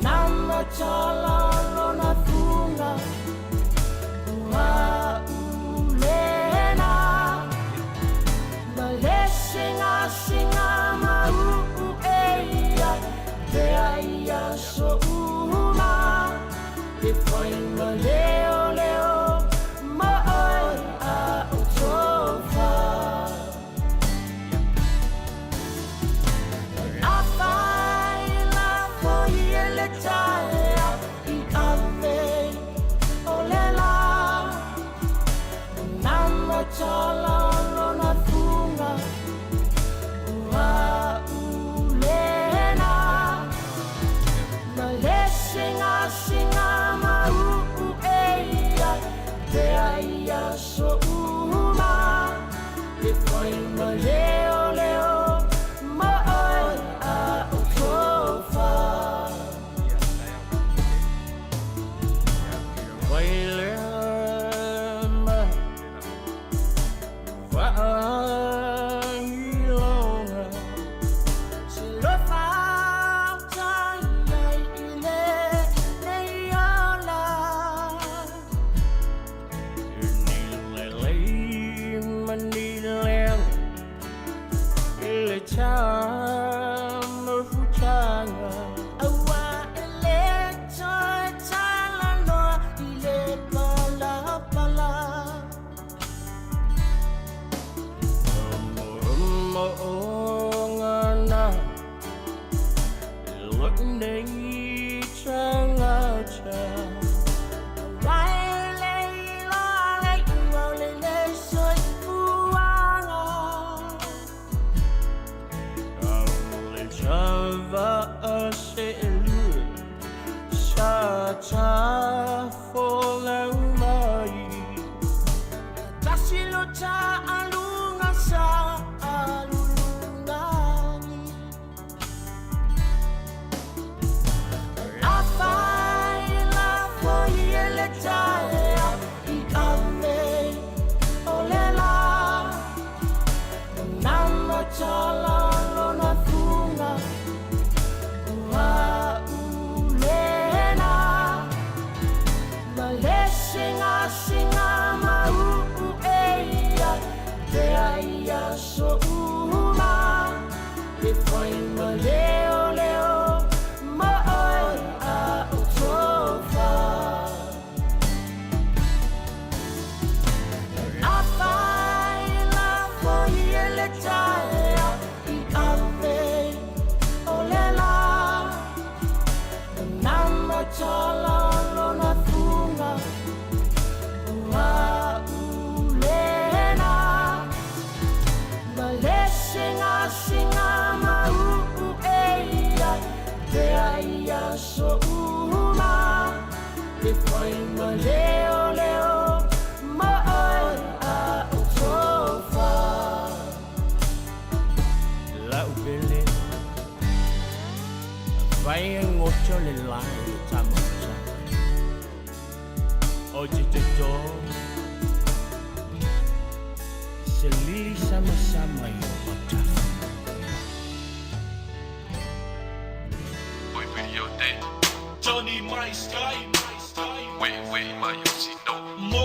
nama tala lona fuga ua ulena ma le singasinga ma uu eia te ai aso uma e fai ma leo leo ma oe a o tofa. Afai lafo i le taea i ave o le la nama tala lona fuga ua ulena ma le singasinga ma uu eia te ai aso uma e fai ma leo leo ma oe a o tofa. Fai lea ma vaailoga se lofa tai ai i le nei ola ni lelei ma ni leaga i le tamafutaga aua e le toe talanoa i le palapala. Mo'omo'oga na lo'u nei tagata aua e le iloa le iuga o le soifuaga le tava'a se'elua sa tafolau mai tasi lo ta'aluga sa alulugani. Afai lafo i le taea i ave o le la nama tala lona fuga ua ulena ma le singasinga ma uu eia te ai aso uma e fai ma leo leo ma oe a o tofa. Afai lafo i le taea i ave o le la nama tala lona fuga ua ulena ma le singasinga ma uu eia te ai aso uma e fai ma leo leo ma oe a o tofa. La'u pele fai e goto le lae le tamafusaga o te toto se lili samasama i o autafa. Boy video day. Johnny my sky. Wait, wait, my you see no. Mo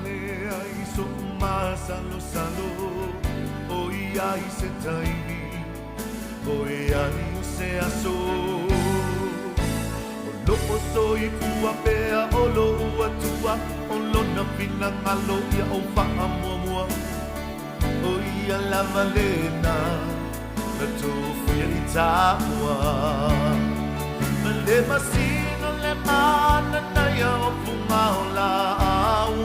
lea i soʻu masalosalo, ʻOiai se taimi, ʻOiai o se aso, O loʻo soifua pea o loʻu Atua, O lona finagalo ia ou faamuamua, ʻO ia lava lena na tofia i tāua. Ma le masina le mananaia o fuga o laau,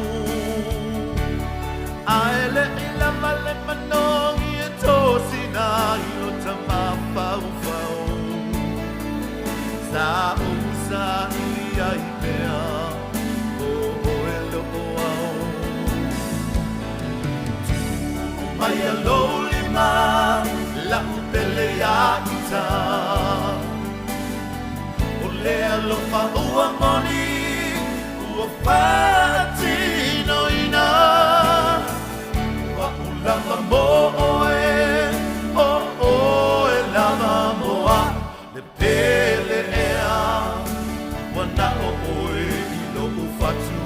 Ae leʻi lava le manogi e tosina ai lo ta mafaufau. Sa ou saili ai pea o oe loʻo ao. Tuu maia lou lima laʻu pele iā ʻIta. O le alofa ua moni ua faatinoina. O aʻu lava mo ʻoe, o ʻoe lava mo aʻu. Le pele ʻea, ua naʻo ʻoe i loʻu fatu.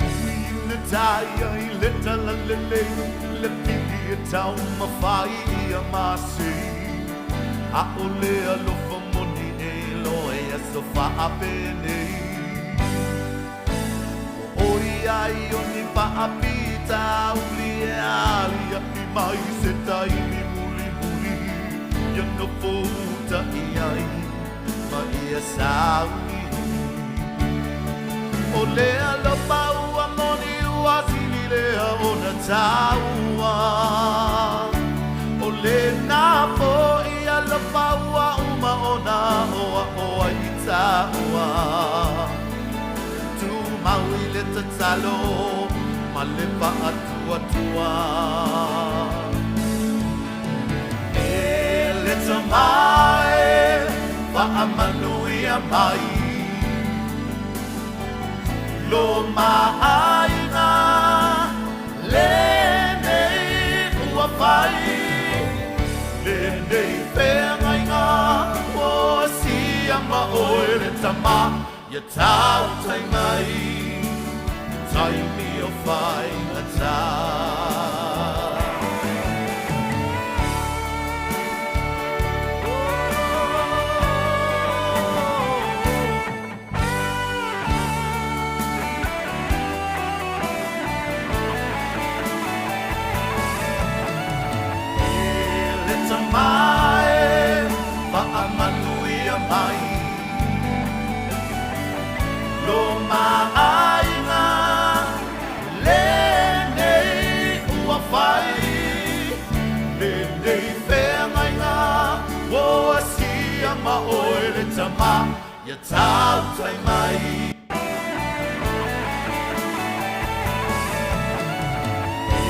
Ui na taia i le talalelei, le piʻi e taumafai ia masei. ʻAʻole alofa moni e loa i aso faapenei. Ua ʻoi ai o ni faafitauli e aliaʻi mai se taimi mulimuli ia nofo uta i ai ma ia sauniuni. O le alofa ua moni ua sili lea ona taua. O lena foʻi alofa ua uma ona aʻoaʻo ai i tāua. Tumau i le tatalo ma le faatuatua. E le Tama e, faamanuia mai lo maʻaiga lenei ua fai, lenei feagaiga ua asia ma ʻoe le Tama ia tautai mai taimi o faigata. E le Tama e, faamanuia mai lo maʻaiga lenei ua fai, lenei feagaiga ua asia ma ʻoe le Tama ia tautai mai. E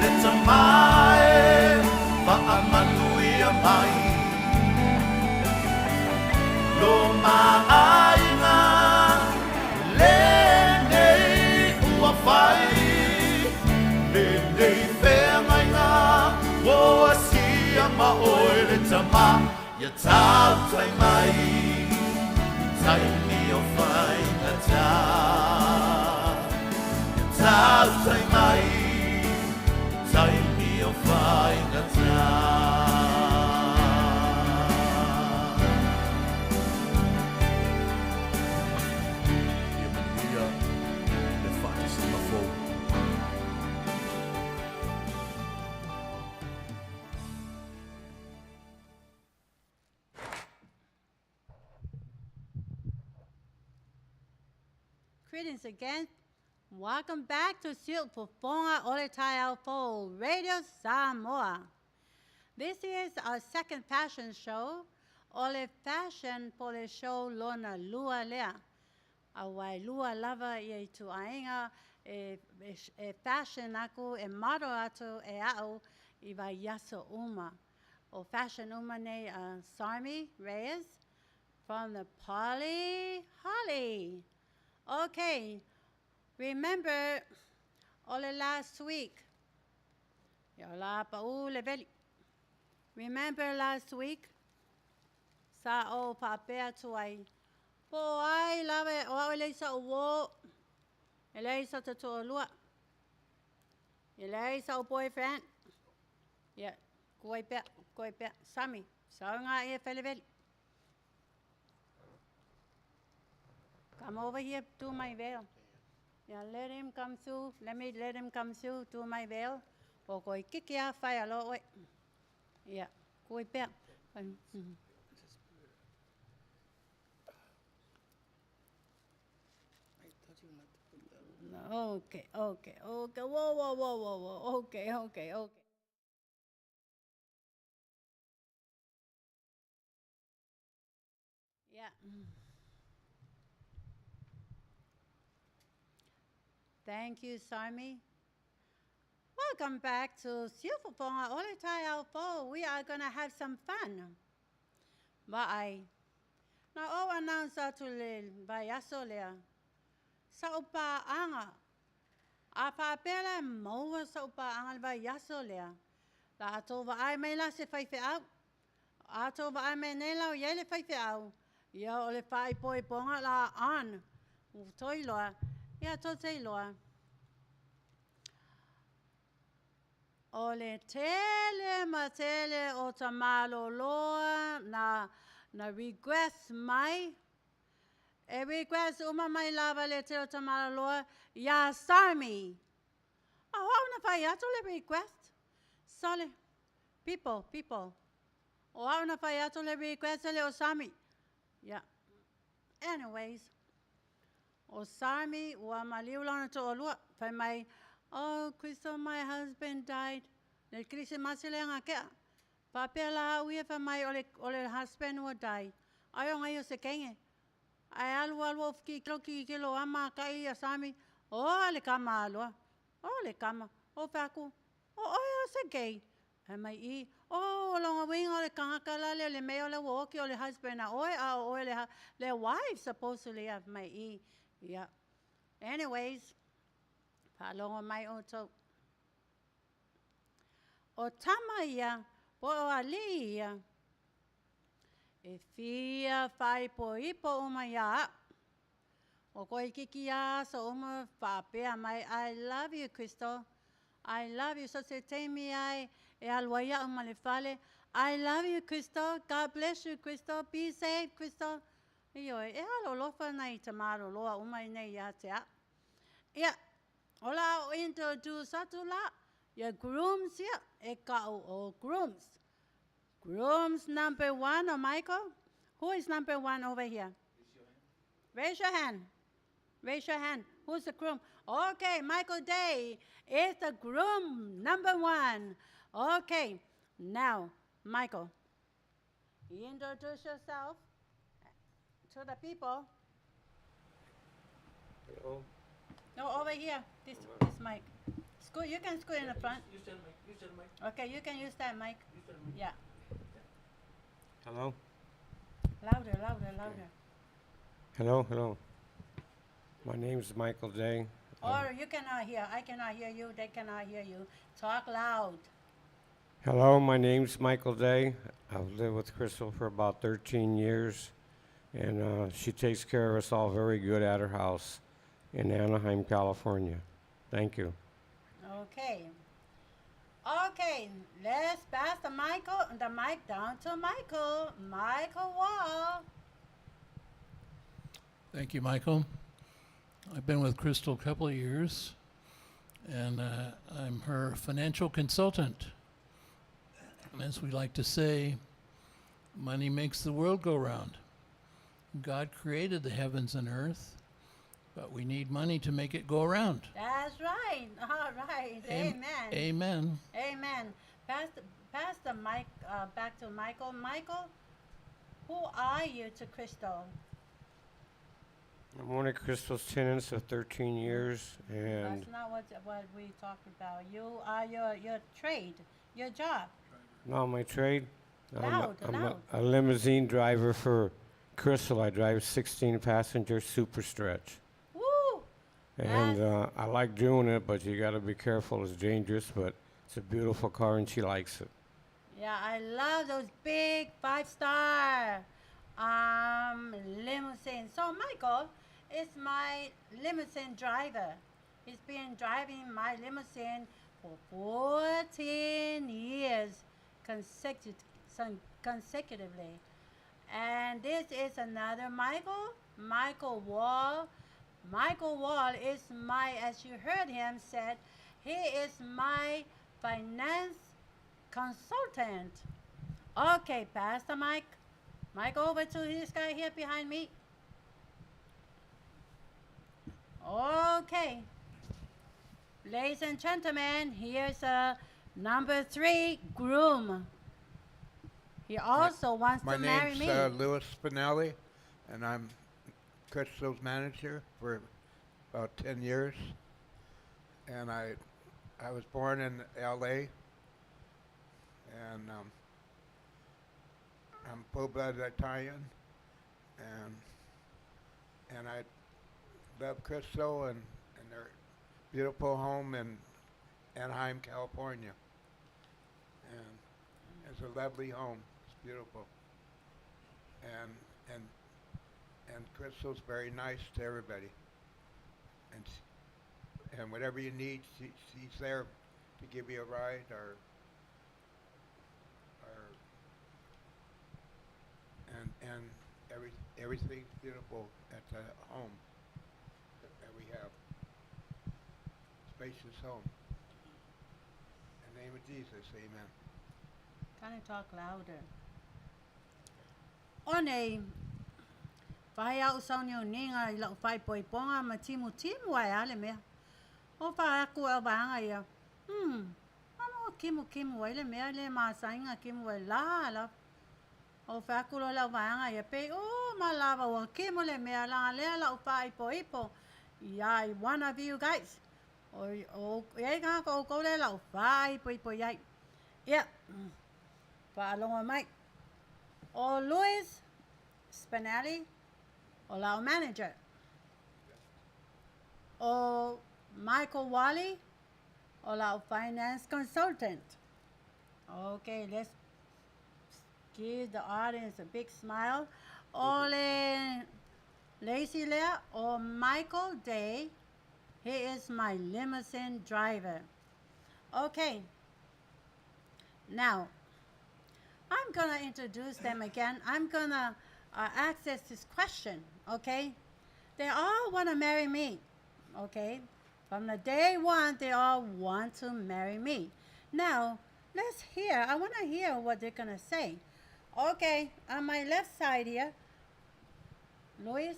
le Tama e, faamanuia mai lo maʻaiga lenei ua fai, lenei feagaiga ua asia ma ʻoe le Tama ia tautai mai taimi o faigata. Ia tautai mai taimi o faigata. Ia manuia le faatasiga fou. Greetings again. Welcome back to Siufofoga o le Taeao Fou, Radio Samoa. This is our second fashion show, o le fashion po le show lona lua lea. Auā e lua lava ia ituaiga e, e, e fashion aku, e model atu e aʻu i vaiaso uma. O fashion uma nei a Sarmi Reyes from the Poly Holly. Okay. Remember, o le last week, ia o la pa'ū le veli. Remember last week, sa ou faapea atu ai, po o ai lava o au e leai sa'u uō, e leai sa ta toalua, e leai sa'u boyfriend. Ia, kuai pea, kuai pea. Sami, sauga ia fai le veli. Come over here to my veil. Yeah, let him come through. Let me let him come through to my veil. O koi kiki a whai alo oe. Yeah, kui pea. Okay, okay, okay. Whoa, whoa, whoa, whoa, whoa. Okay, okay, okay. Yeah. Thank you, Sami. Welcome back to Siufofoga o le Taeao Fou. We are going to have some fun. Vaai. Na ou announce atu le vaiaso lea. Sa'u paaga. A faapea la e maua sa'u paaga le vaiaso lea, la a tou vaai mai la se faifeau. A tou vaai mai nei la o i ai le faifeau, ia o le faaipoipoga la on. Ua tou iloa, ia tou te iloa. O le tele ma tele o tamaloloa na na request mai E request uma mai lava le tele o tamaloloa iā Sarmi. A o au na fai atu le request? Sole. People, people. O au na fai atu le request e le o Sarmi. Yeah. Anyways, o Sarmi ua maliu lona toalua. Fai mai, oh, Crystal, my husband died. Le Kerisimasi le gakea. Faapea la au ia fai mai o le, o le husband ua die. Ai o ngai o se kenge. Ae alu alu ou kikilo kikilo a mākaʻi ia Sami, oh le kama aloa, oh le kama, ou fai aku, o oe o se gay? Fai mai i, oh o lona uiga o le kangaka la lea le mea o lea ua oki o le husband a oe a o oe le, le wife supposedly a fai mai i, yeah. Anyways, faalogo mai outou. O tama ia, po o alii ia, e fia faaipoipo uma iā a'u. O koe kiki a aso uma faapea mai, I love you Crystal, I love you, so se taimi ai e alu ai a'u ma le fale, I love you Crystal, God bless you Crystal, be safe Crystal. Ioe, e alolofa nai tamaloloa uma i nei iā te a'u. Ia, O la o introduce atu la ia grooms ia e ka'u o grooms. Grooms number one o Michael. Who is number one over here? Raise your hand. Raise your hand. Who's the groom? Okay, Michael Day is the groom number one. Okay, now, Michael, you introduce yourself to the people. Hello. No, over here. This this mic. Scoot. You can scoot in the front. Use that mic. Use that mic. Okay, you can use that mic. Use that mic. Yeah. Hello. Louder, louder, louder. Hello, hello. My name is Michael Day. Or you cannot hear. I cannot hear you. They cannot hear you. Talk loud. Hello, my name's Michael Day. I've lived with Crystal for about 13 years, and she takes care of us all very good at her house in Anaheim, California. Thank you. Okay. Okay, let's pass the Michael the mic down to Michael. Michael Wall. Thank you, Michael. I've been with Crystal a couple of years, and I'm her financial consultant. And as we like to say, money makes the world go round. God created the heavens and earth, but we need money to make it go around. That's right. All right. Am- Amen. Amen. Amen. Pass the, pass the mic back to Michael. Michael, who are you to Crystal? I'm one of Crystal's tenants of 13 years, and That's not what what we talked about. You are your your trade, your job. now my trade. I'm, a, Loud, I'm a, loud. a limousine driver for Crystal. I drive 16 passenger super stretch. Woo! And I like doing it, but you got to be careful. It's dangerous, but it's a beautiful car and she likes it. Yeah, I love those big 5-star limousines. So Michael is my limousine driver. He's been driving my limousine for 14 years consecutively. And this is another Michael, Michael Wall. Michael Wall is my, as you heard him said, he is my finance consultant. Okay, pass the mic. Mic over to this guy here behind me. Okay. Ladies and gentlemen, here's a number 3 groom. He also wants My to marry name's me. Louis Spinelli, and I'm Crystal's manager for about 10 years. And I was born in L.A., and I'm full-blooded Italian, and I love Crystal and their beautiful home in Anaheim, California. And it's a lovely home. It's beautiful. And Crystal's very nice to everybody. And whatever you need, she's there to give you a ride or and everything's beautiful at the home that we have. Spacious home. In the name of Jesus, amen. Can I talk louder? On a whai au sauni o ninga i lau whai poiponga ma timu timu ai ale mea. O whai aku au wahanga ia. Amo kimu kimu ai le mea le masainga kimu ai la la. O whai aku lo lau wahanga ia pe o ma lava o kimu le mea langa lea lau whai poipo. Ia i one of you guys. O iai ngā ko kou le lau whai poipo iai. Ia. Whaalonga mai. O Louis Spinelli, o lau manager. O Michael Wally, o lau finance consultant. Okay, let's give the audience a big smile. O le Lacey Lea, o Michael Day, he is my limousine driver. Okay, now, I'm going to introduce them again. I'm going to access this question, okay? They all want to marry me, okay? From the day one, they all want to marry me. Now, let's hear. I want to hear what they're going to say. Okay, on my left side here, Luis,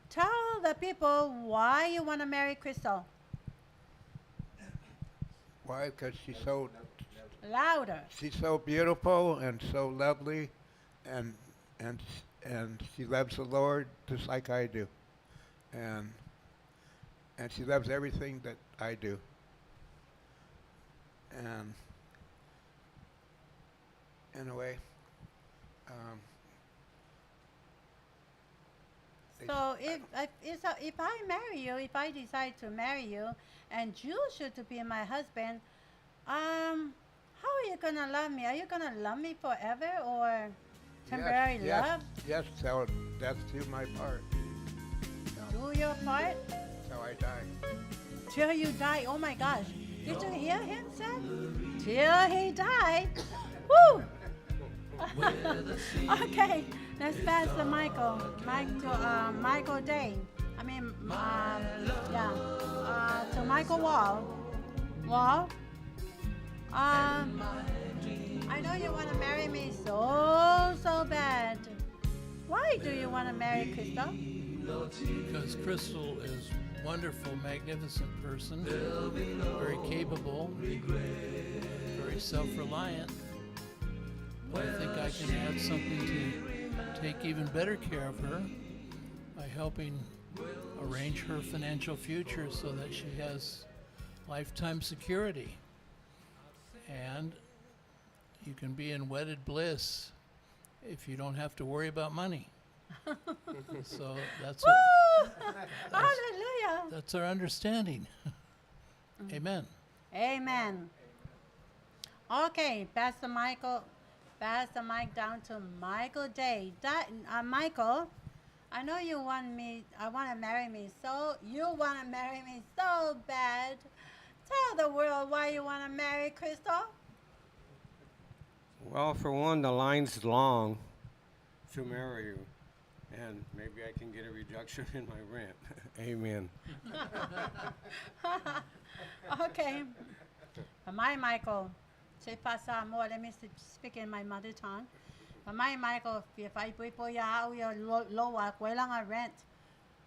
tell the people why you want to marry Crystal. Why? Because she's so... Louder. She's so beautiful and so lovely, and she loves the Lord just like I do, and she loves everything that I do. And in a way, they So if I marry you, if I decide to marry you, and you should to be my husband, how are you going to love me? Are you going to love me forever or temporary Yes, yes, love? yes, so that's do my part. Do your part? Till I die. Till you die. Oh my gosh. Did you hear him say? Till he die. Woo! Okay, let's pass the mic to Michael Day. I mean, yeah, to Michael Wall. Wall? I know you want to marry me so, so bad. Why do you want to marry Crystal? Because Crystal is a wonderful, magnificent person, very capable, very self-reliant. But I think I can add something to take even better care of her by helping arrange her financial future so that she has lifetime security. And you can be in wedded bliss if you don't have to worry about money. So that's Woo! what, Hallelujah. that's our understanding. Amen. Amen. Okay, Pastor Michael, pass the mic down to Michael Day. Michael, I know you want me. I want to marry me so. You want to marry me so bad. Tell the world why you want to marry Crystal. Well, for one, the line's long to marry you, and maybe I can get a reduction in my rent. Amen. Okay. My Michael, say Samoa, let me speak in my mother tongue. My Michael, if I put ya au ya lo wa ko la rent.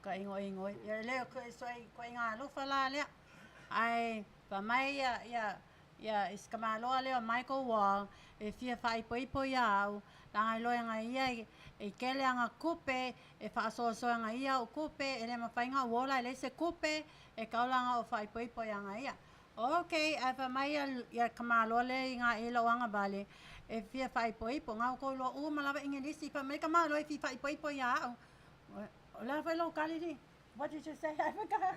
Ka ingo ingo. Ya le ko so ko inga lo fa la le. Ai pa mai ya ya ya is kama lo le Michael Wall if you fa ipo ya au la ngai lo nga ia e kele anga kupe e fa so so nga ia o kupe e le mafainga wola le se kupe e kaulanga o fa ipo ya nga ia. Okay, a fa mai ia ia kama lo le nga e lo anga bale e fia fa ipo ipo nga ko lo u malava ingelisi fa mai kama lo e fi fa ipo ipo ya au. O la fa lo kali. What did you say? I forgot.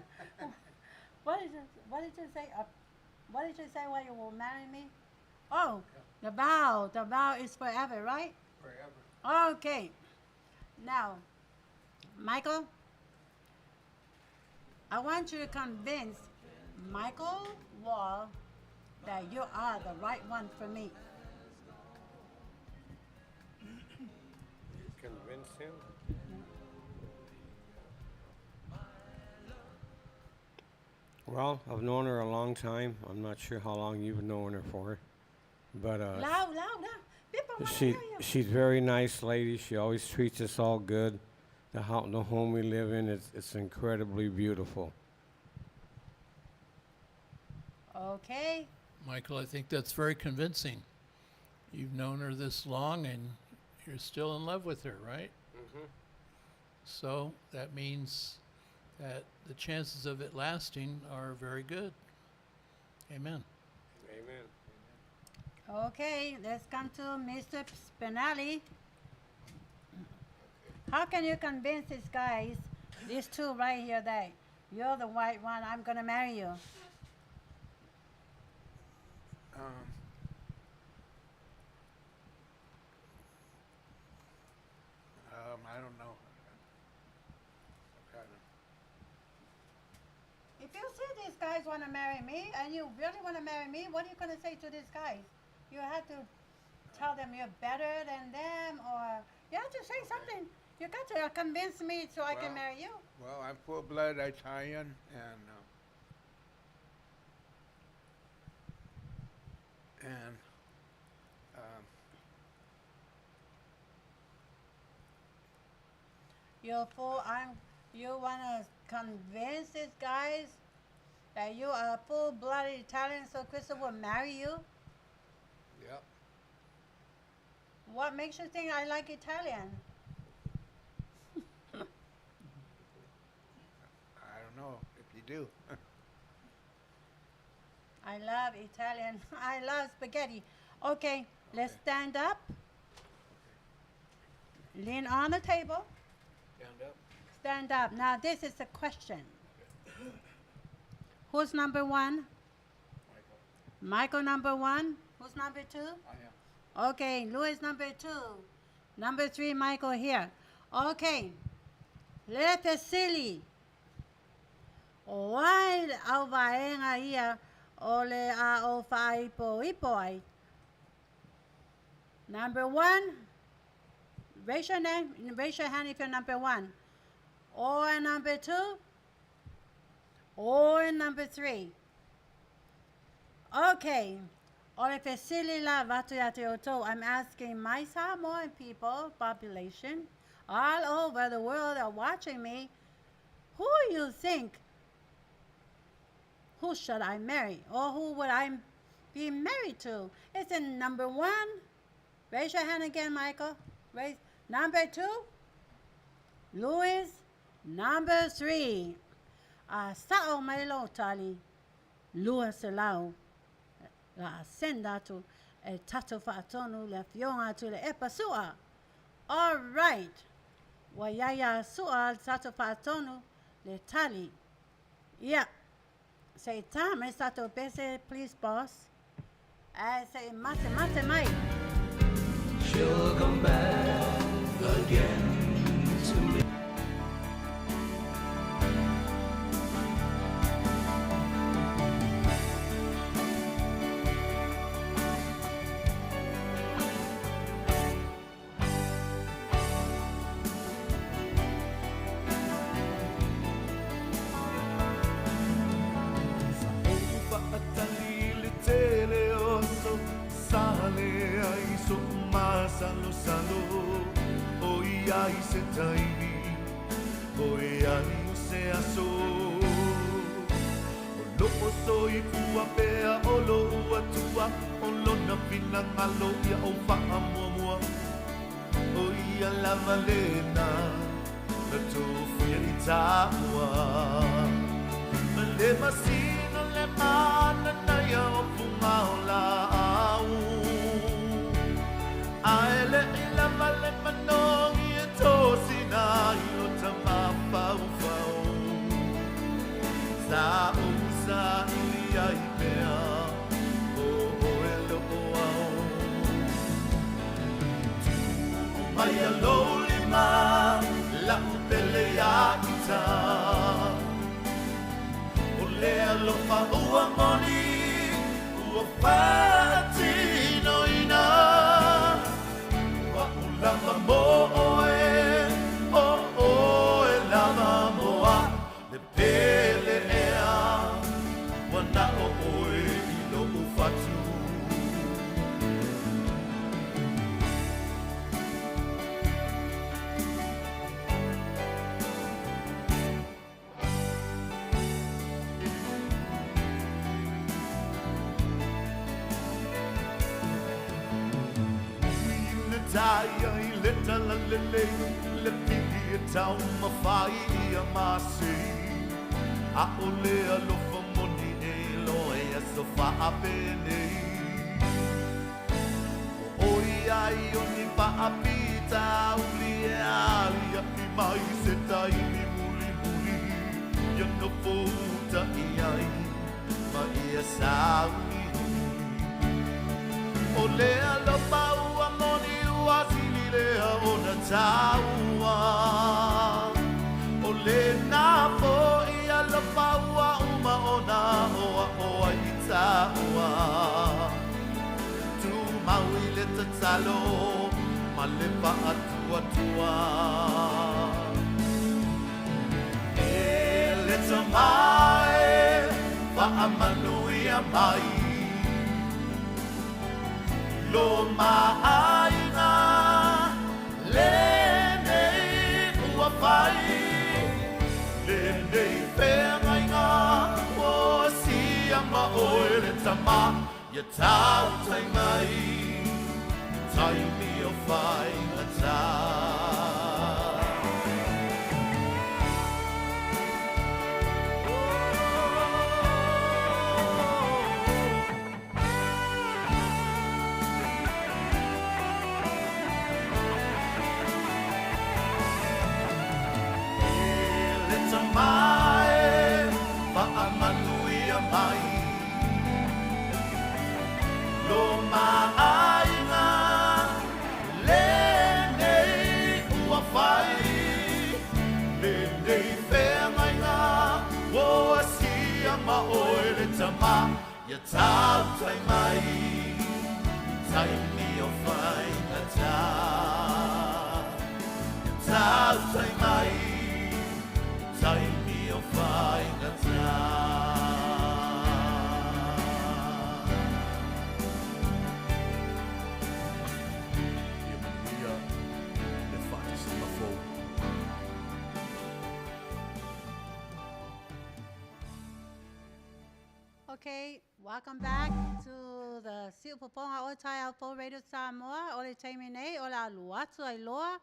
What did you say? What did you say why you will marry me? Oh, the vow. The vow is forever, right? Forever. Okay. Now, Michael, I want you to convince Michael Wall that you are the right one for me. Convince him? Well, I've known her a long time. I'm not sure how long you've known her for, but Loud, loud, loud. People want to she hear you. she's a very nice lady. She always treats us all good. The house, the home we live in, it's incredibly beautiful. Okay. Michael, I think that's very convincing. You've known her this long and you're still in love with her, right? Mm-hmm. So that means that the chances of it lasting are very good. Amen. Amen. Okay, let's come to Mr. Spinelli. How can you convince these guys, these two right here, that you're the white one, I'm going to marry you? I don't know. I'm kind of, If you see these guys want to marry me, and you really want to marry me, what are you going to say to these guys? You have to tell them you're better than them, or you have to say something. You got to convince me so I can marry you. Well, I'm full-blood Italian, and You're full. You want to convince these guys that you are full-blooded Italian, so Crystal will marry you? Yep. What makes you think I like Italian? I don't know if you do. I love Italian. I love spaghetti. Okay, let's stand up. Lean on the table. Stand up. Stand up. Now this is a question. Who's number one? Michael. Michael number one. Who's number two? I am. Okay, Louis number two. Number three, Michael here. Okay. Le fesili. O ai au vaenga ia o le a o whaipo ipo ai. Number one, raise your name, raise your hand if you're number one. Or number two, or number three. Okay. O le fesili la vatu ia te oto. I'm asking my Samoan people, population, all over the world are watching me, who you think, who should I marry? Or who would I be married to? It's in number one. Raise your hand again, Michael. Raise. Number two, Louis. Number three, sa'o mai lo tali, lua se lau, la ascenda atu, e tatu whaatonu, le fionga atu, le epa sua. All right. Ua i ai ia Su'a le tatou faatonu le tali. Ia, se i tā mai se tatou pese, please boss. Ae se i matemate mai. She'll come back again to me. Sa ou faatali i le tele o aso, sa leai soʻu masalosalo, ʻOiai se taimi, ʻoiai o se aso. O loo soifua pea o lou Atua, o lona finagalo ia ou faamuamua. O ia lava lena na tofia i taua. Ma le masina le mananaia o fuga o laau. Ae leʻi lava le manogi e tosina ai lota mafaufau. Sa ou saili ai pea o oe loo ao. Tuu maia lou lima lau pele ia ita. O le alofa ua moni ua faatinoina. O a'u lava mo oe, o oe lava mo a'u, le pele ea ua na o oe i lo'u fatu. Ui ina taia i le talalelei, le pili e taumafai ia masei. Aʻole alofa moni e iloa i aso faapenei. Ua ʻoi ai o ni faafitauli e aliaʻi mai se taimi mulimuli. Ia nofo uta i ai ma ia sauniuni. O le alofa ua moni ua sili lea ona taua. O lena foʻi alofa ua uma ona aʻoaʻo ai i taua. Tumau i le tatalo ma le faatuatua. E le Tama e faamanuia mai. Lo maʻaiga lenei ua fai. Lenei feagaiga ua asia ma oe le Tama. Ia tautai mai taimi o faigata. E le Tama e faamanuia mai. Lo maʻaiga lenei ua fai. Lenei feagaiga ua asia ma oe le Tama. Ia tautai mai taimi o faigata. Ia tautai mai taimi o faigata. Ia manuia le faatasiga fou. Okay, welcome back to the Siufofoga o Taeao Fou Radio Samoa. O le taimi nei o le a alu atu ai loa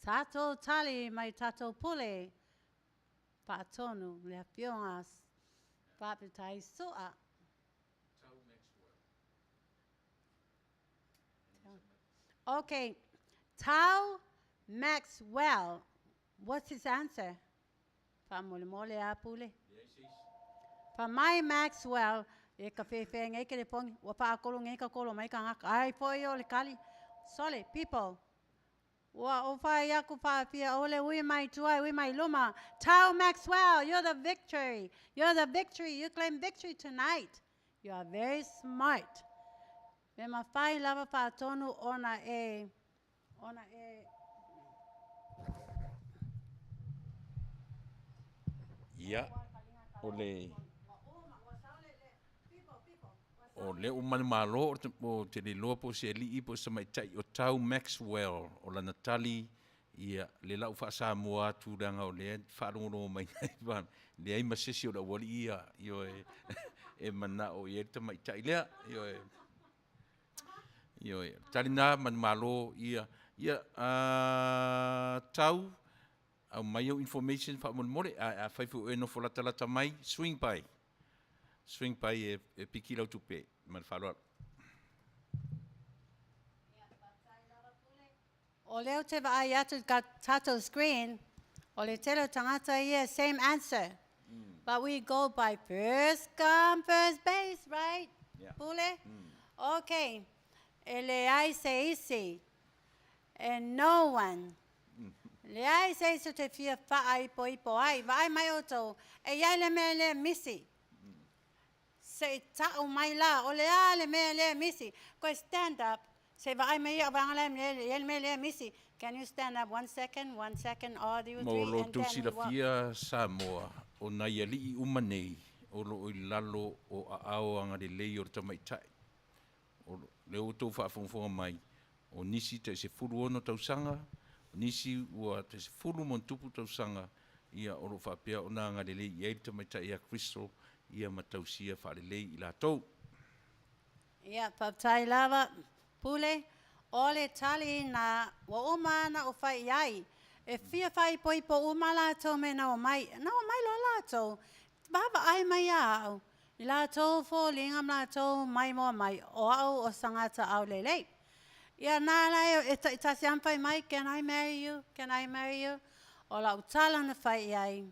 tatou tali mai tatou pule faatonu le afioga Faafetai Su'a. Okay, Tau Maxwell. What's his answer? Faamolemole a Pule. Fa mai Maxwell, e ka fefe ngai ke le pongi, ua faakolu ngai ka kolo mai ka ngaka. Ai foi o le kali. Sole, people. Ua o fai aku faafia o le ui mai tua, ui mai luma. Tau Maxwell, you're the victory. You're the victory. You claim victory tonight. You are very smart. Me mafai lava faatonu ona e, ona e, Ia, o le o le o manumalo o te le iloa po o se alii po o se tamaitai o Tau Maxwell o lana tali ia le lau faa-Samoa atu leaga o lea e faalogologo mai nei leai ma se isi o le aualii ia ioe e manao i ai le tamaitai lea ioe. Ioe, tali na manumalo ia ia Tau aumai au information faamolemole ae afai foi o e nofo latalata mai swing by swing by e, e piki lau tupe ma le faaaloalo. O lea ou te vaai atu i ka tatou screen, o le tele o tagata ia, same answer. But we go by first come, first base, right? Yeah. Pule? Okay. E leai se isi. And no one. Leai se isi o te fia faaipoipo ai. Vaai mai outou, e iai le mea lea misi. Se i tau mai la, o le a le mea lea misi. Koe stand up, se i vaai mai ia vaega la e iai le mea lea misi. Can you stand up one second, one second, all you Mo three, lo and outou then we walk. silafia Samoa, o nai alii uma nei o lo o i lalo o aao agalelei o le tamaitai. O lea ua outou faafogafoga mai, o nisi tai 16 tausaga, o nisi ua tai 10+ tausaga, ia o lo o faapea ona agalelei i ai le tamaitai ia Crystal, ia ma tausia faalelei i latou. Ia, faafetai lava, Pule. O le tali na ua uma ona ou fai i ai. E fia faaipoipo uma latou me na omai. Na omai loa latou, vaavaai mai ia au. I latou foliga ma latou maimoa mai, o au o sagata aulelei. Ia na la e taitasi lava ma fai mai, can I marry you, can I marry you? O lau tala na fai i ai,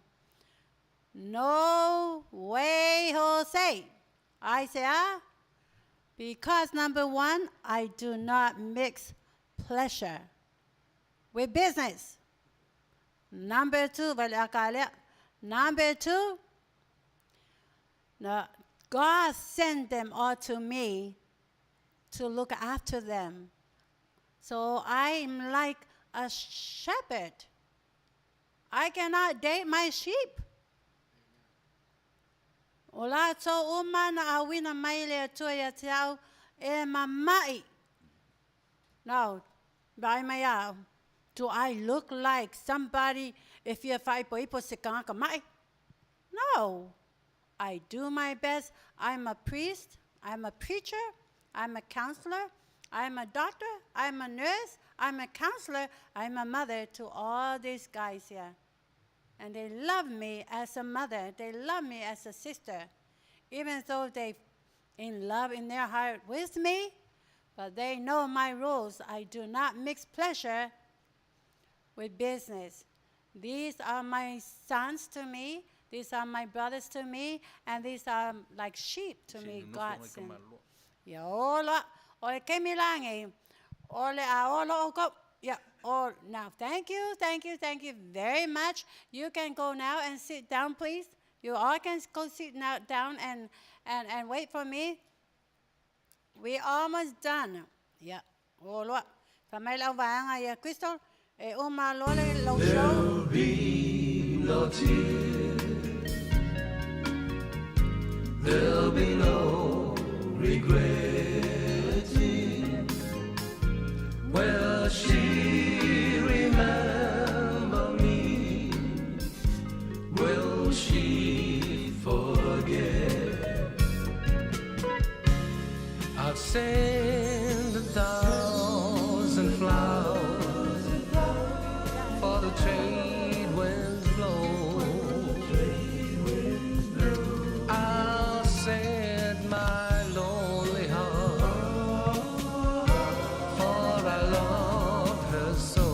no way Jose. Aisea? Because number one, I do not mix pleasure with business. Number two, vale. Number two, no, God sent them all to me to look after them. So I'm like a shepherd. I cannot date my sheep. O latou uma na auina mai le Atua ia te au e mama'i. Now, vaai mai au, do I look like somebody e fia faaipoipo se tagata ma'i? No. I do my best. I'm a priest. I'm a preacher. I'm a counselor. I'm a doctor. I'm a nurse. I'm a counselor. I'm a mother to all these guys here. And they love me as a mother. They love me as a sister. Even though they in love in their heart with me, but they know my rules. I do not mix pleasure with business. These are my sons to me. These are my brothers to me. And these are like sheep to Se me, nonofo God mai ka sent. malo. Ia ola, o le kemi langi, o le a ola o ko, yeah, oh, now, thank you, thank you, thank you very much. You can go now and sit down, please. You all can go sit now down and wait for me. We almost done. Yeah. O loa. Fa mai lau vaega ia Crystal, e uma loa le lau show. There'll be no tears. There'll be no regretting. Will she remember me? Will she forget? I'll send 1,000 flowers for the trade winds blow. I'll send my lonely heart, for I love her so.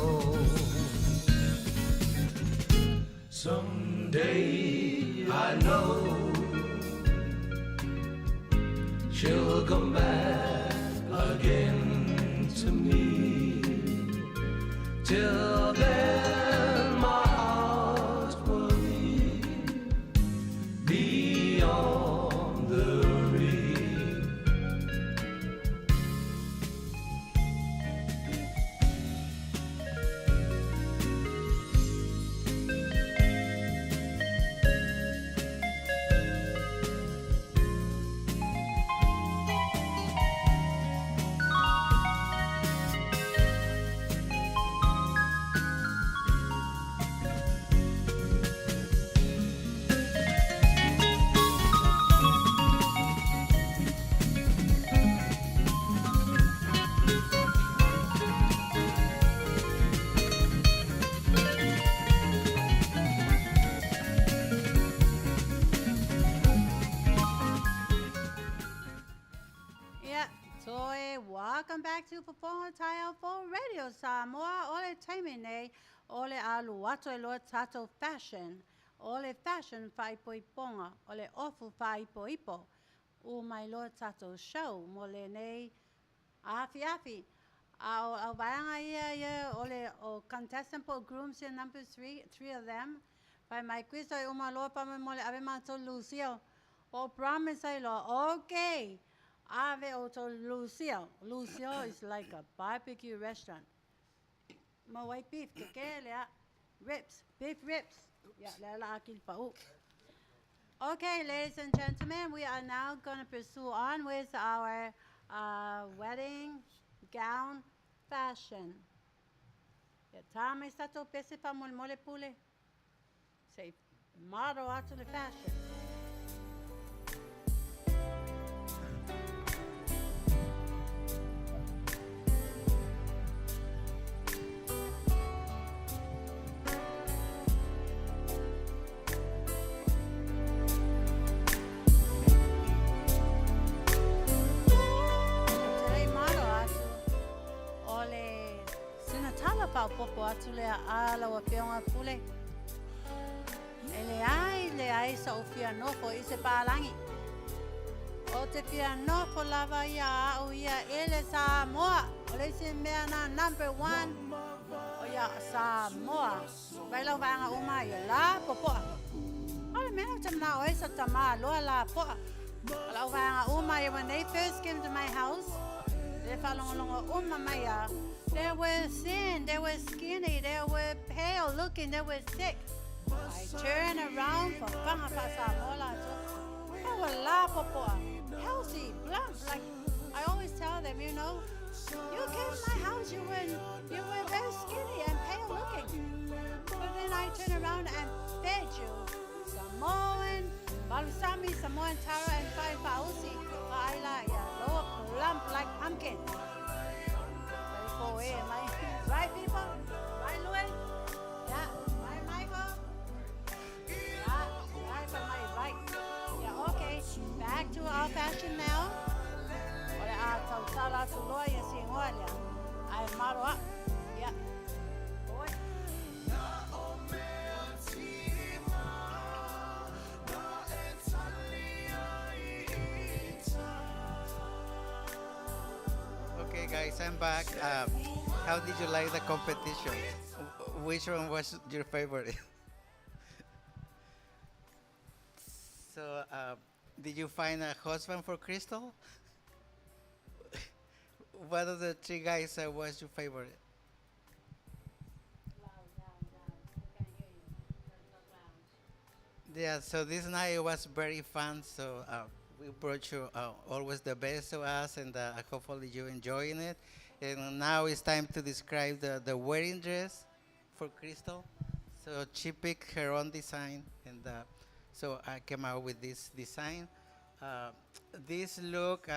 Yeah, Toi, welcome back to Fofoga Taiao Radio Samoa. O le taimi nei, o le alu atu e loa tatou fashion. O le fashion faaipoipoga, o le ofu faaipoipo. Ua mai loa tatou show mo lenei afiafi. A o au vaega ia ia o le o contestant po o grooms ia number three, three of them. Fai mai Kristo e uma loa faamolemole ave matou Lucio. O promise ai loa, okay. Ave outou Lucio. Lucio is like a barbecue restaurant. Ma white beef, ke ke lea. Ribs, beef ribs. Ya, lea la akil pa u. Okay, ladies and gentlemen, we are now going to pursue on with our wedding gown fashion. Ia tā mai sa tatou pese faamolemole pule. Se i model atu le fashion. Te lei malo atu o le sina tala faaopoopo atu lea a lau Afioga Pule. E leai, leai soʻu fia nofo i se palagi. O te fia nofo lava ia aʻu ia e le Samoa. O le isi mea na number one o ia Samoa. Vai lau vaega uma ia la popoa. O le mea ou te manao ai sa tama loa la poa. O lau vaega uma ia when they first came to my house, le faalogologo uma mai ia, they were thin, they were skinny, they were pale looking, they were sick. I turn around fafaga faa-Samoa latou. They were la popoa, healthy, plump, like I always tell them, you know, you came to my house, you were, you were very skinny and pale looking. But then I turn around and fed you Samoan, palusami, Samoan taro and fai fa'ausi, va'ai la ia loa plump like pumpkin. Very cool, eh? Am I right, people? Right, Louis? Yeah, right, Michael? Yeah, right, but my right. Yeah, okay. Back to our fashion now. O le a tautala atu loa ia sigoa lea. Ae malo a'u. Yeah. Oi. Okay, guys, I'm back. How did you like the competition? Which one was your favorite? So, did you find a husband for Crystal? What of the three guys was your favorite? Loud, loud, loud. I can't hear you. Gotta talk loud. Yeah, so this night was very fun. So we brought you always the best of us, and hopefully you enjoying it. And now it's time to describe the wedding dress for Crystal. So she picked her own design, and so I came out with this design. This look,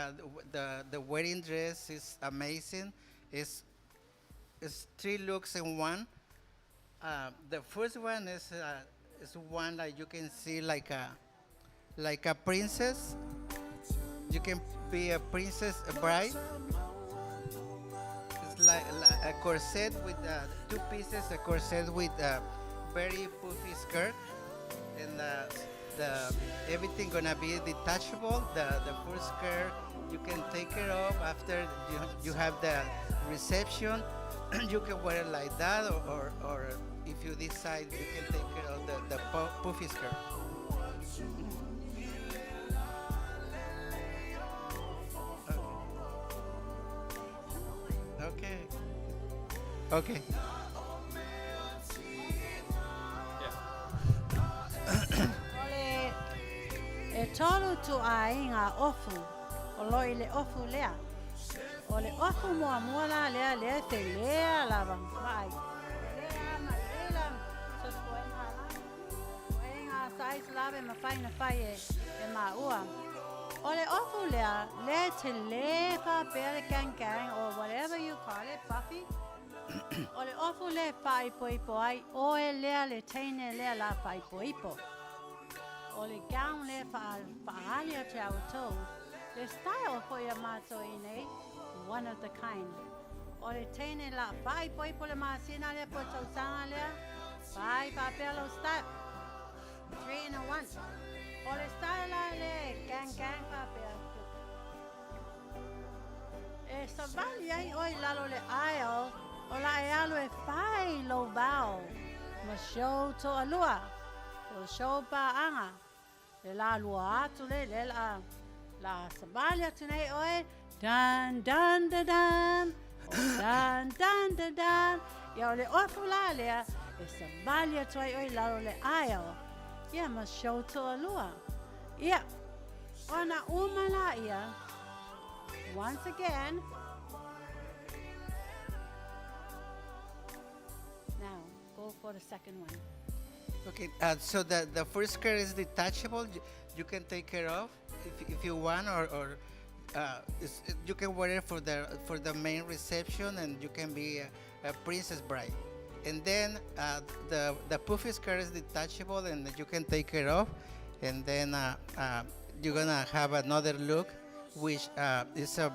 the wedding dress is amazing. It's three looks in one. The first one is one that you can see like a princess. You can be a princess, a bride. It's like a corset with two pieces, a corset with a very puffy skirt, and the everything gonna be detachable. The full skirt you can take it off after you have the reception. You can wear it like that, or if you decide, you can take care of the puffy skirt. Okay. Okay. O le e tolu tuaiga ofu o lo i le ofu lea. O le ofu muamua la lea lea e felea lava vaai. Felea ma lela so ituaiga la. Ituaiga size lava e mafai ona fai e e maua. O le ofu lea, lea e tele faapea le gang gang or whatever you call it, puffy. O le ofu lea e faaipoipo ai oe lea le teine lea la faaipoipo. O le gown lea faa, faaali atu ia outou, Le style fo'i a matou i inei, one of the kind. O le teine la faaipoipo le masina lea po o le tausaga lea, fai faapea lou style. 3 in a 1. O le style la lea e gang gang faapea. E savali ai oe i lalo o le aisle, o la e alu e fai lou vow ma si ou toalua, po o si ou paaga. Le la lua atu le, le la, la savali atu nei oe, dun dun dun dun, oh dun dun dun dun. Ia o le ofu la lea, e savali atu ai oe i lalo o le aisle, ia ma si ou toalua. Ia, ona uma la ia, once again, now, go for the second one. Okay, so the first skirt is detachable. You can take it off if you want, or you can wear it for the main reception, and you can be a princess bride. And then the poufy skirt is detachable, and you can take it off, and then you're gonna have another look, which is a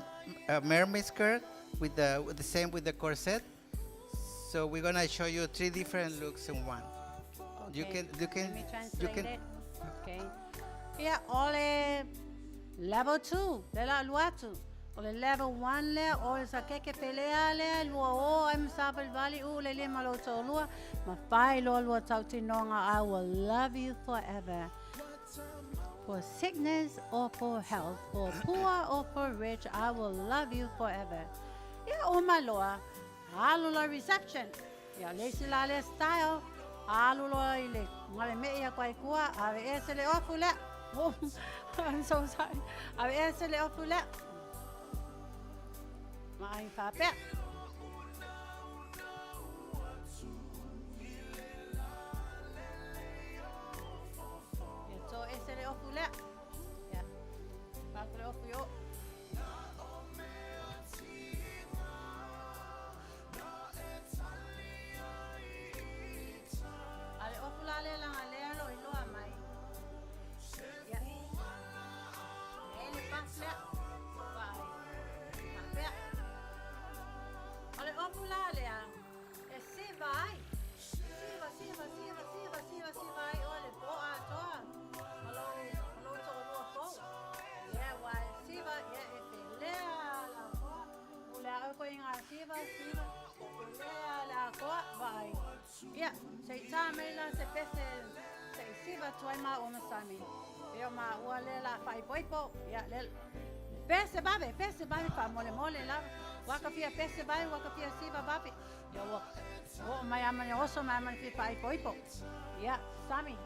mermaid skirt with the same with the corset. So we're gonna show you 3 different looks in one. You Okay, can, you can, let me you translate can. it. Okay. Ia, o le level 2, le la lua atu. O le level 1 lea, o le sakeke pelea lea, lua o, ai ma vali u le lima lo toalua, ma fai loa lua tautinoga, I will love you forever. For sickness or for health, for poor or for rich, I will love you forever. Ia, uma loa, alu loa reception. Ia, le isi la lea style, alu loa i le ngale me ia kwai kua, ave ese le ofu lea. Oh, I'm so sorry. Ave ese le ofu lea. Ma ai whapea. Ia, tō ese le ofu lea. Ia, whāku le ofu i o. A le ofu la le langa lea lo i loa mai. Ia. E le pas lea. Vai. Whapea. O le ofu la lea, e siva ai. Siva, siva, siva, siva, siva, siva ai o le po atoa. Ma lou toalua fou. Ia, wai, siva, ia, e te lea la koa. O lea au koe ngā siva, siva, te lea la koa, vai. Ia, se i tā mei la se pese, se i siva tuai mā o masami. Ia ma ua le la whai poipo, ia, le, pese vave, wha mole mole la. Waka fia pese vai, waka fia siva vave. Ia, ua, o mai amane oso, mai amane fia whai poipo. Ia, Sami,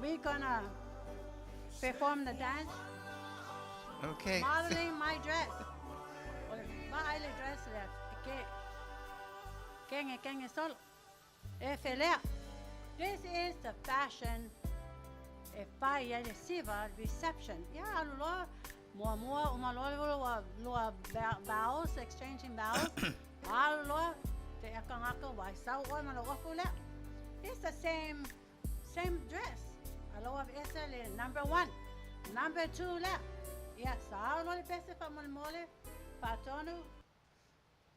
we gonna perform the dance. Okay. Modeling my dress. O le vaai le dress lea. Ke, kenge, kenge solo. E felea. This is the fashion e fai ai le siva reception. Ia, alu loa, mua mua, uma loa loa, loa vows, exchanging vows. Alu loa, te aka ngaka, wai sau oe ma lo ofu lea. It's the same dress. Aloha ese le number 1. Number 2 lea. Ia, sa loa le pese fa mole mole, fa tonu.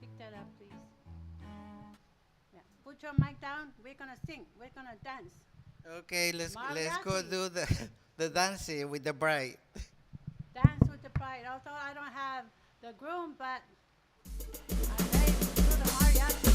Pick that up, please. Yeah. Put your mic down. We're gonna sing. We're gonna dance. Okay, let's go Mariachi. do the dancing with the bride. Dance with the bride. Although I don't have the groom, but I'm ready to do the mariachi.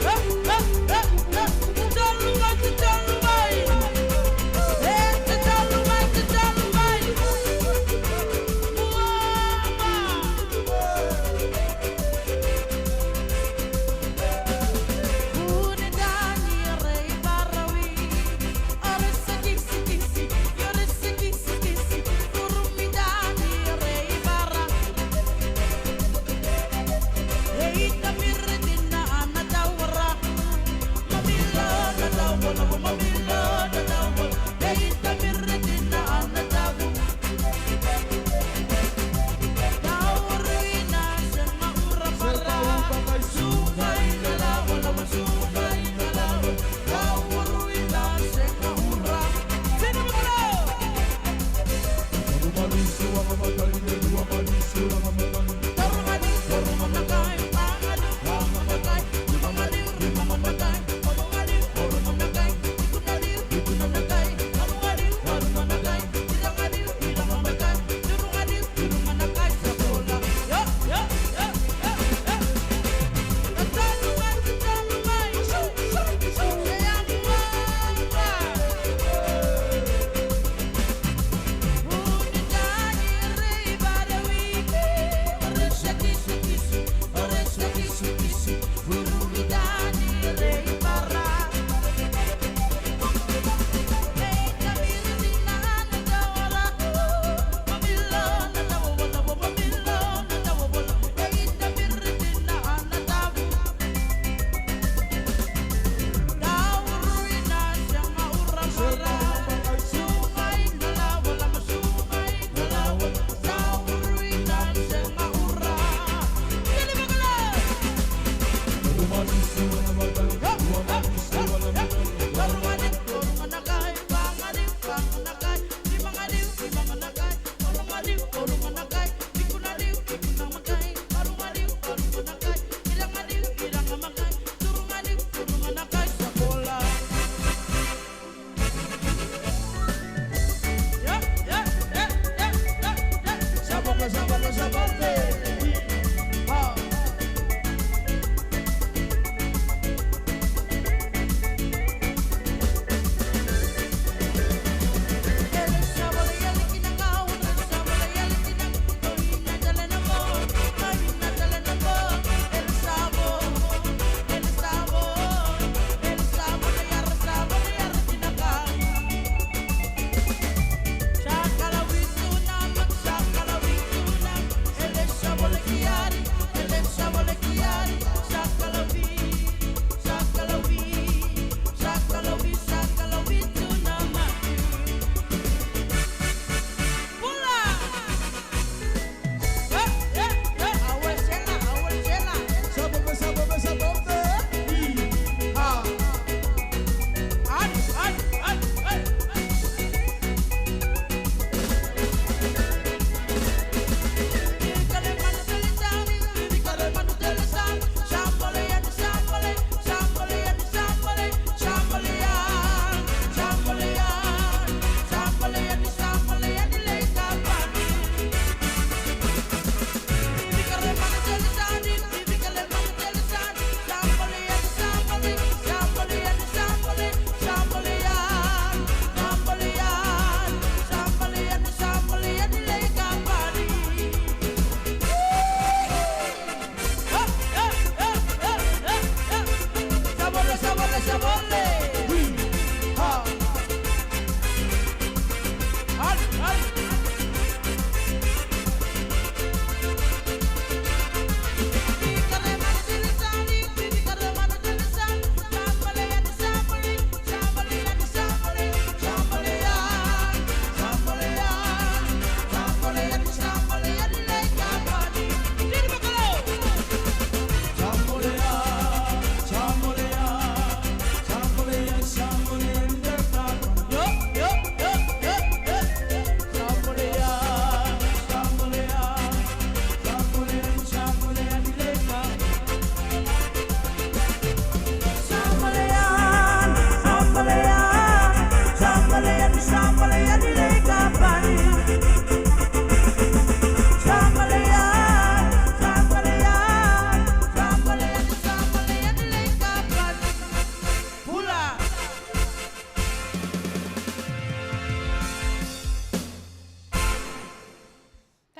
Hey,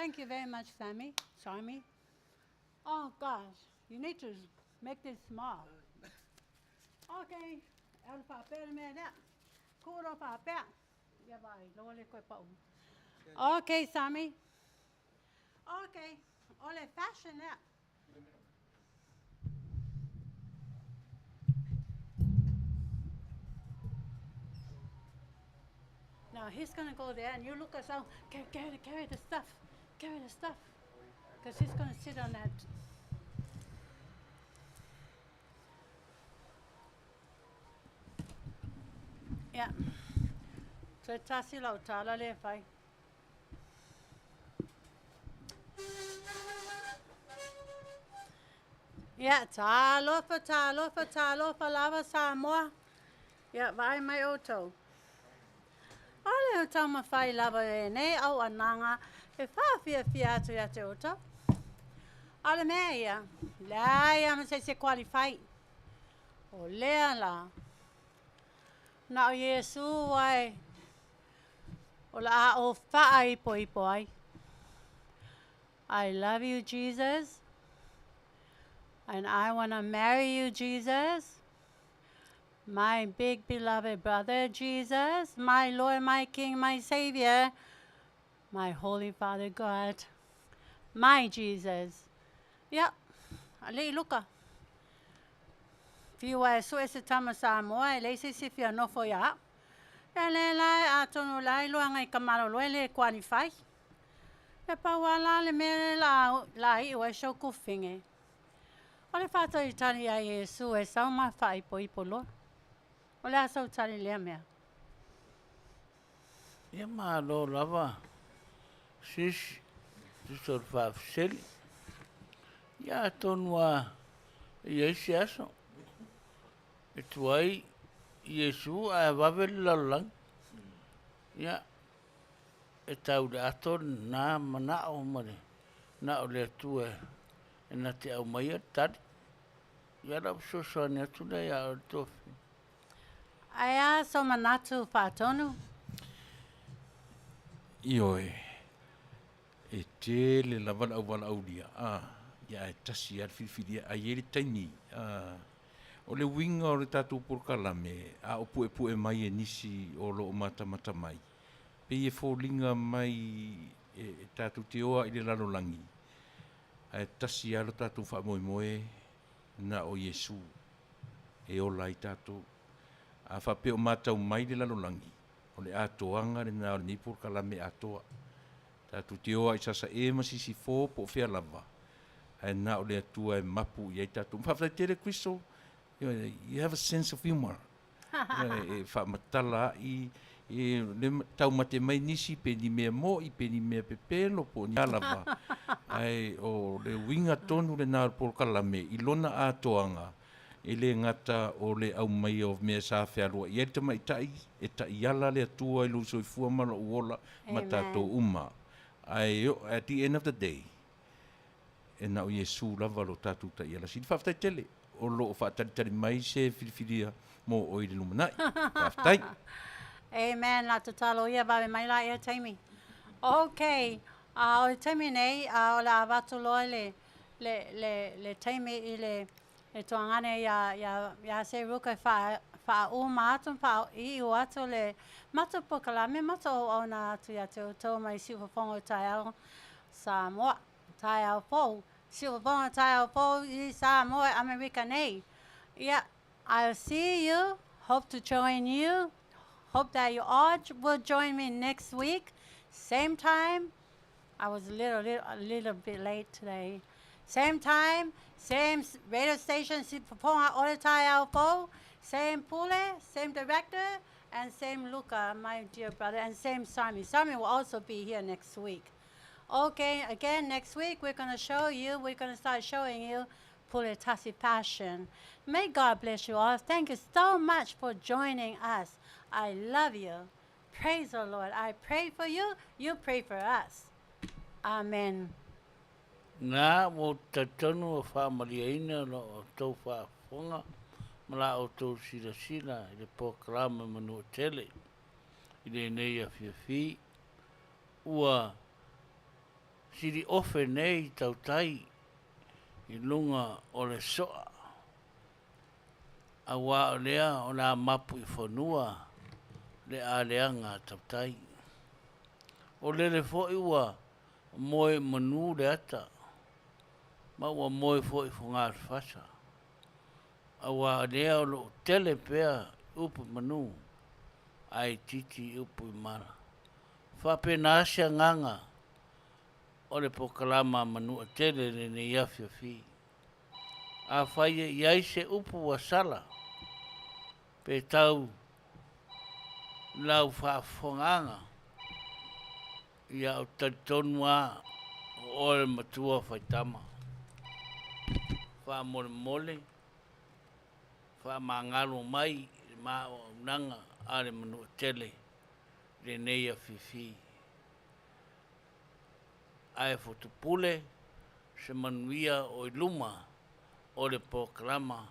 Thank you very much, Sammy. Sammy. Oh, gosh. You need to make this small. Okay. Alu faapea le mea lea. Kū loa faapea. Ia vaai, loa le koe pau. Okay, Sammy. Okay. O le fashion lea. Now he's gonna go there and you look us out. Carry, carry, carry the stuff. Carry the stuff. Because he's gonna sit on that. Yeah. So tasi lau tala le fai. Yeah, talofa, talofa, talofa lava Samoa. Yeah, vaai mai outou. O le taumafai lava e nei auaunaga e faafiafia atu ia te outou. A o le mea ia, leai lava ma se isi e qualify. O lea la, na o Iesu ae o le a ou faaipoipo ai. I love you, Jesus, and I want to marry you, Jesus. My big beloved brother, Jesus, my Lord, my King, my Savior, my Holy Father God, my Jesus. Ia, alii Luka. Fiu ae sue se tama Samoa e leai se isi e fia nofo ia au. Ia lea la atonu o la e iloaga i ka malolo e le qualify. Ia pau lava la le mea lea la la iu ai si ou kufine. O le faatalitali ia Iesu e sau ma faaipoipo loa. O le a sau tali lea mea? Ia malo lava sis tusa o le faafesili. Ia atonu lava e i ai se aso e tuai Iesu ae vave le lalolagi. Ia, e tau i le ato lena manao ma le na o le Atua e na te aumaia le tali. Ia lau fesoasoani atu lea ia oe le tofi. Ae a sou manatu faatonu? Ioe, e tele lava le auwalaaulia, a, ia ae tasi lava le filifilia, ae i ai le taimi, a, o le uiga o le tatou polokalame, a o puepue mai e nisi o lo o matamata mai, pei e foliga mai e tatou te o lava i le lalolagi, ae tasi lava lo tatou faamoemoe na o Iesu e ola ai tatou. A faapea o matau mai le lalolagi, o le atoaga lena o lenei polokalame atoa. Tatou te o lava i Sasae ma Sisifo po o fea lava, ae na o le Atua e mapu i ai tatou. Faafetai tele Crystal, you have a sense of humor. E faamatala ai e le taumate mai nisi pe ni mea mo'i pe ni mea pepelo po o ni a lava, ae o le uiga tonu lena o le polokalame i lona atoaga, e le gata o le aumaia o mea sa fealuai ai le tamaitai e taiala le Atua i lou soifua ma lou ola ma tatou uma, ae at the end of the day, e na o Iesu lava lo tatou taiala sili. Faafetai tele o lo o faatalitali mai se filifilia mo oe i le lumanai. Faafetai. Amen. La tatalo ia vave mai la ia taimi. Ok. A o le taimi nei, a o le a avatu loa le, le, le, le taimi i le, le tuagane ia, ia, ia se Ruka e wha, whauma atu, whaiu atu le matou polokalame, matou auauna atu ia te outou mai Siufofoga o Taeao Samoa. Taeao fou, Siufofoga taeao fou i Samoa, Amerika nei. Ia, I'll see you, hope to join you, hope that you all will join me next week, same time. I was a little, little, a little bit late today. Same time, same radio station, Siufofoga o le taeao fou, same pule, same director, and same Luca, my dear brother, and same Sami. Sami will also be here next week. Okay, again, next week we're going to show you, we're going to start showing you Puletasi Passion. May God bless you all. Thank you so much for joining us. I love you. Praise the Lord. I pray for you. You pray for us. Amen. Na, ua ou talitonu ua faamalieina lo outou faafofoga ma la outou silasila i le polokalame Manuatele i lenei afiafi. Ua Siliofe nei tautai i luga o le soa, auā o lea o le a mapu i fanua le aleaga a tautai. O lele foi ua moe i manu le ata, ma ua moe foi i fogafasa, auā o lea o lo o tele pea upu i manu, ae itiiti upu i mala. E faapena se agaga o le pokalama a Manu'atele i lenei afiafi. Afai e i ai se upu ua sala, pe tau lau faafofogaaga, ia ou te talitonu lava o oe le matua faitama. Faamolemole, faamagalo mai i le ma auaunaga a le Manu'atele i lenei afiafi. Ae fotupule se manuia o i luma o le polokalama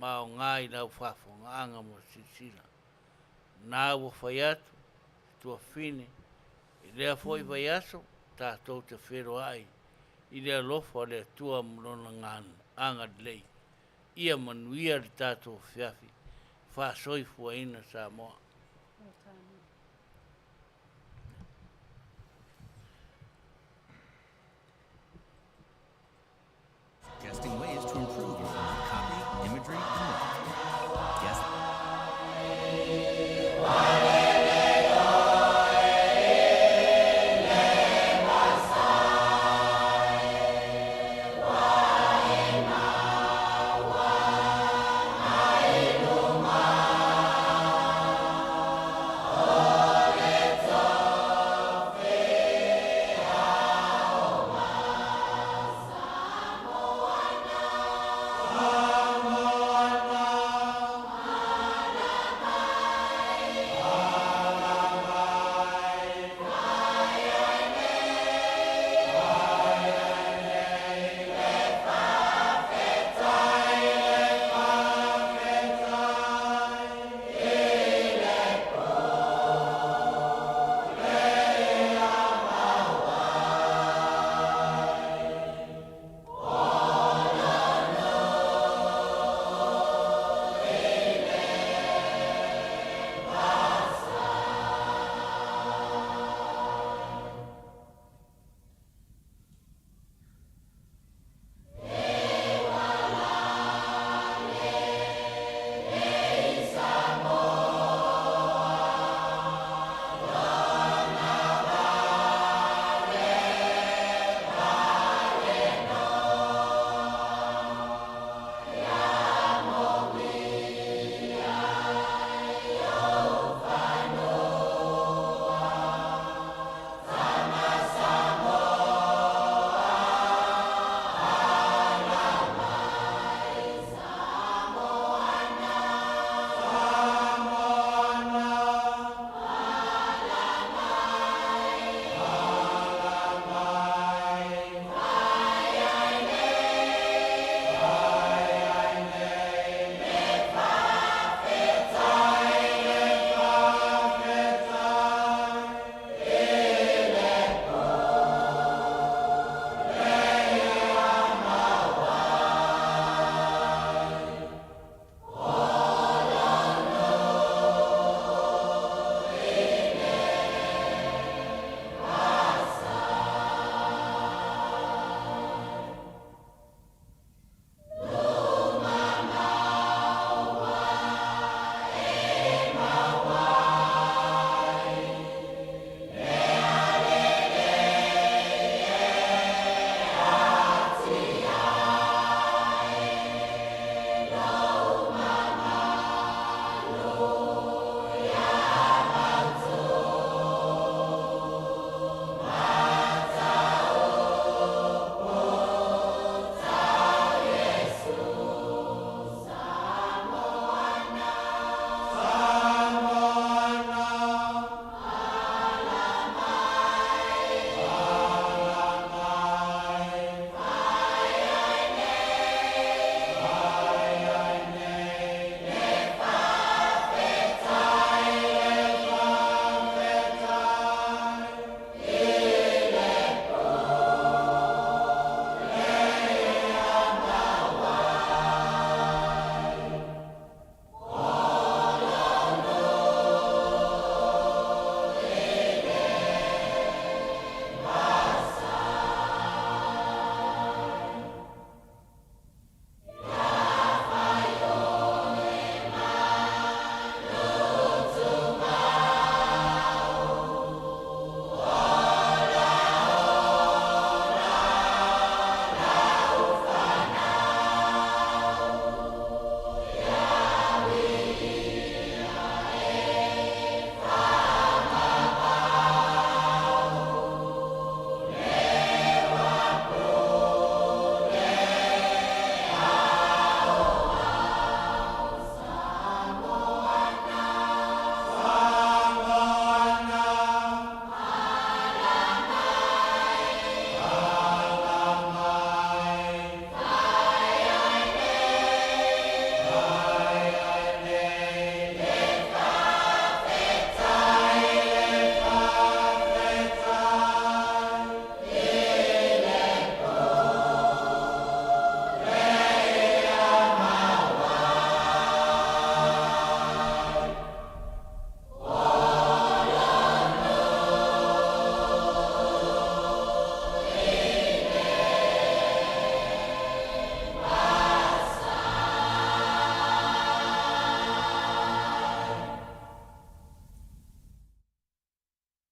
ma aoga i lau faafofogaaga ma silasila. O lena ua fai atu se tuafafine i lea foi vaiaso tatou te feiloai i le alofa o le Atua ma Lona agalelei. Ia manuia le tatou afiafi. Faasoifuaina Samoa.